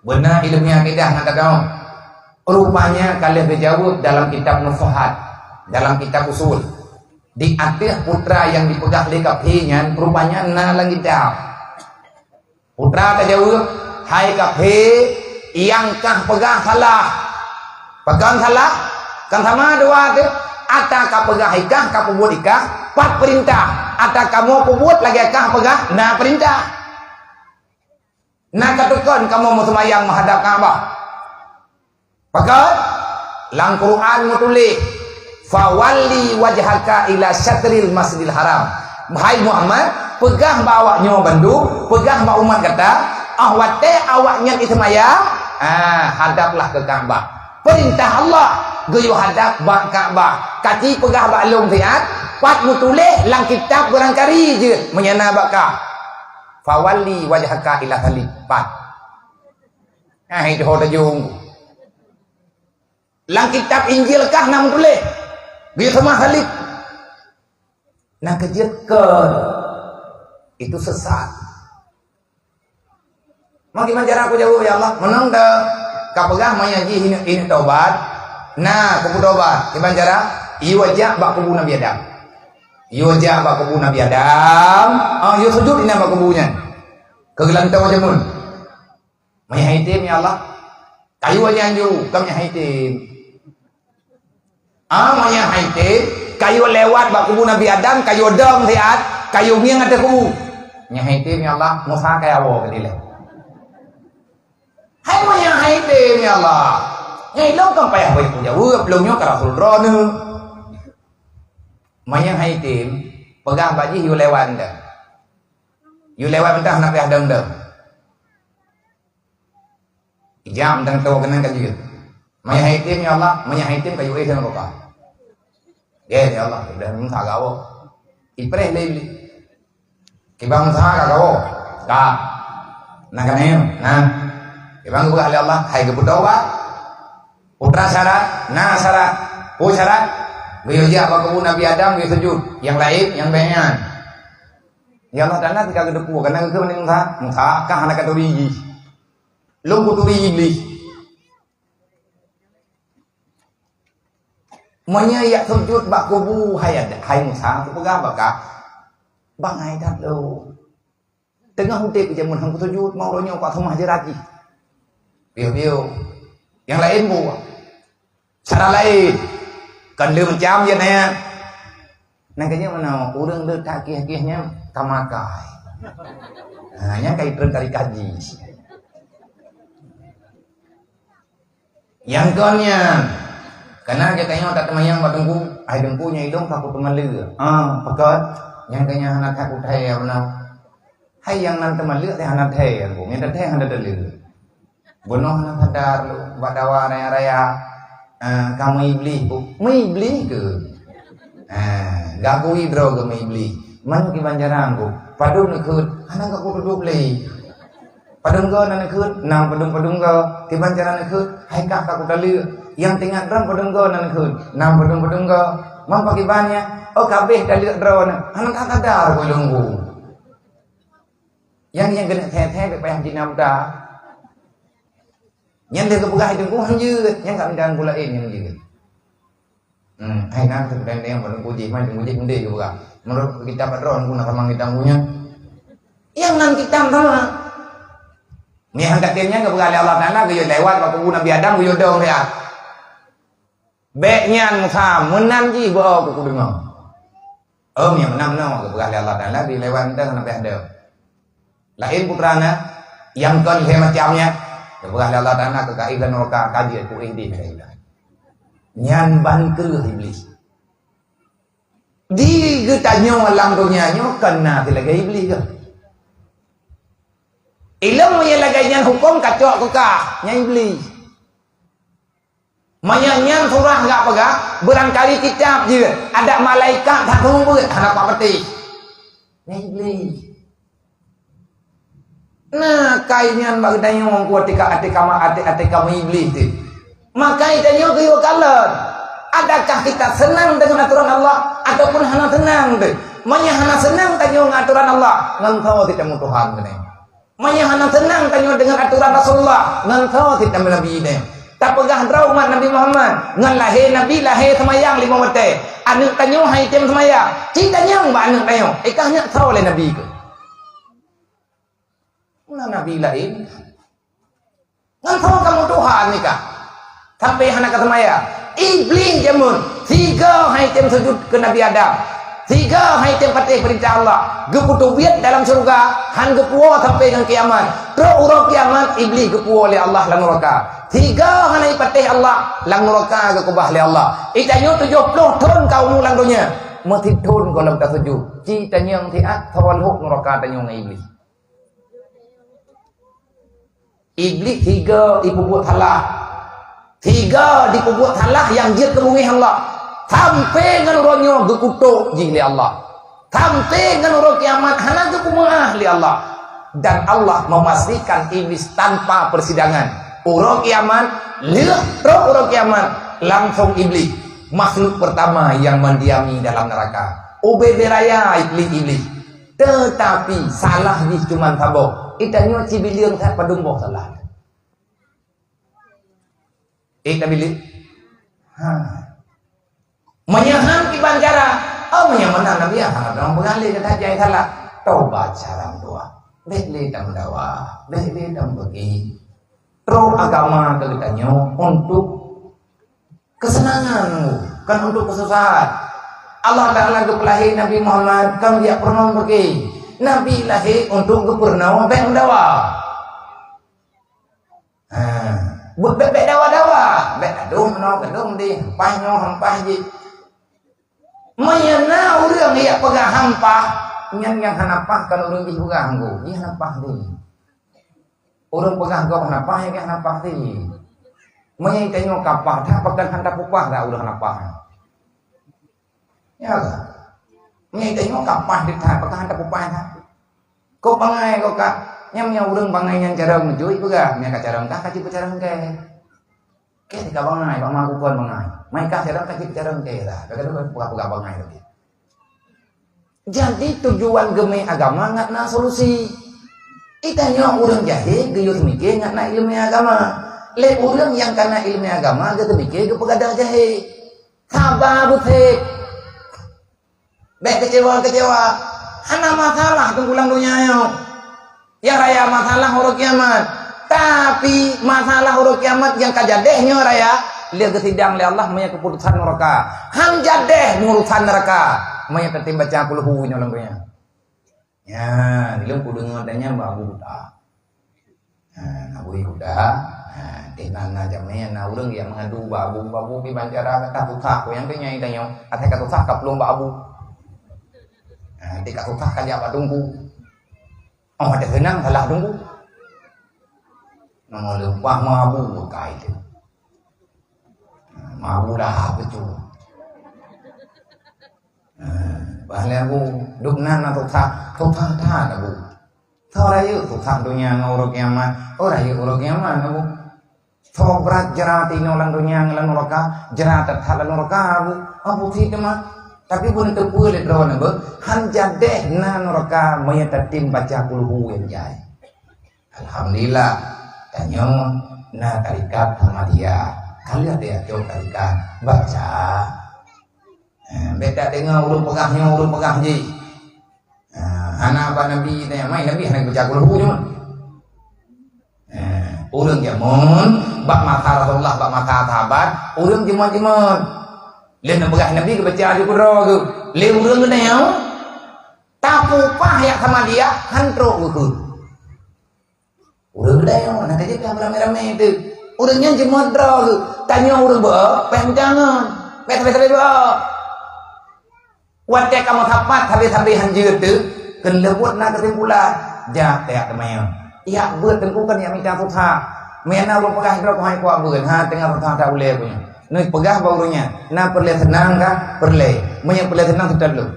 Beuna ilmu akidah ngon tadong. Rupanya ka lheueh geujaweueb dalam kitab Nufuhat, dalam kitab Usul. Di ateueh putra nyang dipeugah lé kafé nyan, rupanya na lam kitab. Putra tajaweueb, "Hai kafé, nyang kah peugah salah." Pakon salah? Kan sama dua tu. Ata kapeugah ikah, kapeubuet ikah, pat peurintah. Ata kamoe peubuet lagée kah peugah, na peurintah. Na katukon kamoe meuseumayang meuhadab Ka'bah. Pakon? Lam Quran meutuléh, "Fawalli wajhaka ila syatril Masjidil Haram." Hai Muhammad, peugah bak awak nyoe bandum, peugah bak umat gata, ah watée awak nyan iseumayang, ah, hadaplah keu Ka'bah. Peurintah Allah geuyue hadap bak Ka'bah. Kaci peugah bak lôn siat, pat meutuléh lam kitab barangkari jeuet meunyan na bak kah. "Fawalli wajhaka ila salib." Pat. Ah, itu ho tajong. Lam kitab Injil kah na meutuléh, geuyue seumah salib? Na keujeuet kon. Itu sesat. Maka kiban cara kujaweueb, "Ya Allah, meunang dah kapeugah manyang jih ini, ini taubat, na kupeutobat." Kiban cara? Iyue jak bak kubu Nabi Adam. Iyue jak bak kubu Nabi Adam. Ah, iyue sujud inan bak kubu nyan. Keu geulantoe jameun. Manyang hai tem, ya Allah. Kayue nyan ju, ka manyang hai tem. Ah, manyang hai tem, kayue lewat bak kubu Nabi Adam, kayue dong siat, kayue ngieng ateueh kubu. Manyang hai tem, ya Allah, Musa ka awoe keudilée. Hai manyang hai tem, ya Allah. Nyang ilong kan payah beuet kujaweueb, lôn nyoe ka rasul droeneuh. Manyang hai tem, peugah bak jih yue lewat dah. Yue lewat meuntah na payah dong-dong. Ijak mantong toh keunan ka jeuet. Manyang hai tem, ya Allah, manyang hai tem kayue éh sama bapa. Ya, ya Allah, udah memang tak gawa. Ipreh lé Iblih. Kiban Musa ka kawoe? Ka. Na ka nyoe? Na. Kiban geupeugah lé Allah, hai geupeutobat. Peue syarat? Na syarat. Peue syarat? Geuyue jak bak kubu Nabi Adam, geuyue sujut. Nyang laén, nyang bèk nyan. Ya Allah Taala, tika geuteupeue, kana geukheun Nabi Musa, Musa, kah hana katuri jih. Lôn kuturi Iblih. Meunyoe jak sujut bak kubu hai Ad-, hai Musa, kupeugah bak kah, bangai that lôn. Teungoh udeb jameun han kusujut, mau uroe nyoe kuseumah jeurat jih. Piôh-piôh. Nyang laén buet. Cara laén. Kon lé macam je nyan. Nyan keuh nyan meunan, ureueng le that kieh-kieh nyan ka makai. Ha, nyan ka itrön tarikat jih. Nyang kon nyan, kana geutanyoe tateumanyong bak teungku, "Hai teungku, nyoe ilôn ka kuteumaleue." Ah, pakon? Nyang keuh nyan hana that kuthèe bunoe. Hai nyang nan teumaleue teuh hana thèe, teungku. Nyang tathèe hana taleue. Bunoe hana sadar lôn, bak dawa raya-raya. Ah, ka meuiblih, Bu. Meuiblih keuh. Ah, gakui droe keuh meuiblih. Man kiban cara, Bu. Padum neukheun, hana ka kuduek lé. Padum goe na neukheun, na padum-padum goe, kiban cara neukheun, hai kah ka kutaleue. Nyang teuingat droe padum goe na neukheun, na padum-padum goe. Man pakiban nyan, oh ka abéh taleuek droe na, hana that sadar keu lôn. Nyang, nyang keuneuk thèe-thèe bèk payah jina buta. Nyan lé geupeugah hai teungku han jeuet, nyan ka mita teungku laén nyang jeuet. Hmm, hai na teungku laén nyang teungku jih, mai teungku jih mendeh geupeugah. Meunurot kitab droe teungku na tamong kitab teungku nyan. Nyang nan kitab sama. Nyan han ka tem nyan geupeugah lé Allah Taala geuyue lewat bak kubu Nabi Adam geuyue dong siat. Bèk nyan Musa, meunan jih beu ku kudeungoe. Oh, nyang meunan-meunan geupeugah lé Allah Taala di lewat enteng sampai ada. Laén putra na, nyang kon lhèe macam nyan, geupeugah lé Allah Taala keu ka éh lam nuraka ka jeuet ku éh di nuraka. Nyan ban kreueh Iblih. Di geutanyoe lam donya nyoe kon na silagèe Iblih keuh. Ilôn nyang lagèe nyan hukôm kacok keu kah, nyan Iblih. Meunyoe nyan surah gak peugah, beurangkali kitab jeuet, adak malaikat that seumeubeuet hana pat patéh. Nyan Iblih. Na kai nyan bak geutanyoe ku até ka, até ka ma-, até, até ka meuiblih teuh. Maka geutanyoe geuyue kalon, adakah kita seunang deungon atoran Allah ataupun hana seunang teuh? Meunyoe hana seunang tanyoe ngon atoran Allah, ngon soe sit tameutuhan keunoe? Meunyoe hana seunang tanyoe deungon atoran Rasulullah, ngon soe sit tameunabi nyoe? Tapeugah droe umat Nabi Muhammad, ngon lahé Nabi lahé seumayang limong watèe. Aneuk tanyoe han item seumayang, ci tanyong bak aneuk tanyoe, "Eh, kah nyak soe lé Nabi keuh?" Meunan nabi laén. Ngon soe kamoe Tuhan nikah? Sampai hana ka seumayang. Iblih jameun, sigoe han item sujud keu Nabi Adam. Sigoe han item patéh peurintah Allah. Geupeuteubiet dalam syeuruga, han geupuwoe sampai ngon kiamat. Trok uroe kiamat, Iblih geupuwoe lé Allah lam nuraka. Sigoe hana ipatéh Allah, lam nuraka geukeubah lé Allah. Itanyoe tujoh ploh thon ka umu lam donya. Meusit thon gohlom tasujud. Ci tanyong siat, soe lhok nuraka tanyoe ngon Iblih. Iblih sigoe jipeubuet salah. Sigoe jipeubuet salah nyang jeuet keu beungéh Allah. Sampai ngon uroe nyoe geukutok jih lé Allah. Sampai ngon uroe kiamat hana geupeumeu'ah lé Allah. Dan Allah memastikan Iblih tanpa persidangan. Uroe kiamat, lheueh trok uroe kiamat, langsung Iblih, makhluk pertama yang mendiami dalam neraka. Ubé-bé raya Iblih, Iblih. Teutapi salah jih cuma saboh. Itanyoe cibileung that padum boh salah. Eh, tabileung? Ha. Meunyoe han kiban cara, oh, meunyoe meunan Nabi, ah, hana droe peugah lé gata jai salah. Tobat sekarang dua. Bèk lé tameudawa, bèk lé tameubeugét. Trok agama keu geutanyoe untuk kesenangan, bukan untuk kesusahan. Allah Taala geupeulahé Nabi Muhammad kon jak peurunoe beugét. Nabi lahé untuk geupeurunoe bèk meudawa. Ha, bèk, bèk, bèk dawa-dawa, bèk gadôh meunoe, gadôh meudéh, hampah nyoe, hampah jih. Meunyoe na ureueng jak peugah hampah, nyan nyang hana paih kon ureueng jih peugah, jih hana paih deh. Ureueng peugah gob hana paih, jih hana paih deh. Meunyoe tanyoe ka paih, that pakon hana tapeupaih dak ureueng hana paih. Ya kan? Meunyoe tanyoe ka paih that, pakon hana tapeupaih that. Kok bangai kok, Kak? Nyang, nyang ureuëng bangai nyan carông meucui peugah, nyang ka carông kah ka cit peucarông kèe. Kèe ka bangai, bak ma kukon bangai. Mai kah carông ka cit peucarông kèe dah. Ka keuneuk peugah-peugah bangai lagi. Jadi tujuan geumé agama ngat na solusi. Itanyoe ureuëng jahé geuyue seumiké ngat na ileumé agama. Lé ureuëng nyang kana ileumé agama geuseumiké geupeugadang jahé. Saba beusék. Bék keucewa-keucewa. Hana masalah teungku lam donya nyoe. Nyang raya masalah uroe kiamat. Tapi masalah uroe kiamat nyang ka jadeh nyoe raya, lé geusidang lé Allah meunyo keuputusan nuraka. Han jadeh urusan nuraka meunyo tatem baca kulhu nyoe lam donya. Nyan, ilong kudeungoe tanyong bak Abu Kuta. Ha, Abu Kuta, ha, teuh na, na jamé na ureuëng nyang meungadu bak Abu, Abu, kiban cara ka susah, ku nyang teunyai tanyong, asai ka susah ka plueng bak Abu. Ha, teuh ka susah ka jak bak Teungku. Oh, ada seunang salah Teungku. Nama leumpah ma Abu bukai tu. Ha, ma Abu dah betul. Ha, bah lé Abu, dum nan na susah, susah that Abu. Soe rayeuk susah donya ngon uroe kiamat, oh rayeuk uroe kiamat Abu. Soe brat jrat inoe lam donya ngon lam nuraka, jrat that lam nuraka Abu. Abu sit teuma. Tapi bun teupeue lé droeneuh beuh, han jadeh na nuraka meunyo tatem baca kulhu nyang jai. Alhamdulillah, tanyoe na tarekat Ahmadiyah. Ka lheueh teuh cok tarekat baca. Eh, bék tadeungoe ureuëng peugah nyoe, ureuëng peugah jih. Eh, hana bak Nabi tanyong, mai Nabi hana geubaca kulhu nyoe. Eh, ureuëng jameun bak masa Rasulullah, bak masa sahabat, ureuëng jameun-jameun. Lé neupeugah Nabi geubaca di kudroe geuh. Lé ureuëng geutanyoe tapupah yak Ahmadiyah han trok geuh. Ureuëng geutanyoe na ka jeuet ka ramé-ramé teuh. Ureuëng nyan jeuet meuet droe geuh. Tanyoe ureuëng beuo, péh meucangon. Péh sabe-sabe beuo. Watée ka meusapat sabe-sabe han jeuet teuh, keuneuk buet na keusimpulan. Jak tajak teumanyong. Yak beuet teungku kan yak mita susah. Meunan ureuëng peugah droe keuhai kuak beuet. Ha, teungoh susah that ulée ku nyoe. Neupeugah bak ureuëng nyan. Na peureulée seunang kah? Peureulée. Meunyoe peureulée seunang, seutôt lom.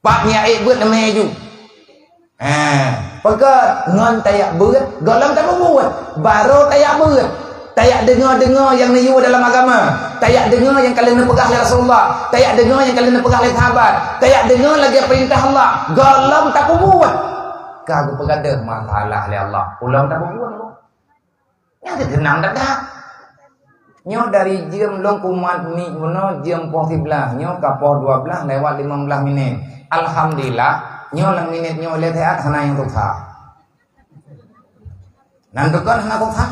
Pat nyak ék beuet namé ju. Ha, peugah ngon tajak beuet, gohlom tapeubuet. Barô tajak beuet. Tajak deungoe-deungoe nyang neuyue dalam agama. Tajak deungoe nyang ka lheueh neupeugah lé Rasulullah. Tajak deungoe nyang ka lheueh neupeugah lé sahabat. Tajak deungoe lagée peurintah Allah. Gohlom tapeubuet. Ka geupeugadeuh masalah lé Allah. Gohlom tapeubuet. Nyan teuh teunang that-that. Nyoe dari jeuem lôn kumat mi bunoe jeuem poh siblaih, nyoe ka poh dua blaih lewat limong blaih minét. Alhamdulillah, nyoe lam minét nyoe lé seuhat hana nyang susah. Nan tukon hana susah.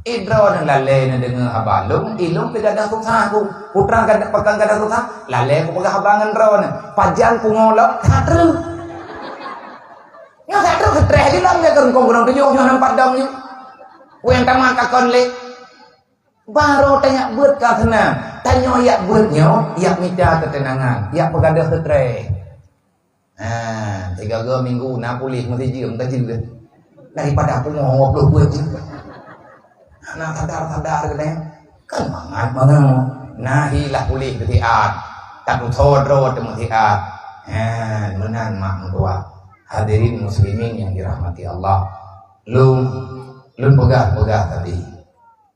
Idroe neulalée neudeungoe haba lôn, ilôn pih gadang susah ku. Putra gadang pakon gadang susah, lalée kupeugah haba ngon droeneuh. Pajan pungo lom, that treuk. Nyoe that treuk seutreh di lom dia keureueng kong gunong tujoh nyoe nampak dong nyoe. Wéh tamat takon lé. Barô tanyak beuet ka seunang. Tanyoe yak beuet nyoe, yak mita keuteunangan, yak peugadeuh seutreh. Ha, tiga minggu na puléh meusi jeuem tajeuet. Daripada pungo dua puluh beuet jeuet. Hana sadar-sadar geutanyoe. Kan mangat mangat. Nahi lah puléh geutiat. Tadusoe droe teumeusiat. Ha, meunan mak meutuah. Hadirin muslimin yang dirahmati Allah. Lôn, lôn peugah-peugah tadi.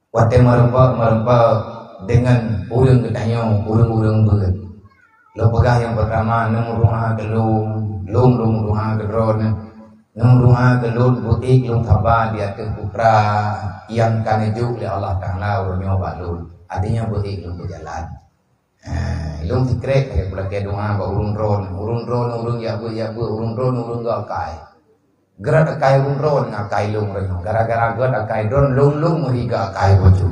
Watée meureumpok-meureumpok deungon ureuëng geutanyoe, ureuëng-ureuëng beuet. Lôn peugah nyang peurtama, lôn meudoá keu lôn, lôn, lôn meudoá keu droeneuh. Lôn meudoá keu lôn beuék lôn saba di ateueh putra nyang ka neujok lé Allah Taala uroe nyoe bak lôn. Artinya beuék lôn beujalan. Ha, lôn sikrek lagée peulakée doá bak ureuëng droeneuh. Ureuëng droeneuh ureuëng jak beuet, jak beuet, ureuëng droeneuh ureuëng geuakai. Geurat akai ureuëng droeneuh ngon akai lôn uroe nyoe. Gara-gara geurat akai droeneuh lôn, lôn meuriga akai bacut.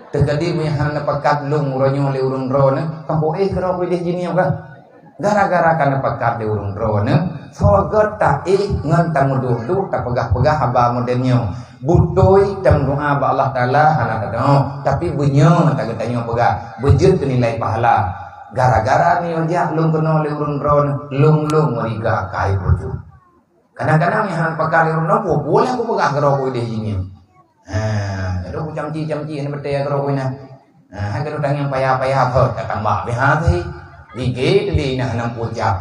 Teukeudi meunyo hana neupakat lôn uroe nyoe lé ureuëng droeneuh, sampôh éh keudroe kuideh jih nyoe kah? Gara-gara ka neupakat lé ureuëng droeneuh, soe gét taéh ngon tameuduek-duek tapeugah-peugah haba model nyoe. Beutôi tameudoá bak Allah Taala hana tadeungoe, tapi beunyoe ta geutanyoe peugah, beujeuet teunilai pahala. Gara-gara nyoe jak lôn keunoe lé ureuëng droeneuh, lôn, lôn meuriga akai bacut. Kadang-kadang nyang hana pakat lé ureuëng droeneuh, peue-peue lé kupeugah keudroe kuideh jih nyoe. Ha, laju kucamci-camci hana beutôi keudroe kuideh. Ha, hai keudroe tangieng paya-paya phot ka tambah beh hati. Gigit di nah nam pucak.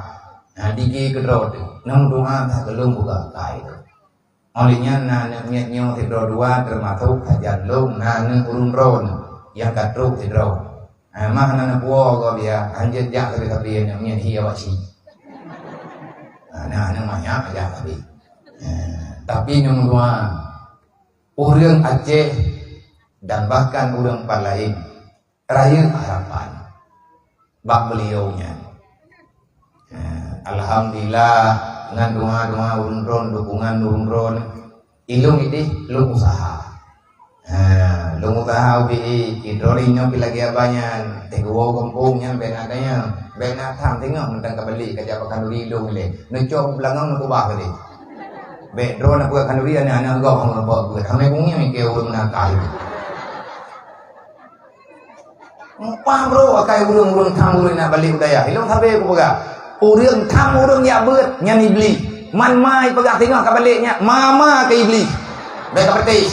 Nah, digi keudroe teuh. Nang doa that keu lôn buka kai teuh. Óh lheueh nyan na aneuk miet nyoe sidroe dua, teumasok sajan lôn na aneuk ureueng droe nyang ka trok sidroe. Ah, mah na neupuwoe gob ya, hanjeuet jak sabe-sabe aneuk miet hi awak cit. Ah, na aneuk manyak jak sabe. Ah, tapi nyang dua, ureueng Aceh dan bahkan ureueng pat laén rayeuk harapan bak beliau nyan. Eh, alhamdulillah, ngon doa-doa ureueng droen, dukungan ureueng droen, ilôn ideh lôn usaha. Eh, lôn usaha ubé, idroe inong pi lagèe abah nyan, teuh geuwoe gampông nyan bèk na tanyong, bèk na tham teungoh mantong ka balek ka jak bak khanduri lôn ilèe. Neucok beulangong neukubah keudeh. Bèk droe na peugah khanduri aneuk-aneuk gob hana bak buet. Hana geunyang ikeu ureueng nakal. Muphom bro, akai ureueng-ureueng tham ureueng nak balek u dayah. Ilôn sabe kupeugah, ureueng tham ureueng jak beuet nyan Iblih. Man ma ipeugah singoh ka balek nyan, ma-ma keu Iblih. Bèk kapeutéh.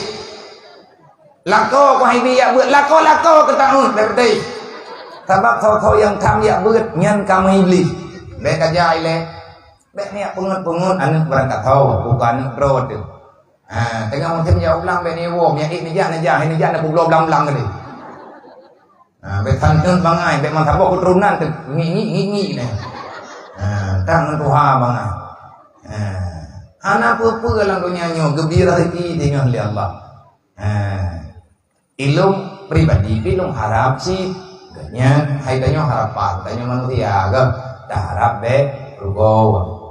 Lakoe keuh Iblih jak beuet, lakoe-lakoe keu taát, bèk kapeutéh. Sabab soe-soe nyang tham jak beuet nyan ka meuiblih. Bèk kajak ilèe. Bèk neujak peungeut-peungeut aneuk barangkasoe, bukan aneuk droe teuh. Ha, teungoh musém jak u blang bèk neuwoe, meunyo ék neujak, neujak, hai neujak na peubloe blang-blang keudeh. Ha, bèk santun bangai, bèk meusaboh keuturonan teuh ngi-ngi ngi-ngi nyan. Ha, tan ngon tuha bangai. Ha, hana peue-peue lam donya nyoe geubri raseuki teungoh lé Allah. Ha, ilôn pribadi pih lôn harab cit. Gobnyan hai tanyoe harapan, tanyoe manusia geuh, taharab bèk rugoe.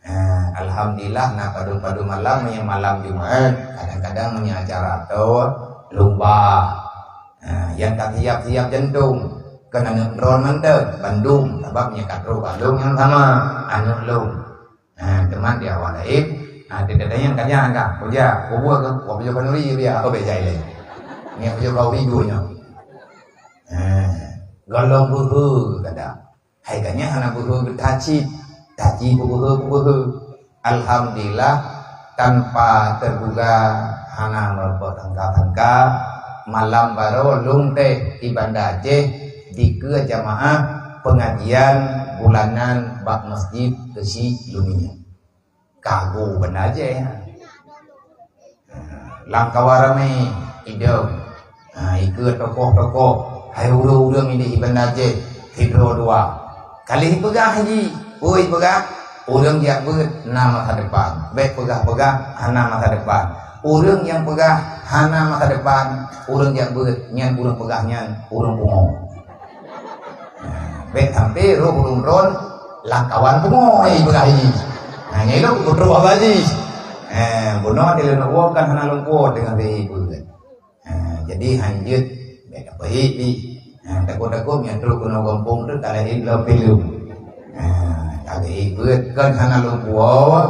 Eh, alhamdulillah na padum-padum malam, meunyo malam Jumat, kadang-kadang meunyo acara atau lomba. Eh, nyang ka siap-siap jantong, kon aneuk droen mantong, bandum, sabab nyang ka trok bak lôn nyang sama, aneuk lôn. Eh, teuma di awak laén, ah, teuka tanyong ka nyan ka, kuja, kubuet ke, kubuet khanuri biar, oh, bèk jai lé. Ngieng kubuet khanuri dua nyoe. Eh, gohlom beuhe kadang. Hai ka nyan hana beuhe geuta cit, taji peubeuhe-peubeuhe. Alhamdulillah, tanpa terduga, hana meureumpok sangka-sangka, malam baroe lôn teh di Banda Aceh dikeue jamaah pengajian bulanan bak Masjid Keuchik Lumieng. Kagu Banda Aceh. Lam kawan ramé idong. Ha, ikeue tokoh-tokoh, hai ureueng-ureueng idéh di Banda Aceh, sidroe dua. Ka lheueh ipeugah jih, peue ipeugah? Ureueng jak beuet na masa depan. Bèk peugah-peugah hana masa depan. Ureueng nyang peugah hana masa depan, ureueng jak beuet, nyan ureueng peugah nyan ureueng pungo. Bèk sampai roh ureueng droen lam kawan pungo, eh, ipeugah jih. Nah, nyan ilôn kutroh haba jih. Eh, bunoe di lôn woe kan hana lôn kuwoe teungoh lheueh ipeugah. Eh, jadi hanjeuet bèk tapeuhik pih. Eh, takot-takot nyan trok keunoe gampông tu ka laén lom pih lôn. Eh, ka lheueh beuet kon hana lôn kuwoe,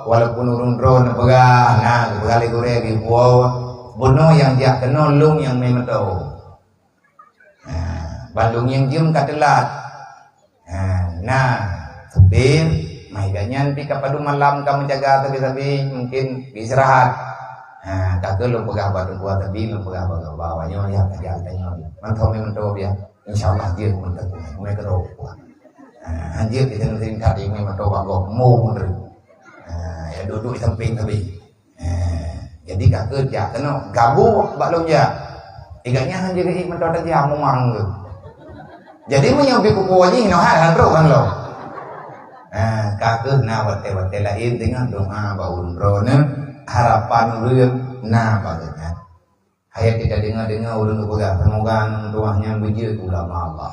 walaupun ureueng droen neupeugah, nah, geupeugah lé gurèe geuh kuwoe. Bunoe nyang jak keunoe lôn nyang mé meutoe. Ha, bandum nyang jeuem ka teulat. Ha, na supir, mai gobnyan pih ka padum malam ka meujaga sabe-sabe, mungkin istirahat. Ha, ka keuh lôn peugah bak teungku Atabi, lôn peugah bak gaba, awak nyoe ya, ka jak tanyoe. Mantong meunan ya. Insya Allah jeuet mantong. Meunan keudroe. Ha, hanjeuet di seuringkat di meunan bak gob, mo meunan. Ha, ya duduk di samping Atabi. Eh, jadi ka keuh jak keunoe gabu bak lôn jak. Iga nyan han jeuet meutoe tajam mumang tu. Jadi meunyoe bit kuku jih noh hai han trok kan lo. Eh, ka keuh na watèe-watèe laén teungoh doa bak ureueng droeneuh, harapan ureueng na bak geuhnyan. Hai teuka deungoe-deungoe ureueng geupeugah, "Seumoga aneuk tuah nyan beujeuet keu ulama Allah."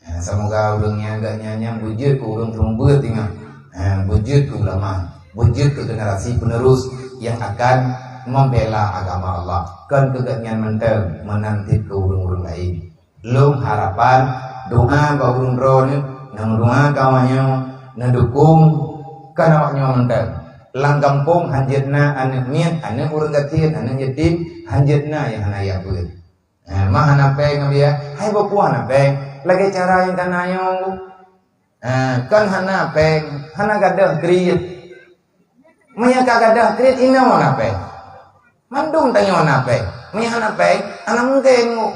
Ha, seumoga ureueng nyang geuhnyan nyan beujeuet keu ureueng seumeubeuet teungoh. Ha, beujeuet keu ulama, beujeuet keu generasi penerus nyang akan membela agama Allah. Kon keu geuhnyan mantong, meunan cit keu ureueng-ureueng laén. Lôn harapan, doa bak ureueng droeneuh, nyang doa keu awak nyoe, neudukung kon awak nyoe mantong. Lam gampông hanjeuet na aneuk miet, aneuk ureueng gasien, aneuk yatim, hanjeuet na nyang hana yah beuet. Ha, mah hana péng ngon dia. Hai bukon hana péng. Lagèe cara nyang kana nyoe. Ha, kon hana péng, hana gadôh kriet. Meunyoe ka gadôh kriet, inoe hana péng. Mandum tanyoe hana péng. Meunyoe hana péng, hana mungken ngon.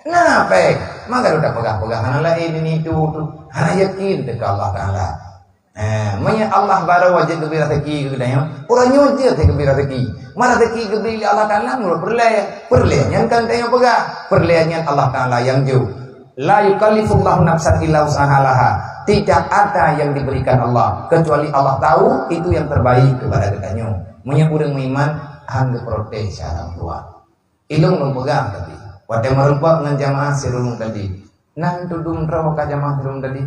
Na péng. Maka udah peugah-peugah hana laén ini itu tu. Hana yakin deungon Allah Taala. Eh, meunyoe Allah baroe jeuet geubri raseuki keu geutanyoe, uroe nyoe jeuet geubri raseuki. Ma raseuki geubri lé Allah Taala meunurot peureulée. Peureulée nyan kon tanyoe peugah, peureulée nyan Allah Taala nyang jok. La yukallifullahu nafsan illa wus'aha laha. Tidak ada yang diberikan Allah kecuali Allah tahu itu yang terbaik kepada geutanyoe. Meunyoe ureuëng meuiman, han geuprotes cara meutuah. Ilôn lôn peugah tadi, watée meurumpok ngon jamaah sireuleueng tadi, nan tudum droe ka jamaah sireuleueng tadi?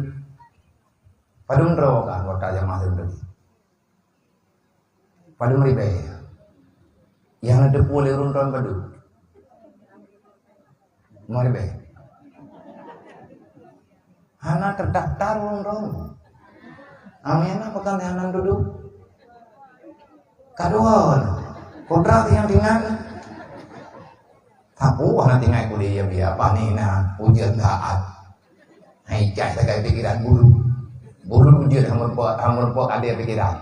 Padum droe ka anggota jamaah sireuleueng tadi? Padum ribée? Nyang neuteupeue lé ureuëng droen padum? Lima ribée? Hana terdaftar ureuëng droen. Amai na pekan hana tudum? Kadua. Kodrat nyang tinggai. Sapeue hana tinggai kudeh ya biya bani na ujeuen saat. Hai cai sagai pikiran bulu. Bulu ujeuen hamur po, hamur po ada pikiran.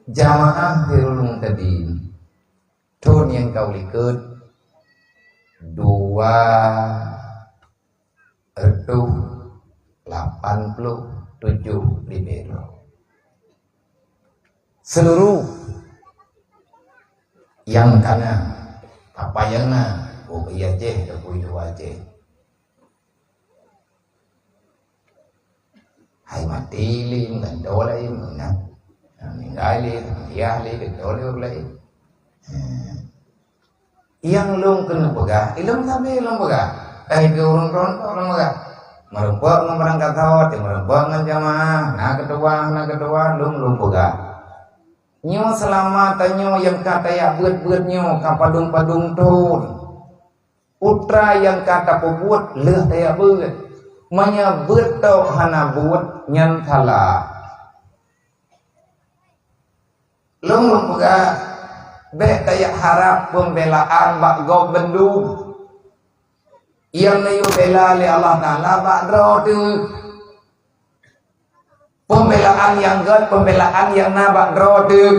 Jamaah Khairul Muhtadin. Thon nyang ka likot dua reutôh lapan ploh tujoh ribée droe. Seuluruh nyang ka na, apa nyang na, oh, i Aceh ataupun i luwa Aceh. Hai maté lé, meugantoe lé, meunan. Meuninggai lé, meuninggai lé, gantoe lé ureuëng laén. Hmm. Nyang lôn keuneuk peugah, ilôn sabe lôn peugah. Eh, keu ureuëng droen lôn peugah. Meurumpok ngon barangkasoe, meurumpok ngon jamaah, na keutuha, na keutuha, lôn, lôn peugah. Nyoe seulama tanyoe nyang ka tajak beuet-beuet nyoe ka padum-padum thon. Peue nyang ka tapeubuet lheueh tajak beuet. Meunyoe beuet tok hana buet, nyan salah. Lôn, lôn peugah, bék tajak harab peumbelaan bak gob bandum. Nyang neuyue bela lé Allah Taala bak droe teuh. Peumbelaan nyang gét, peumbelaan nyang na bak droe teuh.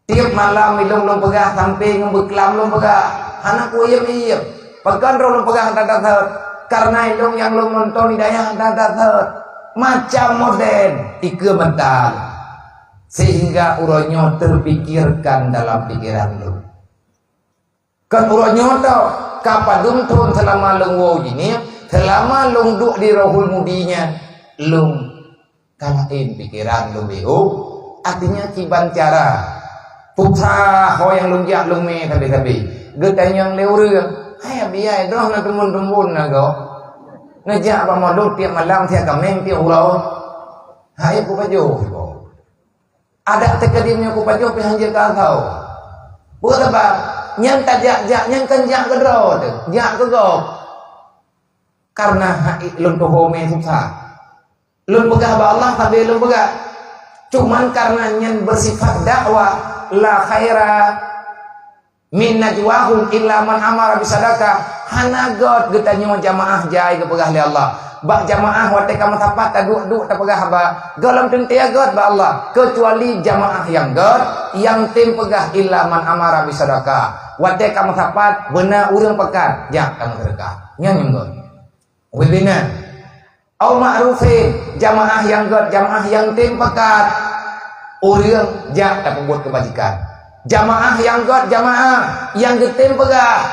Tiep malam ilôn lôn peugah sampoe ngon beuklam lôn peugah, hana kuiem-iem. Pakon droe lôn peugah that-that thot? Kareuna ilôn nyang lôn nonton hidayah that-that thot. Macam model ikeue meutal. Sehingga uroe nyoe teupikirkan dalam pikeran lôn. Kon uroe nyoe tok, ka padum thon seulama lôn woe jinih, seulama lôn duek di Rohul Mudi nyan, lôn ka laén pikeran lôn beuh. Artinya kiban cara. Peue ho nyang lôn jak lôn mé sabe-sabe. Geutanyong lé ureuëng, "Hai biaya droe na teumbon-teumbon na gob? Neujak bak mandum tiep malam, tiep kaméng, tiep uroe? Hai peue pajoh sigoe?" Adak teukeudi meunyoe kupajoh pih hanjeuet ka asau. Peue sabab? Nyan tajak-jak nyan kan jak keudroe teuh, jak keu gob. Kareuna hak lôn tuho mé susah. Lôn peugah bak Allah sabe lôn peugah. Cuman kareuna nyan beusifat dakwah, la khaira min najwahum illa man amara bisadaqah. Hana gét geutanyoe jamaah jai geupeugah lé Allah. Bak jamaah watée ka meusapat taduek-duek tapeugah haba, gohlom teuntée gét bak Allah, keucuali jamaah nyang gét, nyang tem peugah illa man amara bisadaqah. Watée ka meusapat, beuna ureuëng pakat, jak tameuseudeukah. Nyan nyang gét. Ubé binan. Au ma'rufin, jamaah nyang gét, jamaah nyang tem pakat. Ureuëng jak tapeubuet keubajikan. Jamaah nyang gét, jamaah nyang geutem peugah.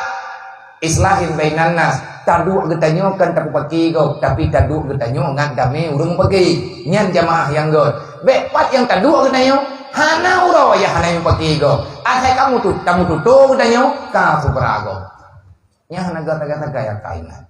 Islahin bainan nas, taduek geutanyoe kon tapeupaki gob, tapi taduek geutanyoe ngat damé ureuëng peuki. Nyan jamaah nyang gét. Bék pat nyang taduek geutanyoe, hana uroe nyang hana nyang peuki gob. Asai kamu tu, tamu tutoe geutanyoe, ka subra gob. Nyan hana gét sagai-sagai nyang ka ingat.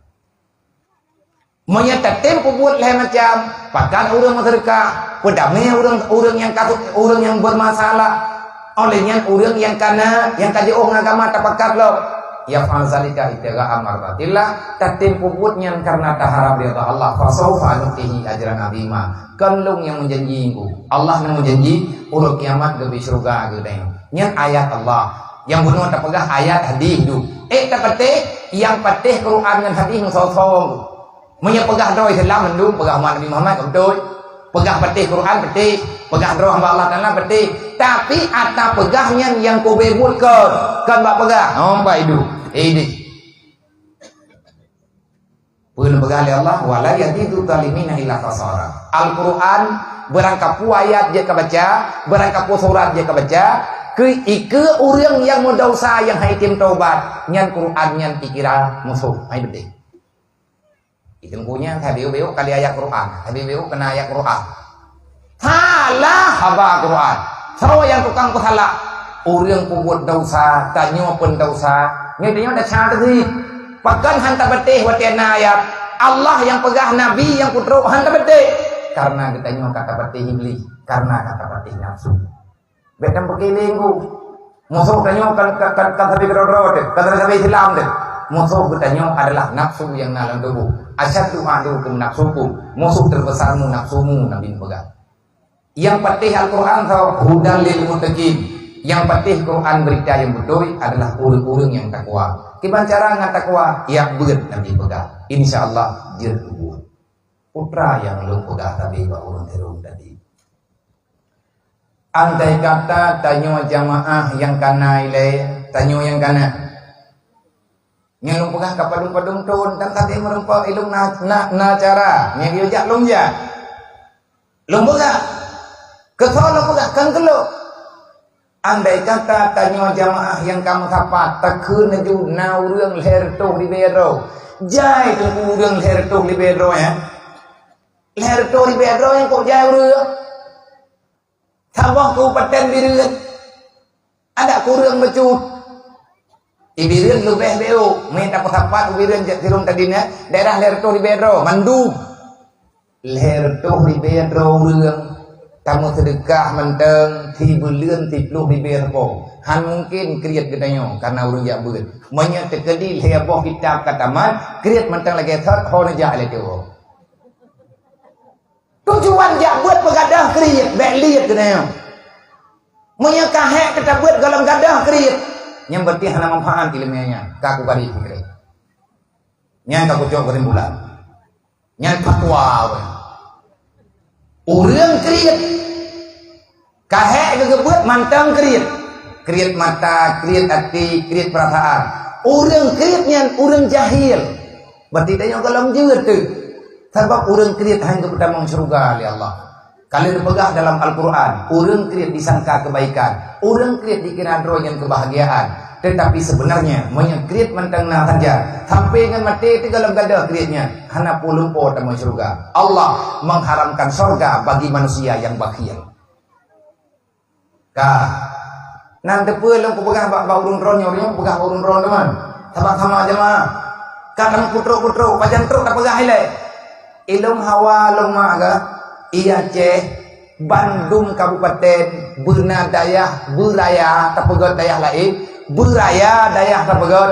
Meunyoe tatem peubuet lhée macam, pakat ureuëng meuseudeukah, peudamé ureuëng, ureuëng nyang ka, ureuëng nyang beurmasalah, óh lheueh nyan ureuëng nyang ka na, nyang ka jiôh ngon agama tapakat lom. Yaf'al zalika ibtigha'a mardatillah, tatem peubuet nyan kareuna taharab ridha Allah, fasaufa nu'tihi ajran 'azima. Kon lôn nyang meujanji ngon Allah nyang meujanji, uroe kiamat geubri syeuruga geutanyoe. Nyan ayat Allah. Nyang bunoe tapeugah ayat hadis tu. Eh, tapatéh, nyang patéh Quran ngon hadis meusoe-soe. Meunyoe peugah droe Islam mandum, peugah umat Nabi Muhammad, beutôi. Peugah patéh Quran, patéh. Peugah droe hamba Allah Taala, patéh. Tapi ata peugah nyan nyang kube buet kon. Kon bak peugah. Nampak itu. Eh, ini. Peue lom peugah lé Allah, "Wa la yazidu zalimina illa khasara." Al-Quran, beurangkapeue ayat jeuet ka baca, beurangkapeue surat jeuet ka baca, keu ikeue ureuëng nyang meudesya nyang hai tem taubat, nyan Quran nyan ikira musoh, hai beudeh. Iteuku nyan ka biu-biu kali ayat Quran, ka biu-biu keunan ayat Quran. Salah haba Quran. Soe nyang tukang peusalah? Ureuëng peubuet desya, tanyoe pun desya. Nyoe tanyoe desya teuh. Pakon han tapatéh watée na ayat Allah nyang peugah, Nabi nyang peutrok, han tapatéh? Karena geutanyoe ka tapatéh Iblih, karena ka tapatéh nafsu. Bék tapeukeuléng ku. Musoh tanyoe kan, kan, kan, kan sabe keudroe-droe teuh, kan sabe Islam teuh. Musoh geutanyoe adalah nafsu nyang na lam tuboh. "Asyaddu aduwwikum nafsukum." Musoh teubesarmu nafsumu, Nabi peugah. Nyang patéh Al-Quran soe? "Hudal lil muttaqin." Nyang patéh Quran, beurita nyang beutôi, adalah ureuëng-ureuëng nyang takwa. Kiban cara ngon takwa? Jak beuet, Nabi peugah. Insya Allah jeuet beuet. Putra nyang lôn peugah sabe bak ureuëng Teurong tadi. Andai kata tanyoe jamaah nyang kana ilée, tanyoe nyang kana. Nyang lôn peugah ka padum-padum thon, dan sabe meureumpok ilôn na, na, na cara. Nyang geuyue jak lôn jak. Lôn peugah. Keu soe lôn peugah, kan keu lôn. Andai kata tanyoe jamaah nyang ka meusapat, takheun laju na ureuëng lhée reutôh ribée droe. Jai teungku ureuëng lhée reutôh ribée droe, ya. Lhée reutôh ribée droe nyang kok jai ureuëng. Saboh kabupaten Bireuen, adak kureueng bacut. I Bireuen leubeh beu, mita peusapat u Bireuen jak Tirong tadi nyan, daerah lhée reutôh ribée droe, mandum. Lhée reutôh ribée droe ureuëng, tameuseudeukah mantong sibuleuen siploh ribée rupoe. Han mungken kriet geutanyoe, kareuna ureuëng jak beuet. Meunyoe teukeudi lhée boh kitab ka tamat, kriet mantong lagée thot ho neujak lé tuwoe. Tujuan jak beuet peugadôh kriet, bék liet keunoe. Meunyoe ka hék keu tabeuet gohlom gadôh kriet, nyan berarti hana manfaat ileumé nyan. Ka kugaréh pike. Nyan ka kucok keusimpulan. Nyan fatwa wéh. Ureuëng kriet. Ka hék geugeubeuet mantong kriet. Kriet mata, kriet até, kriet peurasaan. Ureuëng kriet nyan ureuëng jahil. Berarti tanyoe gohlom jeuet teuh. Sabab ureuëng kriet hana geupeutamong syeuruga lé Allah. Ka lheueh geupeugah dalam Al-Quran, ureuëng kriet disangka keubaikan, ureuëng kriet dikira droe nyan keubahgiaan. Teutapi seubeunarnya, meunyoe kriet mantong na saja, sampai ngon maté teuh gohlom gadôh kriet nyan, hana peue lumpoe tamong syeuruga. Allah mengharamkan syeuruga bagi manusia yang bakhil. Ka. Nan teupeue lôn kupeugah bak, bak ureuëng droe nyoe, ureuëng peugah bak ureuëng droe teuma. Sabab sama jamaah. Ka tameuputrok-putrok, pajan trok tapeugah ilée. Ilôn hawa lôn mak gah, i Aceh, bandum kabupaten, beuna dayah, beuraya, tapeugét dayah laén, beuraya dayah tapeugét,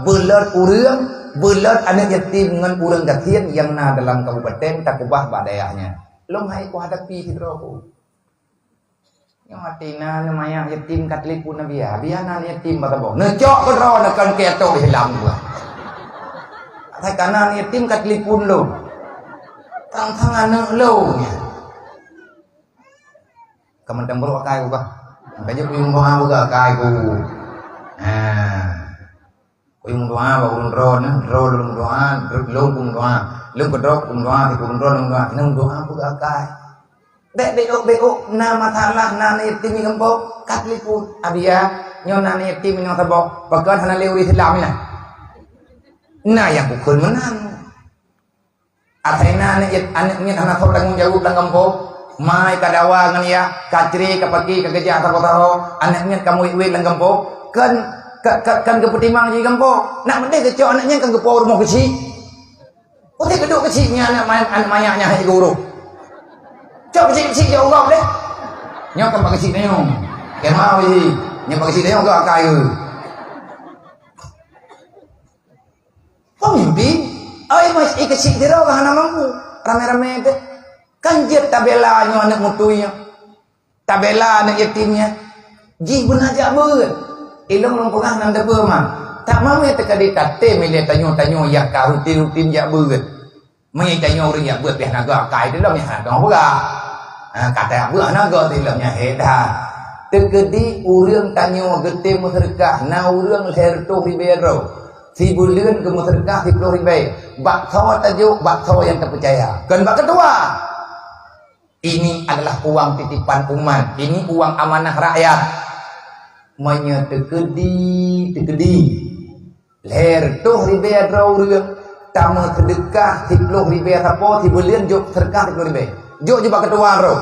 beulôt ureuëng, beulôt aneuëk yatim ngon ureuëng gasien nyang na dalam kabupaten takeubah bak dayah nyan. Lôn hai kuhadapi sidroe ku. Nyoe maté na aneuk manyak yatim ka telepon Abiya. Abiya na aneuk yatim bak saboh. Neucok keudroe neuh kon keu atoe Islam geuh. Asai ka na aneuk yatim ka telepon lôn. Tang-tang aneuk lôn nyan. Ka mantong brok akai ku kah. Ka jeuet kuyong doa beuga akai ku. Ha. Kuyong doa bak ureuëng droe nyoe, droe lôn doa, lôn kuyong doa. Lôn keudroe kuyong doa, di ureuëng droe lôn doa. Keuneuk doa beuga akai. Bék bék-bék na masalah, na aneuk yatim nyoe gampông, ka telepon. Abiya, nyoe na aneuk yatim nyoe saboh. Pakon hana lé ureuëng Islam nyan. Na nyang bukon meunan. Asai na aneuk, aneuk miet hana soe tanggong jaweueb lam gampông. Mai ka dawa ngon yah, ka cré, ka paki, ka keujak saboh-saboh. Aneuk miet ka muwét-wét lam gampông. Kan, kan, kan, kan geupeutimang jih gampông. Nak meudeh geucok aneuk nyan kan geupo rumoh keuchik. Utai keuduek keuchik nyan aneuk ma-, aneuk manyak nyan hai guru. Cok keuchik-keuchik ya Allah deh. Nyoe kan bak keuchik nyoe. Kema wih. Nyoe bak keuchik nyoe ke akai. Pemimpin, ai mas ikeuchik sidroe hana mampu. Ramé-ramé teuh. Kan jeuet tabela nyoe aneuk mutui nyoe. Tabela aneuk yatim nyan. Jih beuna jak beuet. Ilôn lôn peugah nan teupeu ma. Tak mamé teuka di tatem ilée tanyoe-tanyoe nyang ka rutin-rutin jak beuet. Meunyoe tanyoe ureuëng jak beuet pih hana geuakai teuh lom nyang hana teupeugah. Ha, ka tajak beuet hana geuh teuh lom nyang hék that. Teukeudi ureuëng tanyoe geutem meuseudeukah na ureuëng lhée reutôh ribée droe. Sibuleuen geumeuseudeukah siploh ribèe. Bak soe tajok, bak soe nyang tapeucaya. Kon bak keutua. Ini adalah uang titipan umat. Ini uang amanah rakyat. Meunyoe teukeudi, teukeudi. Lhèe reutôh ribèe droe ureueng, tameuseudeukah siploh ribèe sapo, sibuleuen jok seudeukah siploh ribèe. Jok ju bak keutua droe.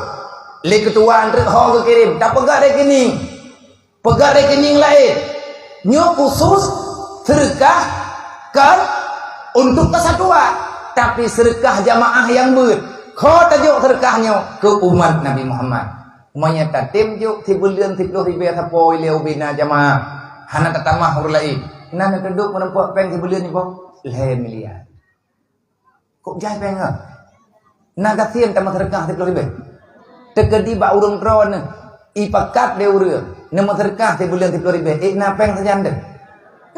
Lé keutua treuk ho geukirém, tapeugah rekening. Peugah rekening laén. Nyoe khusus seudeukah kon untuk persatuan, tapi seudeukah jamaah nyang beuet. Kho tajok seudeukah nyoe keu umat Nabi Muhammad. Meunyoe tatem jok sibuleuen siploh ribèe sapo lé ubena jamaah, hana tatamah ureueng laén. Na neutudok meureumpok péng sibuleuen nyoe lhèe miliar. Kok jai péng ah? Na gasien tameuseudeukah siploh ribèe. Teukeudi bak ureueng droeneuh, ipakat lé ureueng, neumeuseudeukah sibuleuen siploh ribèe, ék na péng sajan deh.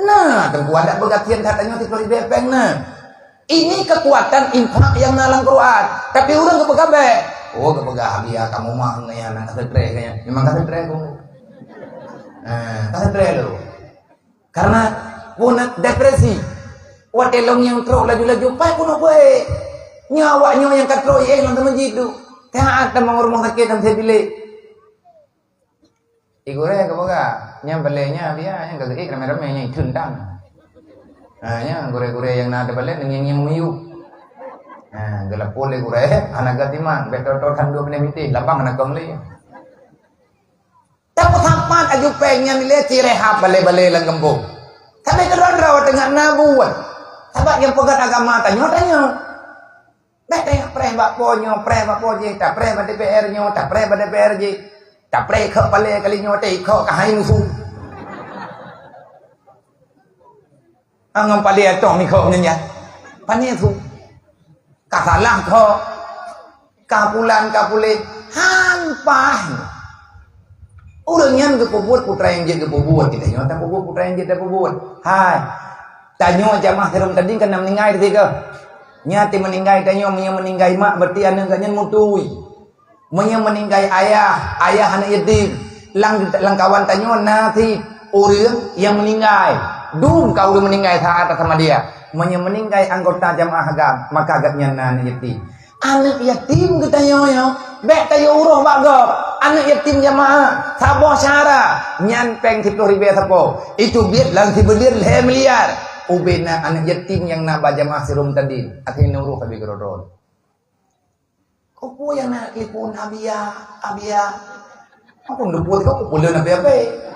Na, teungku adak beugasien that tanyoe siploh ribèe péng na. Ini kekuatan infak nyang na lam Quran. Tapi ureueng geupeugah bèk. Oh, geupeugah biya kamoe mah ngon nyang na ka seutreh nyan. Memang ka seutreh kok. Nah, ka seutreh lom. Karena puna depresi. Watèe lôn nyang trok laju-laju, pai puna beuet. Nyoe awak nyoe nyang ka trok, eh, lam teumeujidu. Taát tamong rumoh sakét dan sebilék. Igurèe ka peugah, nyang balèe nyan biya, nyang ka geuék ramé-ramé nyan iteuntang. Ha, nyan gurèe-gurèe nyang na di balèe nyan nyang miyup. Ha, geulapor lé gurèe, hana geutimang, bèk toto thandua binéh mité, labang hana kong lé. Tapeusapat aju péng nyan ilèe sirehab balèe-balèe lam gampông. Sabe keudroe-droe teungoh na buet. Sabab nyang peugöt agama tanyoe, tanyoe. Bèk teupreh bak po nyoe, preh bak po jih, tapreh bak D P R nyoe, tapreh bak D P R jih. Tapreh kheun palèe kali nyoe, teuh kheun ka hai musu. Angon palèe atong ni kheun nyan. Pane su. Ka salah kheun. Ka pulan, ka puléh. Han paih. Ureueng nyan geupeubuet, peue treuk jeuet geupeubuet. Kita nyoe tapeubuet, peue treuk jeuet tapeubuet. Hai. Tanyoe jamaah sirôm tadi kan na meuninggai teuh ka. Nyan teuh meuninggai tanyoe, meunyoe meuninggai mak, berarti aneuk geuh nyan mutui. Meunyoe meuninggai ayah, ayah aneuk yatim, lam, lam kawan tanyoe na cit ureueng nyang meuninggai. Dum ka ureueng meuninggai saát sama dia. Meunyoe meuninggai anggota jamaah agam, maka gobnyan na aneuk yatim. Aneuk yatim geutanyoe nyoe, bèk tayue uroe bak gob. Aneuk yatim jamaah, saboh syedara, nyan péng siploh ribèe sapo. Itu biet lam sibuleuen lhèe miliar. Ubena aneuk yatim nyang na bak jamaah sirôm tadi, akhé neuroh sabe keudroe-droe. Kok peue nyang na telepon, "Abiya, Abiya." Aku neupot kok peue lôn Abiya-Abiya.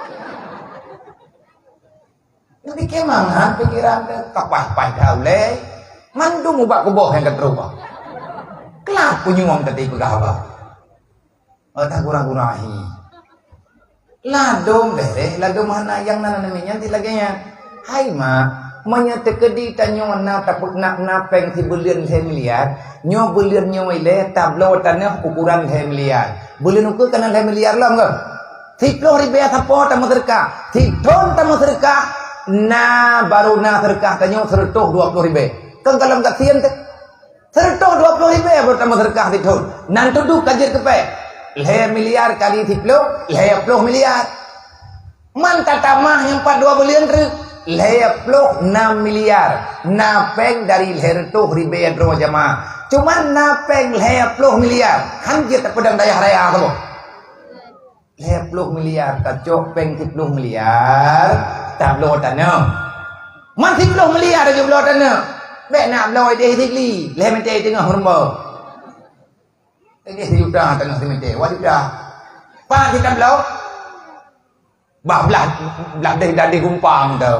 Neupike mangat pikeran teuh, ka paih-paih that ulèe. Mandum ubak kuboh nyang ka trok. Keulah punyueng teuh peugah haba. Oh, tak gura-gura hi. Ladôm bèrèh, ladôm hana nyang na, na, na, nyan cit lagèe nyan. Hai mak, meunyoe teukeudi tanyoe na tapeu-, na, na péng sibuleuen lhèe miliar, nyoe buleuen nyoe ilèe tabloe tanoh ukuran lhèe miliar. Buleuen ukeue ka na lhèe miliar lom keuh? Siploh ribèe sapo tameuseudeukah? Sithôn tameuseudeukah na barô na seudeukah tanyoe seureutôh dua ploh ribèe. Kon ka lom gasien teuh. Seureutôh dua ploh ribèe baru tameuseudeukah sithôn. Nan tudoh ka jeuet keu péng. Lhèe miliar kali siploh, lhèe ploh miliar. Man tatamah nyang pat dua buleuen treuk, lhèe ploh nam miliar. Na péng dari lhèe reutôh ribèe droe jamaah. Cuman na péng lhèe ploh miliar. Han jeuet tapeudong dayah raya saboh. Lhèe ploh miliar, tacok péng siploh miliar, tabloe tanoh. Man siploh miliar laju bloe tanoh. Bèk na bloe idéh Sigli, lhèe mètè teungoh meurumpok. Idéh sijuta tanoh simètè, dua juta. Pat ditabloe? Bah blah, blah deh dari gumpang tu.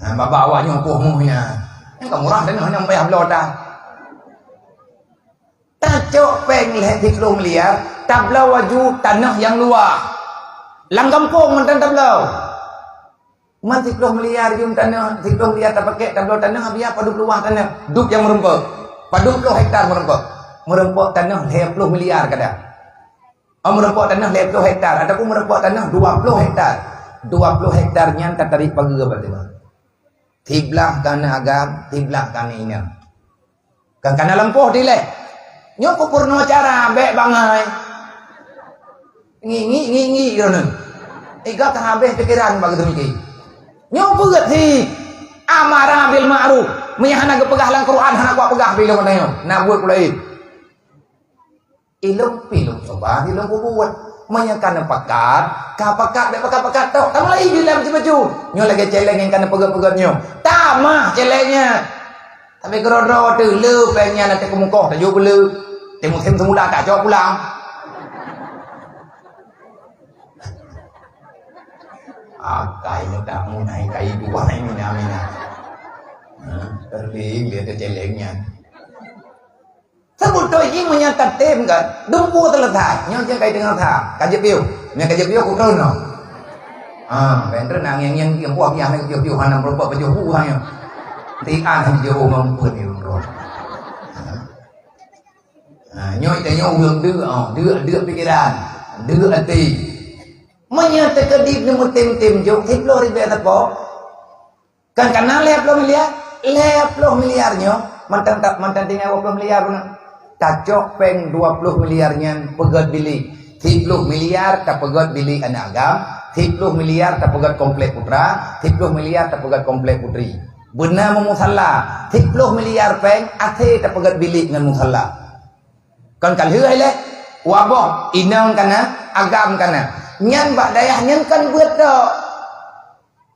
Ha, babah awak nyoe poh moh nyan. Nyang ka murah tanoh nyang payah bloe tan. Tacok péng lhèe siploh miliar, tabloe laju tanoh nyang luwah. Lam gampông mantong tabloe. Man siploh miliar jeuem tanoh, siploh miliar tapakèk tabloe tanoh, Abiya padub luwah tanoh. Dub nyang meurumpok. Padub ploh hektar meurumpok. Meurumpok tanoh lhèe ploh miliar kadang. Oh, meurumpok tanoh lhèe ploh hektar ataupun meurumpok tanoh dua ploh hektar. Dua ploh hektar nyan tatarék pageue bak teuma. Siblah ka aneuk agam, siblah ka aneuk inong. Kan ka na lampôh dilèe. Nyoe keu peurunoe cara bèk bangai. Ngi, ngi, ngi, ngi, droeneuh. Iga ka habéh pikeran bak geuteumiki. Nyoe beuet hi. Amara bil ma'ruf. Meunyo hana geupeugah lam Quran, hana kuat peugah pi lôn tanyoe. Na buet ku laén. Ilôn pi lôn cuba, ilôn kubuet. Meunyo ka neupakat, ka pakat, bèk pakat-pakat tok. Tamah lagi di dalam baju-baju. Nyoe lagèe celeng nyang ka neupeugöt-peugöt nyoe. Tamah celeng nyan. Tapi keudroe-droe teuh, le péng nyan ateueh keumukoh, tajok beuleu. Teuh musém seumula tajok pulang. Akai meutamong hai kai dua hai mina mina. Ha, terling dia teuceleng nyan. Sebeutôi jih meunyo tatem kan, dumpeue selesai. Nyoe jeuet kai teungoh that. Ka jeuet piôh. Meunyo ka jeuet piôh, kutron noh. Ha, bèk treun nang nyang nyang nyang buah biah nang piôh-piôh hana meureumpok pajoh buah nyoe. Tian han jeuet ngon peuet ni lôn. Ha, nyoe tanyoe ureueng deuk, oh, deuk, deuk pikeran, deuk até. Meunyoe teukeudi neumeutem-tem jok, siploh ribèe sapo? Kan kana lhèe ploh miliar? Lhèe ploh miliar nyoe, mantong ta-, mantong tinggai dua ploh miliar pun. Tacok péng dua ploh miliar nyan peugöt bilék. Siploh miliar tapeugöt bilék aneuk agam, siploh miliar tapeugöt komplek putra, siploh miliar tapeugöt komplek putri. Beuna meumusala, siploh miliar péng até tapeugöt bilék ngon musala. Kon ka lheueh ilèe, waboh inong kana, agam kana. Nyan bak dayah nyan kon beuet tok.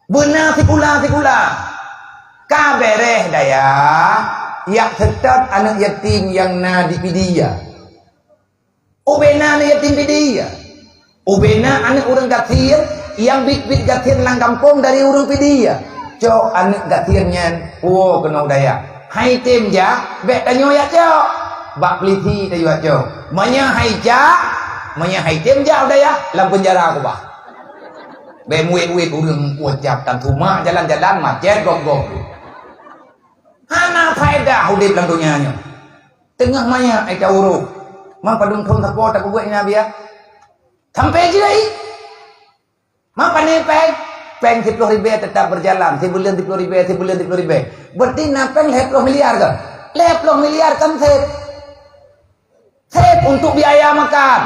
Beuna sikula-sikula. Ka bèrèh dayah, jak seutôt aneuk yatim nyang na di Pidie. Ubena aneuk yatim Pidie. Ubena aneuk ureueng gasien nyang biet-biet gasien lam gampông dari ureueng Pidie. Cok aneuk gasien nyan woe keunoe u dayah. Hai tem jak, bèk tanyoe jak cok. Bak peulisi tanyoe jak cok. Meunyo hai jak, meunyo hai tem jak u dayah, lam peunjara keubah. Bèk muet-muet ureueng ucap tan tumak jalan-jalan macet gob-gob. Hana faedah udép lam donya nyoe. Teungoh manyak ai ta urôh. Man padum thon sapo tapeubuet nyan biya. Sampai jeuet ai. Man pane péng, péng siploh ribèe teutap beujalan, sibuleuen siploh ribèe, sibuleuen siploh ribèe. Berarti na péng lhèe ploh miliar kan? Lhèe ploh miliar kan sép. Sép untuk biaya makan.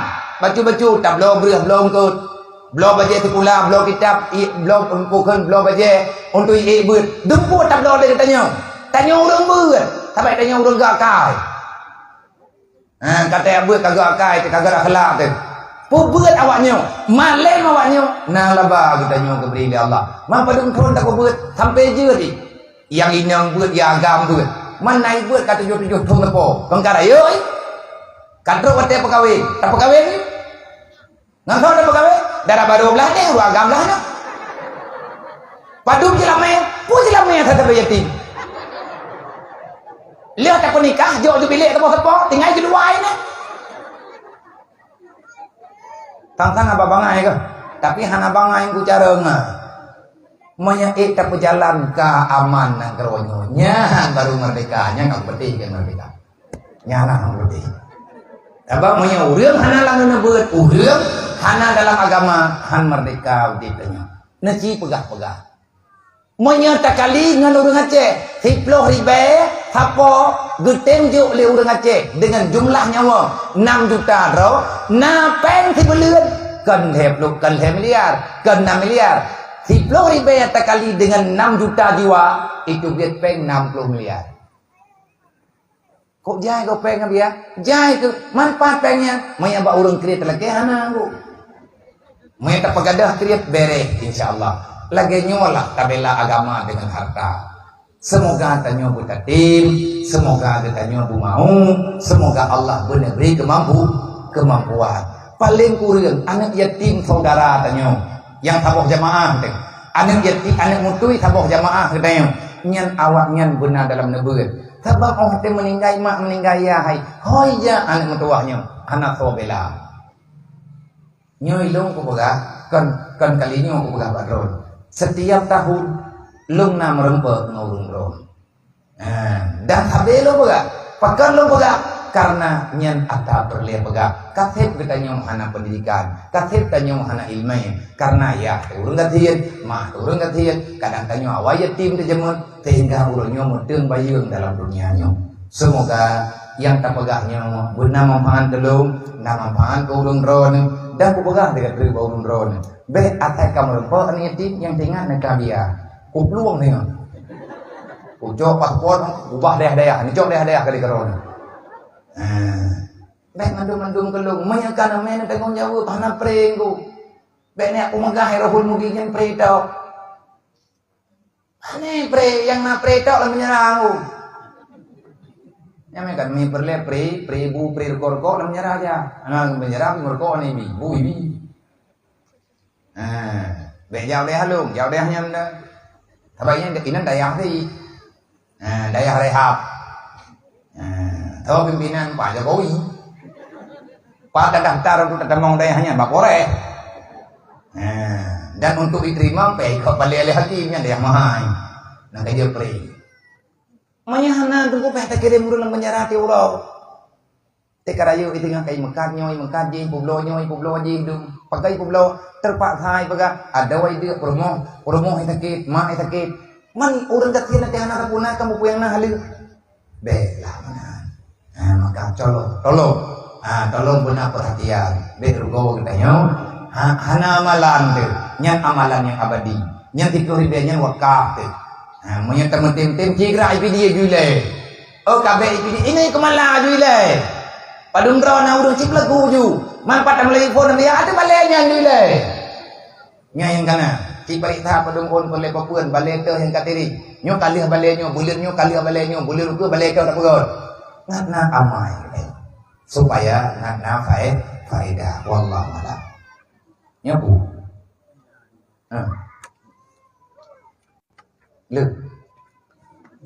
Bacut-bacut, tabloe breueh, bloe eungkôt. Bloe bajèe sikula, bloe kitab, i-, bloe, bukon, bloe bajèe untuk ié beuet. Dumpeue tabloe lé geutanyoe. Tanyoe ureueng beuet, sabab tanyoe ureueng geuakai. Ha, ka tajak beuet ka geuakai, ka geuakhlak teuh. Peubeuet awak nyoe, malém awak nyoe, na laba geutanyoe geubri lé Allah. Man padum thon tapeubeuet, sampai jeuet jih. Nyang inong beuet, nyang agam beuet. Man na beuet ka tujoh-tujoh thon leupô. Kon ka rayeuk, eh? Ka trok watèe peukawen, tapeukawen, eh? Ngon soe tapeukawen? Dara barô blah deh, ureueng agam blah nyoe. Padum jeulamé, peue jeulamé that sabe yatim. Lheueh tapeunikah, jok ju bilék sapo-sapo, tinggai ju dua nyan. Sang-sang haba bangai keuh. Tapi hana bangai ku cara ngan. Meunyo ék tapeujalan ka aman nanggroe nyoe, nyan baru merdeka, nyan ka beutôi keu merdeka. Nyan na beutôi. Sabab meunyo ureueng hana lam neubeuet, ureueng hana dalam agama, han merdeka udép tanyoe. Neuci peugah-peugah. Meunyo takali ngon ureueng Aceh, siploh ribèe sapo geutem jok lé ureueng Aceh deungon jumlah nyawa nam juta droe, na péng sibuleuen, kon lhèe ploh, kon lhèe miliar, kon nam miliar. Siploh ribèe takali deungon nam juta jiwa, itu gét péng nam ploh miliar. Kok jai keu péng biya? Jai keu manfaat péng nyan. Meunyo bak ureueng kriet lakèe hana, Bu. Meunyo tapeugadôh kriet, bèrèh, insya Allah. Lagèe nyoe lah tabela agama deungon harta. Seumoga tanyoe beutatem, seumoga geutanyoe beumau, seumoga Allah beuneubri keumampu-, keumampuan. Paleng kureueng aneuk yatim saudara tanyoe nyang saboh jamaah teuh. Aneuk yatim, aneuk mutui saboh jamaah geutanyoe. Nyan awaknyan beuna dalam neubeuet. Sabab 'oh watèe meuninggai mak, meuninggai yah hai, hôi jak aneuk meutuwah nyoe, hana soe bela. Nyoe lôn kupeugah, kon, kon kali nyoe kupeugah bak droe. Setiap tahun, lôn na meureumpok ngon ureueng droe. Ha, dan sabe lôn peugah, pakon lôn peugah? Karena nyan atra peureulèe peugah, ka sép geutanyoe hana pendidikan, ka sép tanyoe hana ileumèe. Karena yah ureueng gasien, mak ureueng gasien, kadang tanyoe awai yatim teuh jameun, sehingga ureueng nyoe meuteung bayeung dalam dunia nyoe. Seumoga nyang tapeugah nyoe beuna manfaat keu lôn, na manfaat keu ureueng droeneuh, dan kupeugah lagèe treuk bak ureueng droeneuh. Bèk asai ka meureumpok aneuk yatim nyang teuingat neuka biya. Kuplueng nyoe. Ucok paspor, ubah dayah-dayah. Ni cok dayah-dayah kali keudroe nyoe. Ha. Bèk mandum-mandum keu lôn. Meunyoe ka na meunan tanggong jaweueb, hana pré ku. Bèk neujak peugah Rohul Mudi nyan pré tok. Hana pré, nyang na pré tok lam penjara ku. Nyan meunan kan mi peureulèe pré, pré bu, pré rukok-rukok lam penjara aja. Hana lam penjara, mi rukok ni bi, bu ibi. Ha, bèk jak u dayah lôn, jak u dayah nyan dah. Sabab nyan inan dayah sih. Ha, dayah rehab. Ha, tho pimpinan Pak Jokowi. Pat tadaftar untuk tatamong dayah nyan bak Polres. Ha, dan untuk diterima payah ikot balèe lé hakim nyan dayah mahai. Nang ka jeuet pré. Meunyo hana teungku payah takirém ureueng lam penjara tiep uroe. Teuka rayeuk i teungoh kai meukat nyoe, meukat jih, peubloe nyoe, peubloe jih dum. Pakai peubloe, teupaksa i peugah, adoe i deuk peurumoh, peurumoh i sakét, mak i sakét. Man ureueng gasien até hana sapeue na, kamoe peue nyang na haleue. Bèk lah meunan. Ha, maka tolong, tolong. Ha, tolong beuna peurhatian. Bèk rugoe geutanyoe. Ha, hana amalan teuh. Nyan amalan nyang abadi. Nyan siplôh ribèe nyan wakaf teuh. Ha, meunyoe tameutem-tem, sigra I P D ju ilèe. Oh, ka bèk I P D, ingat keumala ju ilèe. Padum droe na ureueng cit peulagu ju. Man pat tameulai phôn, ya, ateueh balèe nyan ju ilèe. Nyan nyang kana. Cit pareksa padum phôn peureulèe papeuen, balèe teuh nyang ka tiring. Nyoe ka lheueh balèe nyoe, buleuen nyoe ka lheueh balèe nyoe, buleuen ukeue balèe teuh tapeugöt. Ngat na amai, eh. Supaya ngat na fae-, faedah. Wallahu a'lam. Nyoe bu. Ha. Leuh.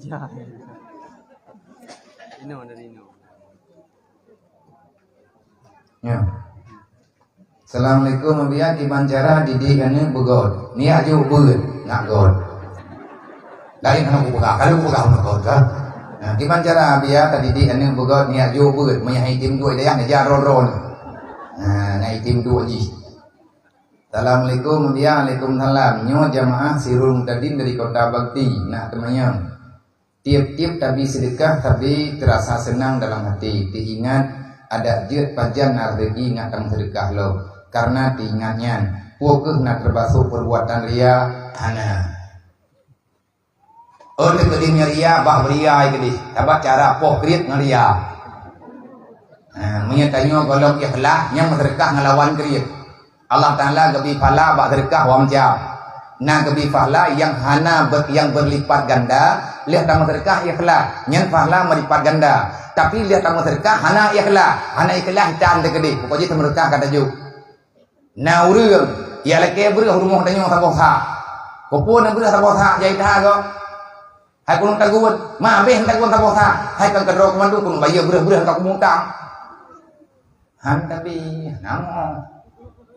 Ya. Inoe dari inoe. Ya. Assalamualaikum, Abiya. Kiban cara didik aneuk beugöt? Niyak jok beuet, nak göt. Laén hana kupeugah, kalau kupeugah hana göt kan? Nah, kiban cara Abiya tadidik aneuk beugöt, niyak jok beuet? Meunyo item duek dayah, neujak droe-droe. Nah, na item duek jih. Assalamualaikum, ya, waalaikumsalam. Nyoe jamaah Sirul Mutadin dari Kota Bakti, nak teumanyong. Tiep-tiep tabi seudeukah, tabi teurasa seunang dalam hati. Teuingat adak jeuet pajan na reuzeki ngat tameuseudekah lom. Karena teuingat nyan, peu kheueh na teumasok peubuatan ria? Hana. Oh, teukeudeh nyan ria, bah beuria ai keudeh. Sabab cara poh kriet ngon ria. Ha, meunyoe tanyoe gohlom ikhlas, nyan meuseudeukah ngelawan kriet. Allah Taala geubri pahala bak seudeukah dua macam. Na geubri pahala nyang hana ber-, nyang berlipat ganda, lheueh tameuseudeukah ikhlas, nyan pahala meulipat ganda. Tapi lheueh tameuseudeukah hana ikhlas, hana ikhlas tan teukeudeh, pokok jih tameuseudeukah ka tajok. Na ureueng, ya lakèe breueh rumoh tanyoe saboh sak. Peue na breueh saboh sak jai that gob? Hai keuneuk tagun, ma abéh tagun saboh sak. Hai kan keudroe keu mandum keuneuk bayeue breueh-breueh ka kumutang. Han tabi, namo.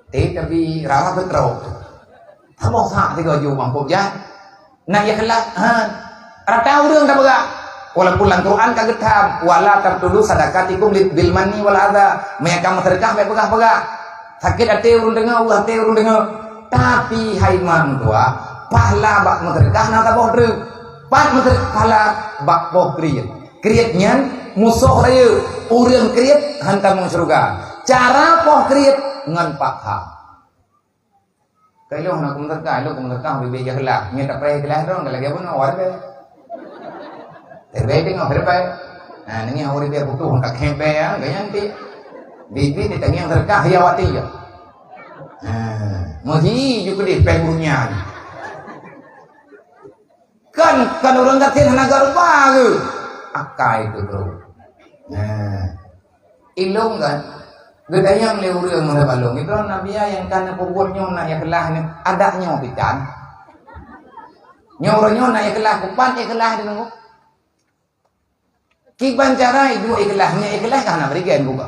Té tabi, rara beutro. Saboh sak tiga ju mangkok jan. Na ikhlas, ha. Rata ureueng tapeugah. Walaupun lam Quran ka geutham, "Wala tabtulu sadaqatikum lil, bil manni wal adha." Meunyo ka meuseudeukah, bèk peugah-peugah. Sakét até ureueng deungoe, ueh até ureueng deungoe. Tapi hai mak meutuah, pahala bak meuseudeukah na saboh treuk. Pat meuseudeukah pahala bak poh kriet. Kriet nyan musoh rayeuk. Ureueng kriet han tamong syeuruga. Cara poh kriet ngon paksa. Keu lôn hana kumeuseudeukah, lôn kumeuseudeukah bibit ikhlas. Nyoe tapreh ikhlas droe, lagèe bunoe, awai bèe. Teurbèe teungoh, teurbèe. Nah, neungieng awai bèe putôh, ka khém bèe, ya, gaya nanti. Bibit ditangieng seudeukah, ya, awai ti, ya. Nah, meuhi ju keudeh pèng burunya. Kan, kan ureueng gasien hana geurupa geuh. Akai tu, bro. Nah. Ilong kan, geutanyong lé ureueng meusabalong, "Droe Nabi nyang ka neupeubuet nyoe na ikhlas nyoe, adak nyoe pitan?" Nyoe uroe nyoe na ikhlas, kupat ikhlas deungoe. Kiban cara iduek ikhlas, nyoe ikhlas ka hana meurigen buka.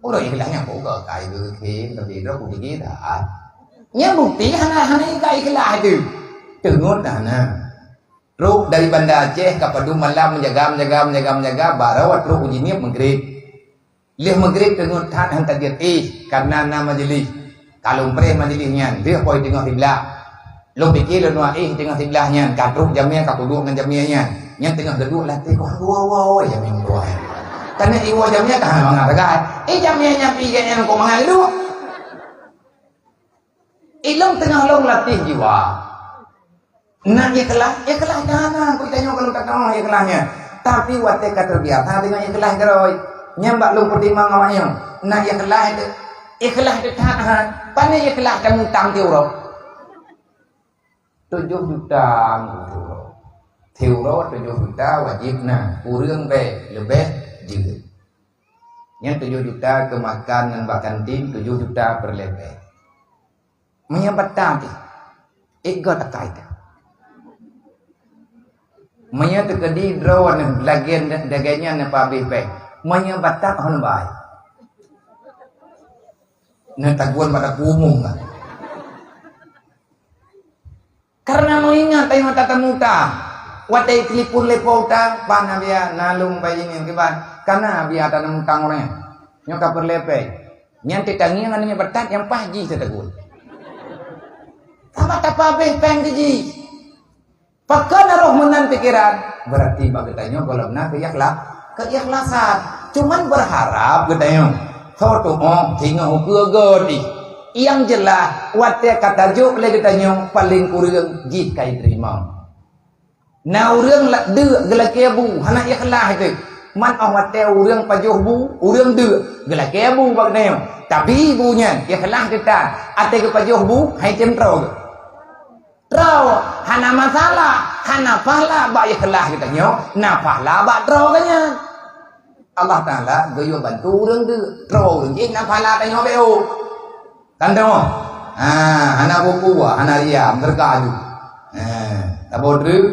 Uroe ikhlas nyan buka, kai geukhém, tapi droe kupiké that. Nyan bukti hana, hana ikhlas itu. Teungeut hana. Trok dari Banda Aceh ka padum malam meujaga, meujaga, meujaga, meujaga, barô trok u Jeunieb meugreb. Lheueh meugreb teungeut that han tajeuet, eh, karena na majelis. Ka lôn preh majelis nyan, lheueh poh teungoh siblaih. Lôn pike lôn tuan, eh, teungoh siblaih nyan, ka trok jamèe ka kuduek ngon jamèe nyan. Nyan teungoh geuduek lateh, wah, wah, wah, wah, jamèe meutuah. Karena iwoe jamèe ka hana mangat sagai. Eh, jamèe nyan pih gét nyan kok mangat geuduek. Ilong teungoh lôn lateh jiwa. Na ikhlas, ikhlas hana, beutanyoe kalau tak tahu ikhlasnya. Tapi watée ka terbiasa dengan ikhlas keudroe. Nyan bak lôn peutimang awaknyoe. Na ikhlas, ikhlas teutab ha. Pane ikhlas tamutang tiep uroe? Tujoh juta tiep uroe. Tiep uroe tujoh juta wajéb na. Kureueng bèk, leubeh jeuet. Nyan tujoh juta keu makan ngon bak kantin, tujoh juta peureulèe bèk. Meunyoe batat pih, ék goe takai teuh. Meunyoe teukeudi droeneuh lagèe, lagèe nyan neupeuhabéh péng, meunyoe batat hon bai. Neutagun bak dapur umum lah. Karena meuingat tanyoe tatamutang. Watèe telepon lé po utang, "Pak, na biaya, na lôn bai nyan kiban." Kana biaya tatamutang ureueng nyan. Nyoe ka peureulèe péng. Nyan teutangieng aneuk nyoe batat nyang paih jih teutegun. Sabab tapeuhabéh péng keu jih. Pakon na roh meunan pikeran? Berarti bak geutanyoe gohlom na keuikhla-, keikhlasan. Cuman berharap geutanyoe, soe tuoh singoh ukeue geuti. Nyang jeulaih, watèe ka tajok lé geutanyoe, paleng kureueng jih ka jiteurimong. Na ureueng la-, deuk geulakèe bu, hana ikhlas teuh. Man 'oh watèe ureueng pajoh bu, ureueng deuk geulakèe bu bak geutanyoe. Tapi bu nyan ikhlas teuh tan, até geupajoh bu, hai tem troe geuh. Troe, hana masalah, hana pahala bak ikhlas geutanyoe, na pahala bak troe geuh nyan. Allah Taala geuyue bantu ureueng deuk, troe ureueng jih na pahala tanyoe beu. Kan teumoh? Ha, hana buku, hana riam, teuka aju. Ha, saboh treuk,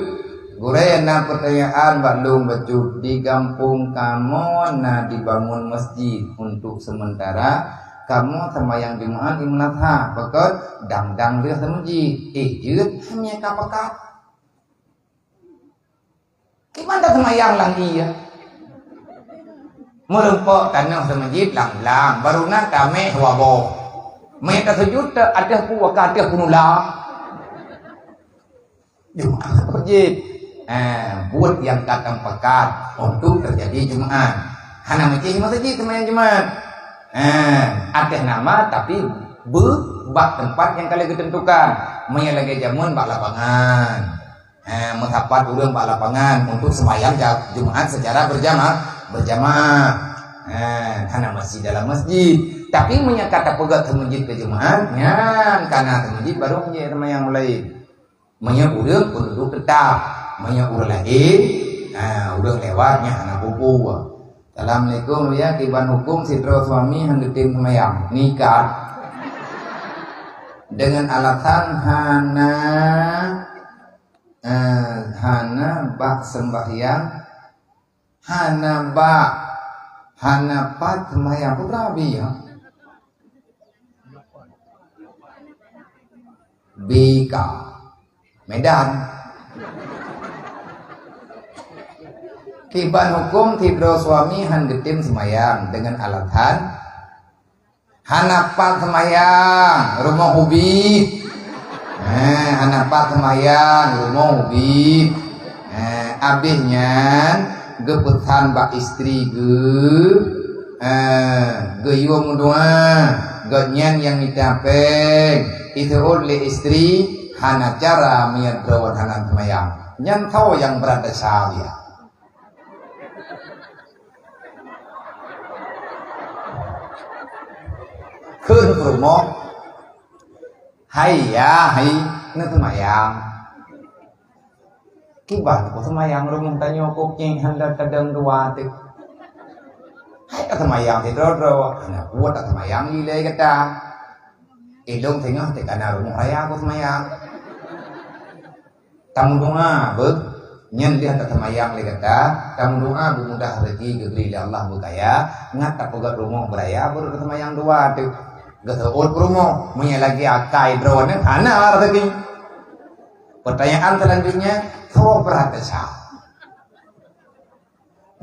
gurèe na peutanyaan bak lôn bacut, di gampông kamoe na dibangun masjid untuk sementara, kamoe seumayang Jumaat di meulasah, pakon dang-dang lheueh seumeujid. Eh, jeuet, hana ka pakat. Kiban taseumayang lam ie. Meurumpok tanoh seumeujid lam blang, baru na tameh dua boh. Meuiyak tasujud teu ateueh pu, ka ateueh pun ula. Jumaat masjid. Eh, buet nyang ka tameupakat untuk teujadi Jumaat. Hana meucih masjid seumayang Jumaat. Eh, ateueh nama tapi beu bak teumpat nyang ka lheueh geuteuntukan. Meunyoe lagèe jameun bak lapangan. Eh, meusapat ureueng bak lapangan untuk seumayang ja-, Jumaat secara berjama-, berjamaah. Eh, hana masjid dalam masjid. Tapi meunyoe ka tapeugöt seumeujid keu Jumaat, nyan ka na seumeujid baru meujeuet seumayang mulai. Meunyoe ureueng penduduk tetap, meunyoe ureueng laén, ha, ureueng lewat nyan hana peue-peue. Assalamualaikum, ya, kiban huköm sidroe suami han geutem seumayang, nikah. Dengan alasan hana, eh, hana bak sembahyang, hana bak, hana pat seumayang. Peue Abi, ya? B K. Medan. Kiban huköm sidroe suami han geutem seumayang dengan alasan hana pat seumayang, rumoh ubit. Eh, hana pat seumayang, rumoh ubit. Eh, abéh nyan geupeusan bak istri geuh, eh, geuyue meudoa, gobnyan nyang mita péng, iseuôt lé istri, hana cara meunyoe droe hana seumayang. Nyan soe nyang brat desya, ya. Kheun peurumoh, "Hai ya, hai, neuseumayang." Kiban ku seumayang rumoh tanyoe kukeng hana tadong dua teuk. Hai ka seumayang sidroe-droe, hana buet ka seumayang ilée gata. Ilong singoh teuk kana rumoh raya ku seumayang. Tameudoa beuh, nyan lheueh taseumayang lé gata, tameudoa beumudah rezeki geubri lé Allah beukaya, ngat tapeugöt rumoh beuraya baru taseumayang dua teuk. Geuseuôt peurumoh, meunyoe lagèe akai droeneuh hana rezeki. Peutanyaan seulanjutnya, soe brat desya?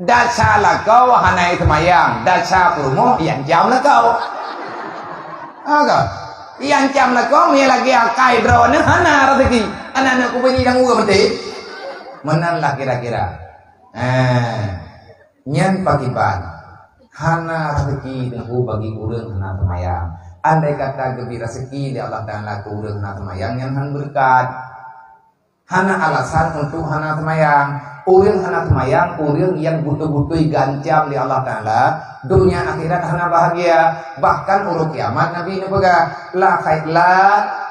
Desya lakoe hana seumayang, desya peurumoh iancam lakoe. Ha ka? Iancam lakoe meunyoe lagèe akai droeneuh hana rezeki. Aneuk-aneuk kubeni dan ureueng meuté. Meunan lah kira-kira. Eh, nyan pakiban. Hana rezeki teungku bagi ureueng hana seumayang. Andai kata geubri rezeki lé Allah Taala keu ureueng hana seumayang, nyan han beureukat. Hana alasan untuk hana seumayang. Ureuëng hana seumayang, ureuëng nyang beutôi-beutôi geuancam lé Allah Taala, donya akhirat hana bahagia. Bahkan uroe kiamat Nabi neupeugah, "La khair la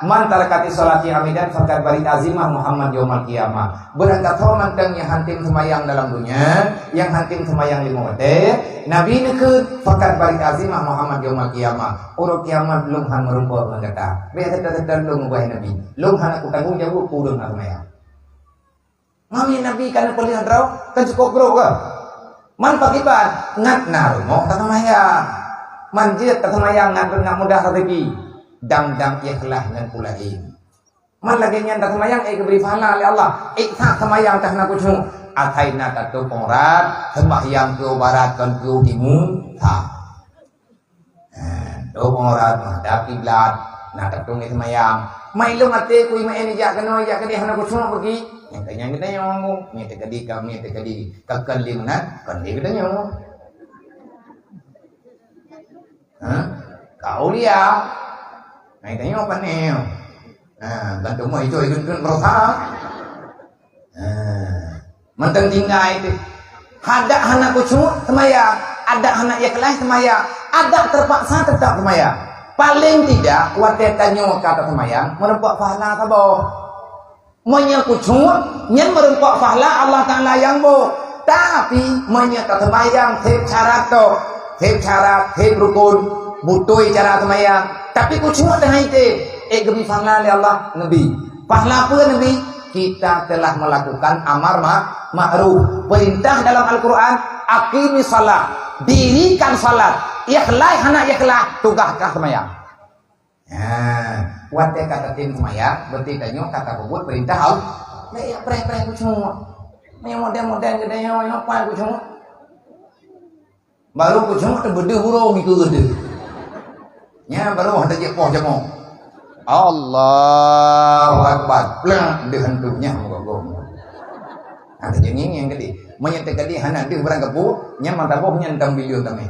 man tarakati sholati amidan faqad bari'at zimah Muhammad yaumal qiyamah." Beurangkasoe mantong nyang hantom seumayang dalam donya, nyang hantom seumayang limong watée, Nabi neukheun, "Faqad bari'at zimah Muhammad yaumal qiyamah." Uroe kiamat lôn hana meurumpok ngon gata. Bék gata-gata lôn ubah Nabi. Lôn hana kutanggong jaweueb keu ureuëng hana seumayang. Mami Nabi ka neupeuleueh droe, kan cukôp brok ke? Man pakiban, ngat na rumoh taseumayang. Man jeuet taseumayang ngat, ngat mudah rezeki. Dang-dang ikhlas ngon peue laén. Man lagée nyan taseumayang ék geubri pahala lé Allah. Ék that seumayang teuh na khusyuk. Asai na tatôp aurat, seumayang keu barat kon keu timu, that. Ha, dong orang menghadap kiblat, na tatong seumayang. Mai lôn até kui maén jak keunoe, jak keudeh hana khusyuk bagi. Nyang tanyong geutanyoe, nyang teukeudi ka, nyang teukeudi ka kon lé meunan, kon lé geutanyoe. Ha? Ka aulia. Nyang tanyong pane. Ha, gantung mai itu ikut berusaha. Ha. Mantong tinggai teuh. Adak hana khusyuk seumayang, adak hana ikhlas seumayang, adak teupaksa teutap seumayang. Paleng tidak watée tanyoe ka taseumayang meureumpok pahala saboh. Meunyoe khusyuk nyan meureumpok pahala Allah Taala nyang boh. Tapi meunyoe taseumayang seb syarat tok, seb syarat, seb rukon, beutôi cara seumayang, tapi khusyuk teuh hai teuh, ék geubri pahala lé Allah, neubi. Pahala peue neubi? Kita telah melakukan amar ma-, ma'ruf. Perintah dalam Al-Quran, "Aqimis shalah." Dirikan salat. Ikhlas hana ikhlas, tugaih ka seumayang. Ha, watée ka tatem seumayang, berarti tanyoe ka tapeubuet perintah Allah. Ndak ya preh-preh khusyuk. Nyang model-model geutanyoe nyang paih khusyuk. Baru khusyuk teubeudeuh uroe ngiku geude. Nya baru hana jeuet poh jamoe. Allahu Akbar. Plak deuh hantu nyan muka gob. Ada jenging nyang gede. Meunyoe teukeudi hana deuh barang gapu, nyan mata boh nyan tam bilion tamé.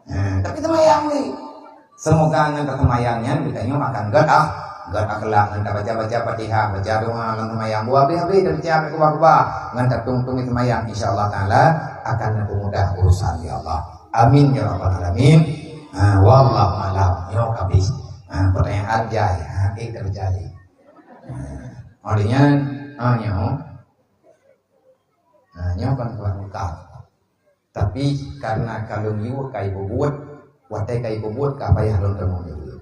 Ha, tapi seumayang ni. Semoga ngon taseumayang nyan geutanyoe akan gét ah, gét akhlak ngon tabaca-baca Fatihah, baca doa lam seumayang. Buah habéh-habéh tabaca bak kubah-kubah ngon tatung-tung seumayang, insya Allah taala akan dipermudah urusan ya Allah. Amin ya rabbal alamin. Ha, wallahu alam. Nyoe habéh. Ha, pertanyaan jai. Ha, eh, terjadi. Ha, oleh nyan, ha, nyoe. Ha, nyoe kan kuah muka. Tapi karena ka lôn yue ka ipeubuet, watée ka ipeubuet ka payah lôn teumeung yue.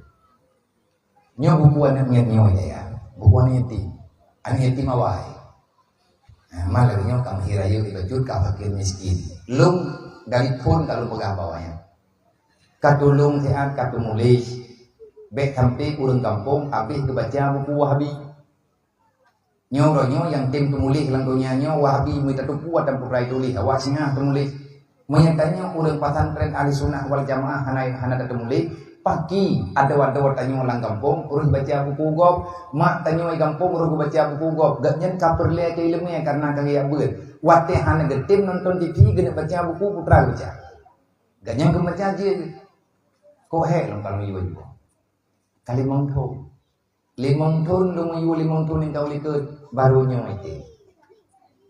Nyoe buku aneuk miet nyoe ya, buku aneuk yatim. Aneuk yatim awai. Nah, malam nyoe ka meuhir ayeuk ibacut ka fakir miskin. Lôn dari phon ka lôn peugah bak awaknyan. Ka tulông siat ka teumuléh. Bék sampai ureuëng gampông habéh geubaca buku Wahabi. Nyoe uroe nyoe nyang tem teumuléh lam donya nyoe Wahabi meutateupeue dan putra tuléh, awak singoh teumuléh. Meunyoe tanyoe ureuëng pesantren Ahli Sunnah wal Jamaah hana, hana teumuléh, paki adoe-adoe tanyoe lam gampông roh baca buku gob, mak tanyoe gampông roh baca buku gob, gobnyan ka peureulée keu ileumé kareuna ka geujak beuet. Watée hana geutem nonton T V geuneuk baca buku putra baca. Gobnyan geubaca jih. Kok hék lom kalu iwa-iwa. Ka limong thon. Limong thon lôn yue limong thon nibak likot baru nyoe item.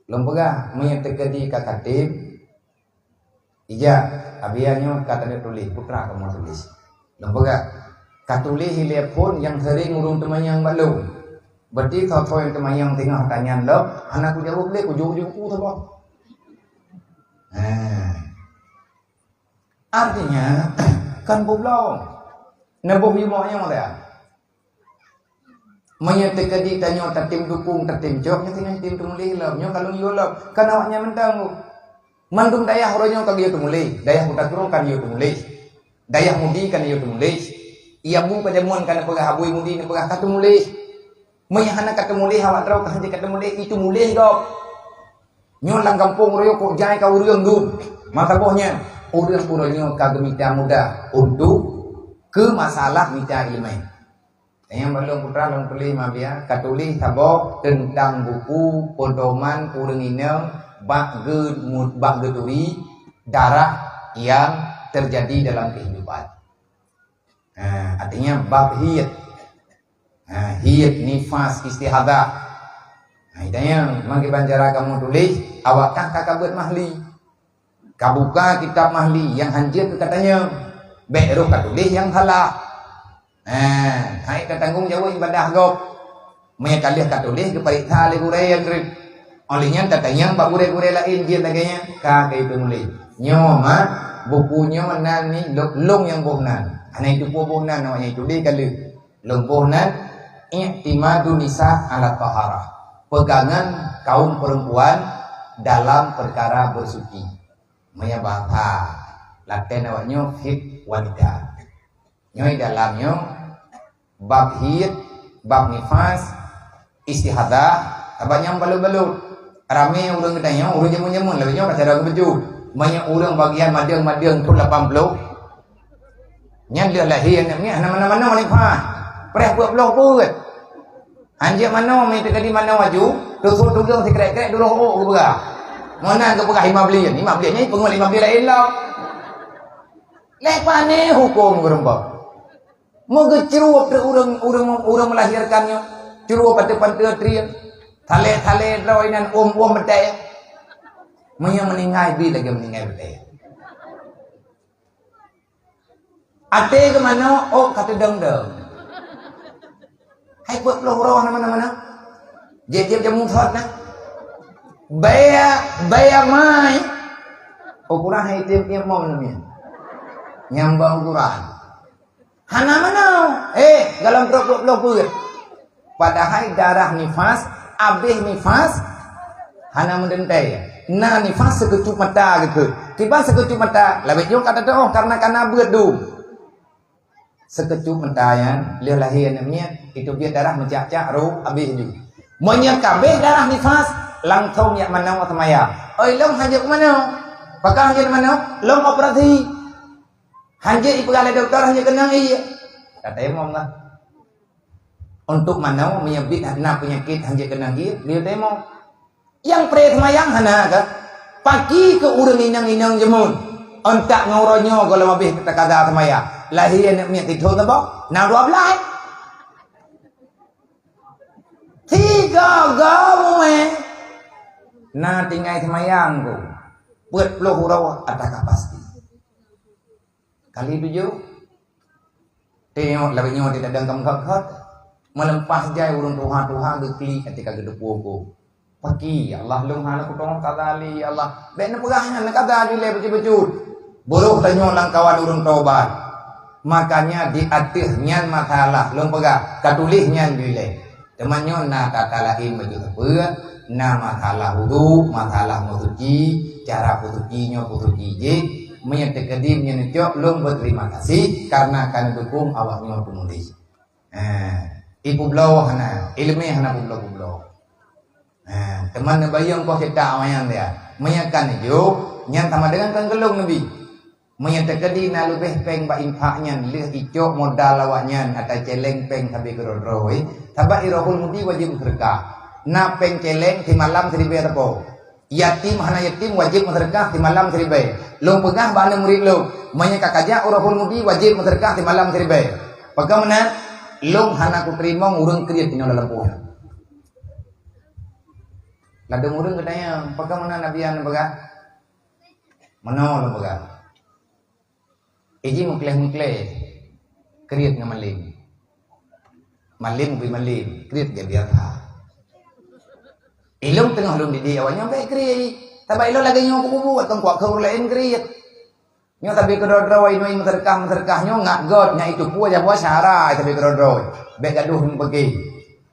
Lôn peugah meunyoe teukeudi ka katem, ijak, abia nyoe ka taneuk tuléh, putra kamoe tuléh. Lôn peugah, ka tuléh ilée phon nyang sering ureuëng teumanyong bak lôn. Berarti soe-soe nyang teumanyong teungoh tanyan lom, hana kujaweueb lé, kujok-jok ku saboh. Ha. Artinya, kan bubloe. Neuboh yumoe nyang mulia. Meunyoe teukeudi tanyoe tatem dukung, tatem cok, nyoe singoh tem teumuléh lom, nyoe ka lôn yue lom. Kan awaknyan mantong. Mandum dayah uroe nyoe ka geuyue teumuléh, dayah Kuta Krueng kan yue teumuléh. Dayah Mudi kan yue teumuléh. Ia bu ka jameun kan neupeugah abui Mudi neupeugah ka teumuléh. Meunyoe hana ka teumuléh awak droe ka hanjeuet ka teumuléh, itu muléh gob. Nyoe lam gampông uroe nyoe kok jai ka ureuëng dum. Mata boh nyan, ureuëng uroe nyoe ka geumita mudah untuk keu masalah mita ileumé. Nyang balong putra lôn tuléh mabia, ka tuléh saboh teuntang buku pedoman ureuëng inong bak geu-, bak geuturi darah yang terjadi dalam kehidupan. Ha, artinya bab haid. Ha, haid, nifas, istihadah. Hai tanyong, mangkeubang cara kamoe tuléh, awak kah ka kabeuet mahli. Kabuka kitab mahli nyang hanjeuet keu katanyong. Bék roh katuléh nyang salah. Nah, hai tatanggong jaweueb ibadah gob. Meunyoe ka lheueh katuléh geupareksa lé gurée nyang reuet. Óh lheueh nyan tatanyong bak gurée-gurée laén jeuet lagée nyan, ka keu peumuléh. Nyoe mat, buku nyoe nan ni lôn nyang boh nan. Hana iteupeue boh nan, awak nyan ituléh ka lheueh. Lôn boh nan, i'timadun nisa ala taharah. Pegangan kaum perempuan dalam perkara bersuci. Meunyoe bahasa laten awak nyoe fit wanita. Nyoe dalam nyoe bab haid, bab nifas, istihadah, sabab nyang balut-balut. Ramé ureuëng geutanyoe, ureuëng jameun-jameun, lagée nyoe ka cara geubeujeuet. Meunyoe ureuëng bagian madeueng-madeueng thon lapan ploh, nyan lheueh lahé aneuëk miet hana manoe-manoe nifas. Preh peuet ploh peuet. Hanjeuet manoe, meunyoe teuka di manoe aju, teusut tugeung sikrek-krek duroh ôk geupeugah. Meunan geupeugah lima blieng, lima blieng nyan peungeut lima blieng laén lom. Leh pané huköm geurumpok. Meugeucrueb teuk ureuëng, ureuëng, ureuëng meulahérkan nyoe. Crueb ateueh panteue trieng. Salée-salée droe inan uem-uem beutée. Meunyoe meuninggai bi lagée meuninggai beutée. Até geuh manoe ôk ka teudong-dong. Hai peuet ploh uroe na manoe-manoe. Jép-jép jamu sot na. Baya, baya mai. Ukuran hai tiep-tiep mom namanya. Nyambang ukuran. Hana manoe. Eh, dalam trok ploh peuet. Padahai darah nifas, abéh nifas, hana meudentée. Na nifas sikeucup mata geukeue. Kiban sikeucup mata, labét nyoe ka teutoh karena kana beuet dum. Sikeucup mata nyan, lheueh lahé aneuëk miet, itu biet darah meucak-cak roh abéh ju. Meunyoe ka abéh darah nifas, langsong jak manoe seumayang. Oi, lôn hanjeuet manoe. Pakon hanjeuet manoe? Lôn operasi. Hanjeuet ipeugah lé dokto, hanjeuet keunong ié. Ka teurimong lah. Untuk manoe meunyoe biet na peunyakét hanjeuet keunong ié, beliau teurimong. Nyang preh seumayang hana ka. Pakon keu ureuëng inong-inong jameun. Ontak ngon uroe nyoe gohlom abéh teukaza seumayang. Lahé aneuëk miet tithon saboh, na dua blaih. Tiga gamu, eh. Na tinggai seumayang tu. Peuet ploh uroe ata ka pasti. Kali tujoh. Tengok lagée nyoe di dadang kamoe khot-khot. Meuleumpat jai ureuëng tuha-tuha geuklik até ka geuteupeue ku. Pakon, ya Allah, lôn hana kutueng kaza lé, ya Allah. Bék neupeugah nyan, neukaza ju lé bacut-bacut. Barô tanyoe lam kawan ureuëng tobat. Makanya di ateueh nyan masalah, lôn peugah, ka tuléh nyan ju lé. Teuma nyoe na kata laén bacut sapeue, na masalah wudu, masalah meusuci, cara peusuci nyoe peusuci jih. Meunyoe teukeudi meunyoe neucok, lôn beuterima kasih karena ka neudukong awak nyoe peumuléh. Eh, ipeubloe hana, iéleumé hana peubloe-peubloe. Eh, teuma neubayeue koh cetak awaknyan dia. Meunyoe ka neujok, nyan sama dengan kan geulong neubi. Meunyoe teukeudi na leubeh péng bak infak nyan, lheueh icok modal awaknyan ata céléng péng sabe keudroe-droe, sabab i Rohul Mudi wajéb meuseudeukah. Na péng céléng simalam siribée sapo. Yatim hana yatim wajéb meuseudeukah simalam siribée. Lôn peugah bak aneuk murit lôn, meunyoe ka kajak u Rohul Mudi wajéb meuseudeukah simalam siribée. Pakon meunan? Lôn hana kuteurimong ureuëng kriet inoe lam lampôh nyan. Ladôm ureuëng geutanyong, pakon meunan Nabi nyan peugah? Meunoe lôn peugah. Iji meukleh-meukleh, kriet ngon malém. Malém ubé malém, kriet jak biasa. Ilôn teungoh lôn didik awaknyoe bék kriet. Sabab ilôn lagée nyoe kubu-bu, kon kuat keu ureuëng laén kriet. Nyoe sabe keudroe-droe inong meuseudeukah-meuseudeukah nyoe ngat göt, nyan itu peue jak buat syara sabe keudroe-droe. Bék gadoh meupeugé.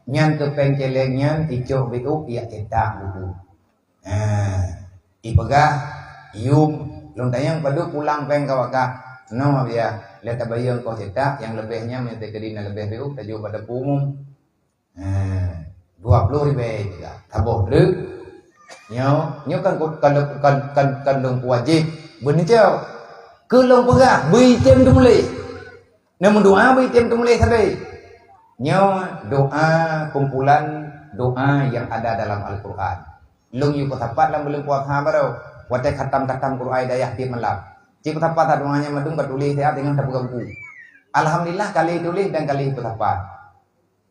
Nyan keu péng céléng nyan icok beuôk ijak cetak buku. Ha, ipeugah, yum, lôn tanyong padub pulang péng ka wakah. Noe biya, lé tabayeue koh cetak, nyang leubeh nyan meunyoe teukeudi na leubeh beuôk tajok bak dapu umum. Ha, dua ploh ribée ipeugah. Taboh treuk. Nyoe, nyoe kan, kan, kan, kan, kan lôn kuwajéb. Beuneucok. Keu lôn peugah, beuitem teumuléh. Neumeudoá beuitem teumuléh sabe. Nyoe doá kumpulan doá nyang ada dalam Al-Qur'an. Lôn yue peusapat lam buleuen puasa baroe, watée khatam-khatam Qur'an dayah tieb malam. Cit peusapat that doá nyan mandum ka tuléh siat deungon tapeugah buku. Alhamdulillah, ka lheueh tuléh dan ka lheueh peusapat.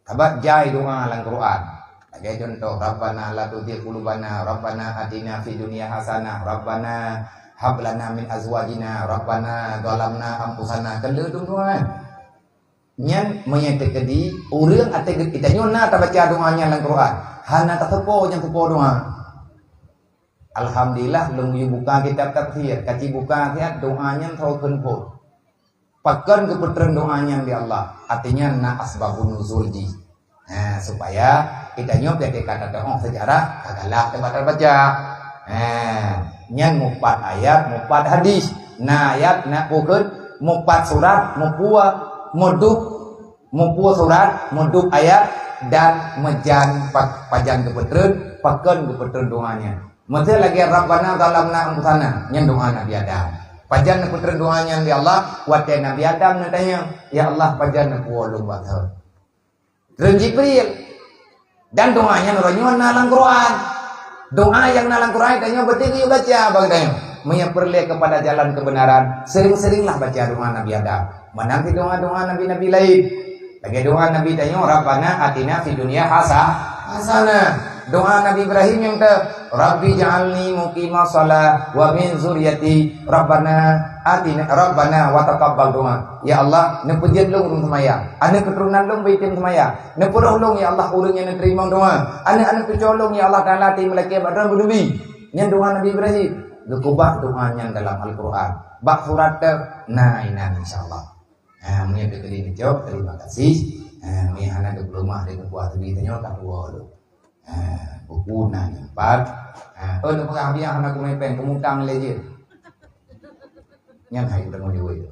Sabab jai doá lam Qur'an. Lagèe contoh, "Rabbana la tuzigh qulubana, Rabbana atina fid dunya hasanah, Rabbana hab lana min azwajina, Rabbana zalamna anfusana." Kan le dum doa, eh? Nyan meunyoe teukeudi ureueng até geutanyoe na tabaca doa nyan lam Quran, hana tateupeue nyang teupeue doa. Alhamdulillah, lôn yue buka kitab tafsir, ka ci buka siat doa nyan saboh kheun phon. Pakon geupeutreun doa nyan lé Allah? Artinya na asbabun nuzul jih. Nah, supaya geutanyoe ketika tateu'oh seujarah ka galak teuma tabaca. Nah, nyan mupat ayat, mupat hadis. Na ayat, na bukon, mupat surat, mupue, mudub, mupue surat, mudub ayat, dan meujan pa-, pajan geupeutreun, pakon geupeutreun doa nyan. Miseu lagèe Rabbana zalamna anfusana, nyan doa Nabi Adam. Pajan neupeutreun doa nyan lé Allah, watèe Nabi Adam neutanyong, "Ya Allah, pajan neupue lôn bak thon?" Treun Jibril. Dan doa nyan uroe nyoe na lam Quran. Doa nyang na lam Quran tanyoe beutôi geuyue baca bak tanyoe. Meunyoe peureulèe keupada jalan keubeunaran, seuring-seuringlah baca doa Nabi Adam. Meunan cit doa-doa nabi-nabi laén. Lagèe doa Nabi tanyoe, "Rabbana atina fid dunya hasa-, hasanah." Doa Nabi Ibrahim nyang teu, "Rabbi ja'alni muqimas shalah wa min zurriyati. Rabbana atina, Rabbana wa taqabbal doa." Ya Allah, neupeujeuet lôn ureueng seumayang. Aneuk keuturonan lôn beuitem seumayang. Neupeurôh lôn, ya Allah, ureueng nyang neuteurimong doa. Aneuk-aneuk cucoe lôn, ya Allah Taala, teurimong lakèe bak droe beuneubri. Nyan doa Nabi Ibrahim. Geukeubah doa nyan dalam Al-Quran. Bak surat teu na inan, insya Allah. Ha, meunyoe teukeudi neucok, terima kasih. Ha, meunyoe hana teupeulumah di teupuah teubi tanyoe, ka tuwoe lom. Ha, buku na nyimpan. Ha, oh, neupeugah biah hana kumai péng, keumutang lé jeuet. Nyan hai teungoh jaweueb.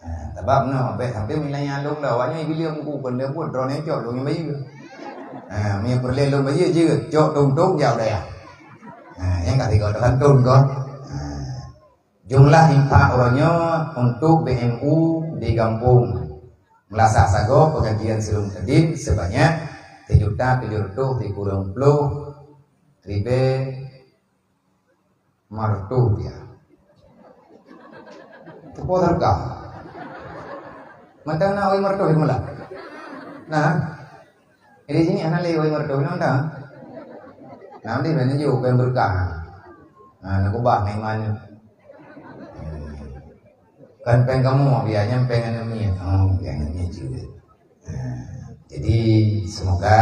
Ha, sabab na, bèk sampai milai nyang lôn dah. Awaknyan ibilih buku kon lé buet, droeneuh cok lôn nyang bayeue. Ha, meunyoe peureulèe lôn bayeue jeuet, cok tong-tong jak u dayah. Ha, nyang ka tiga teurantun kon. Ha. Jumlah infak uroe nyoe untuk B M U di Gampông Meulasah Sagoe Pengajian Sireum Teudin sebanyak sijuta tujoh reutôh sikureueng ploh ribèe lhèe reutôh rupiah. Teupeue teuka. Mantong na wai meureutoh di meulah. Nah. Di sini hana lé wai meureutoh, nyoe dah. Nah, di mana jauh péng berkah. Nah, nak ubah ngai mana. Kan péng kamoe, biasanya péng aneuk miet. Oh, péng aneuk miet juga. Nah, jadi semoga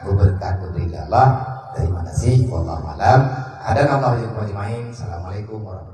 berkat diberi Allah. Terima kasih. Wallahu a'lam. Hadanallahu wa iyyakum ajmain. Assalamualaikum warahmatullahi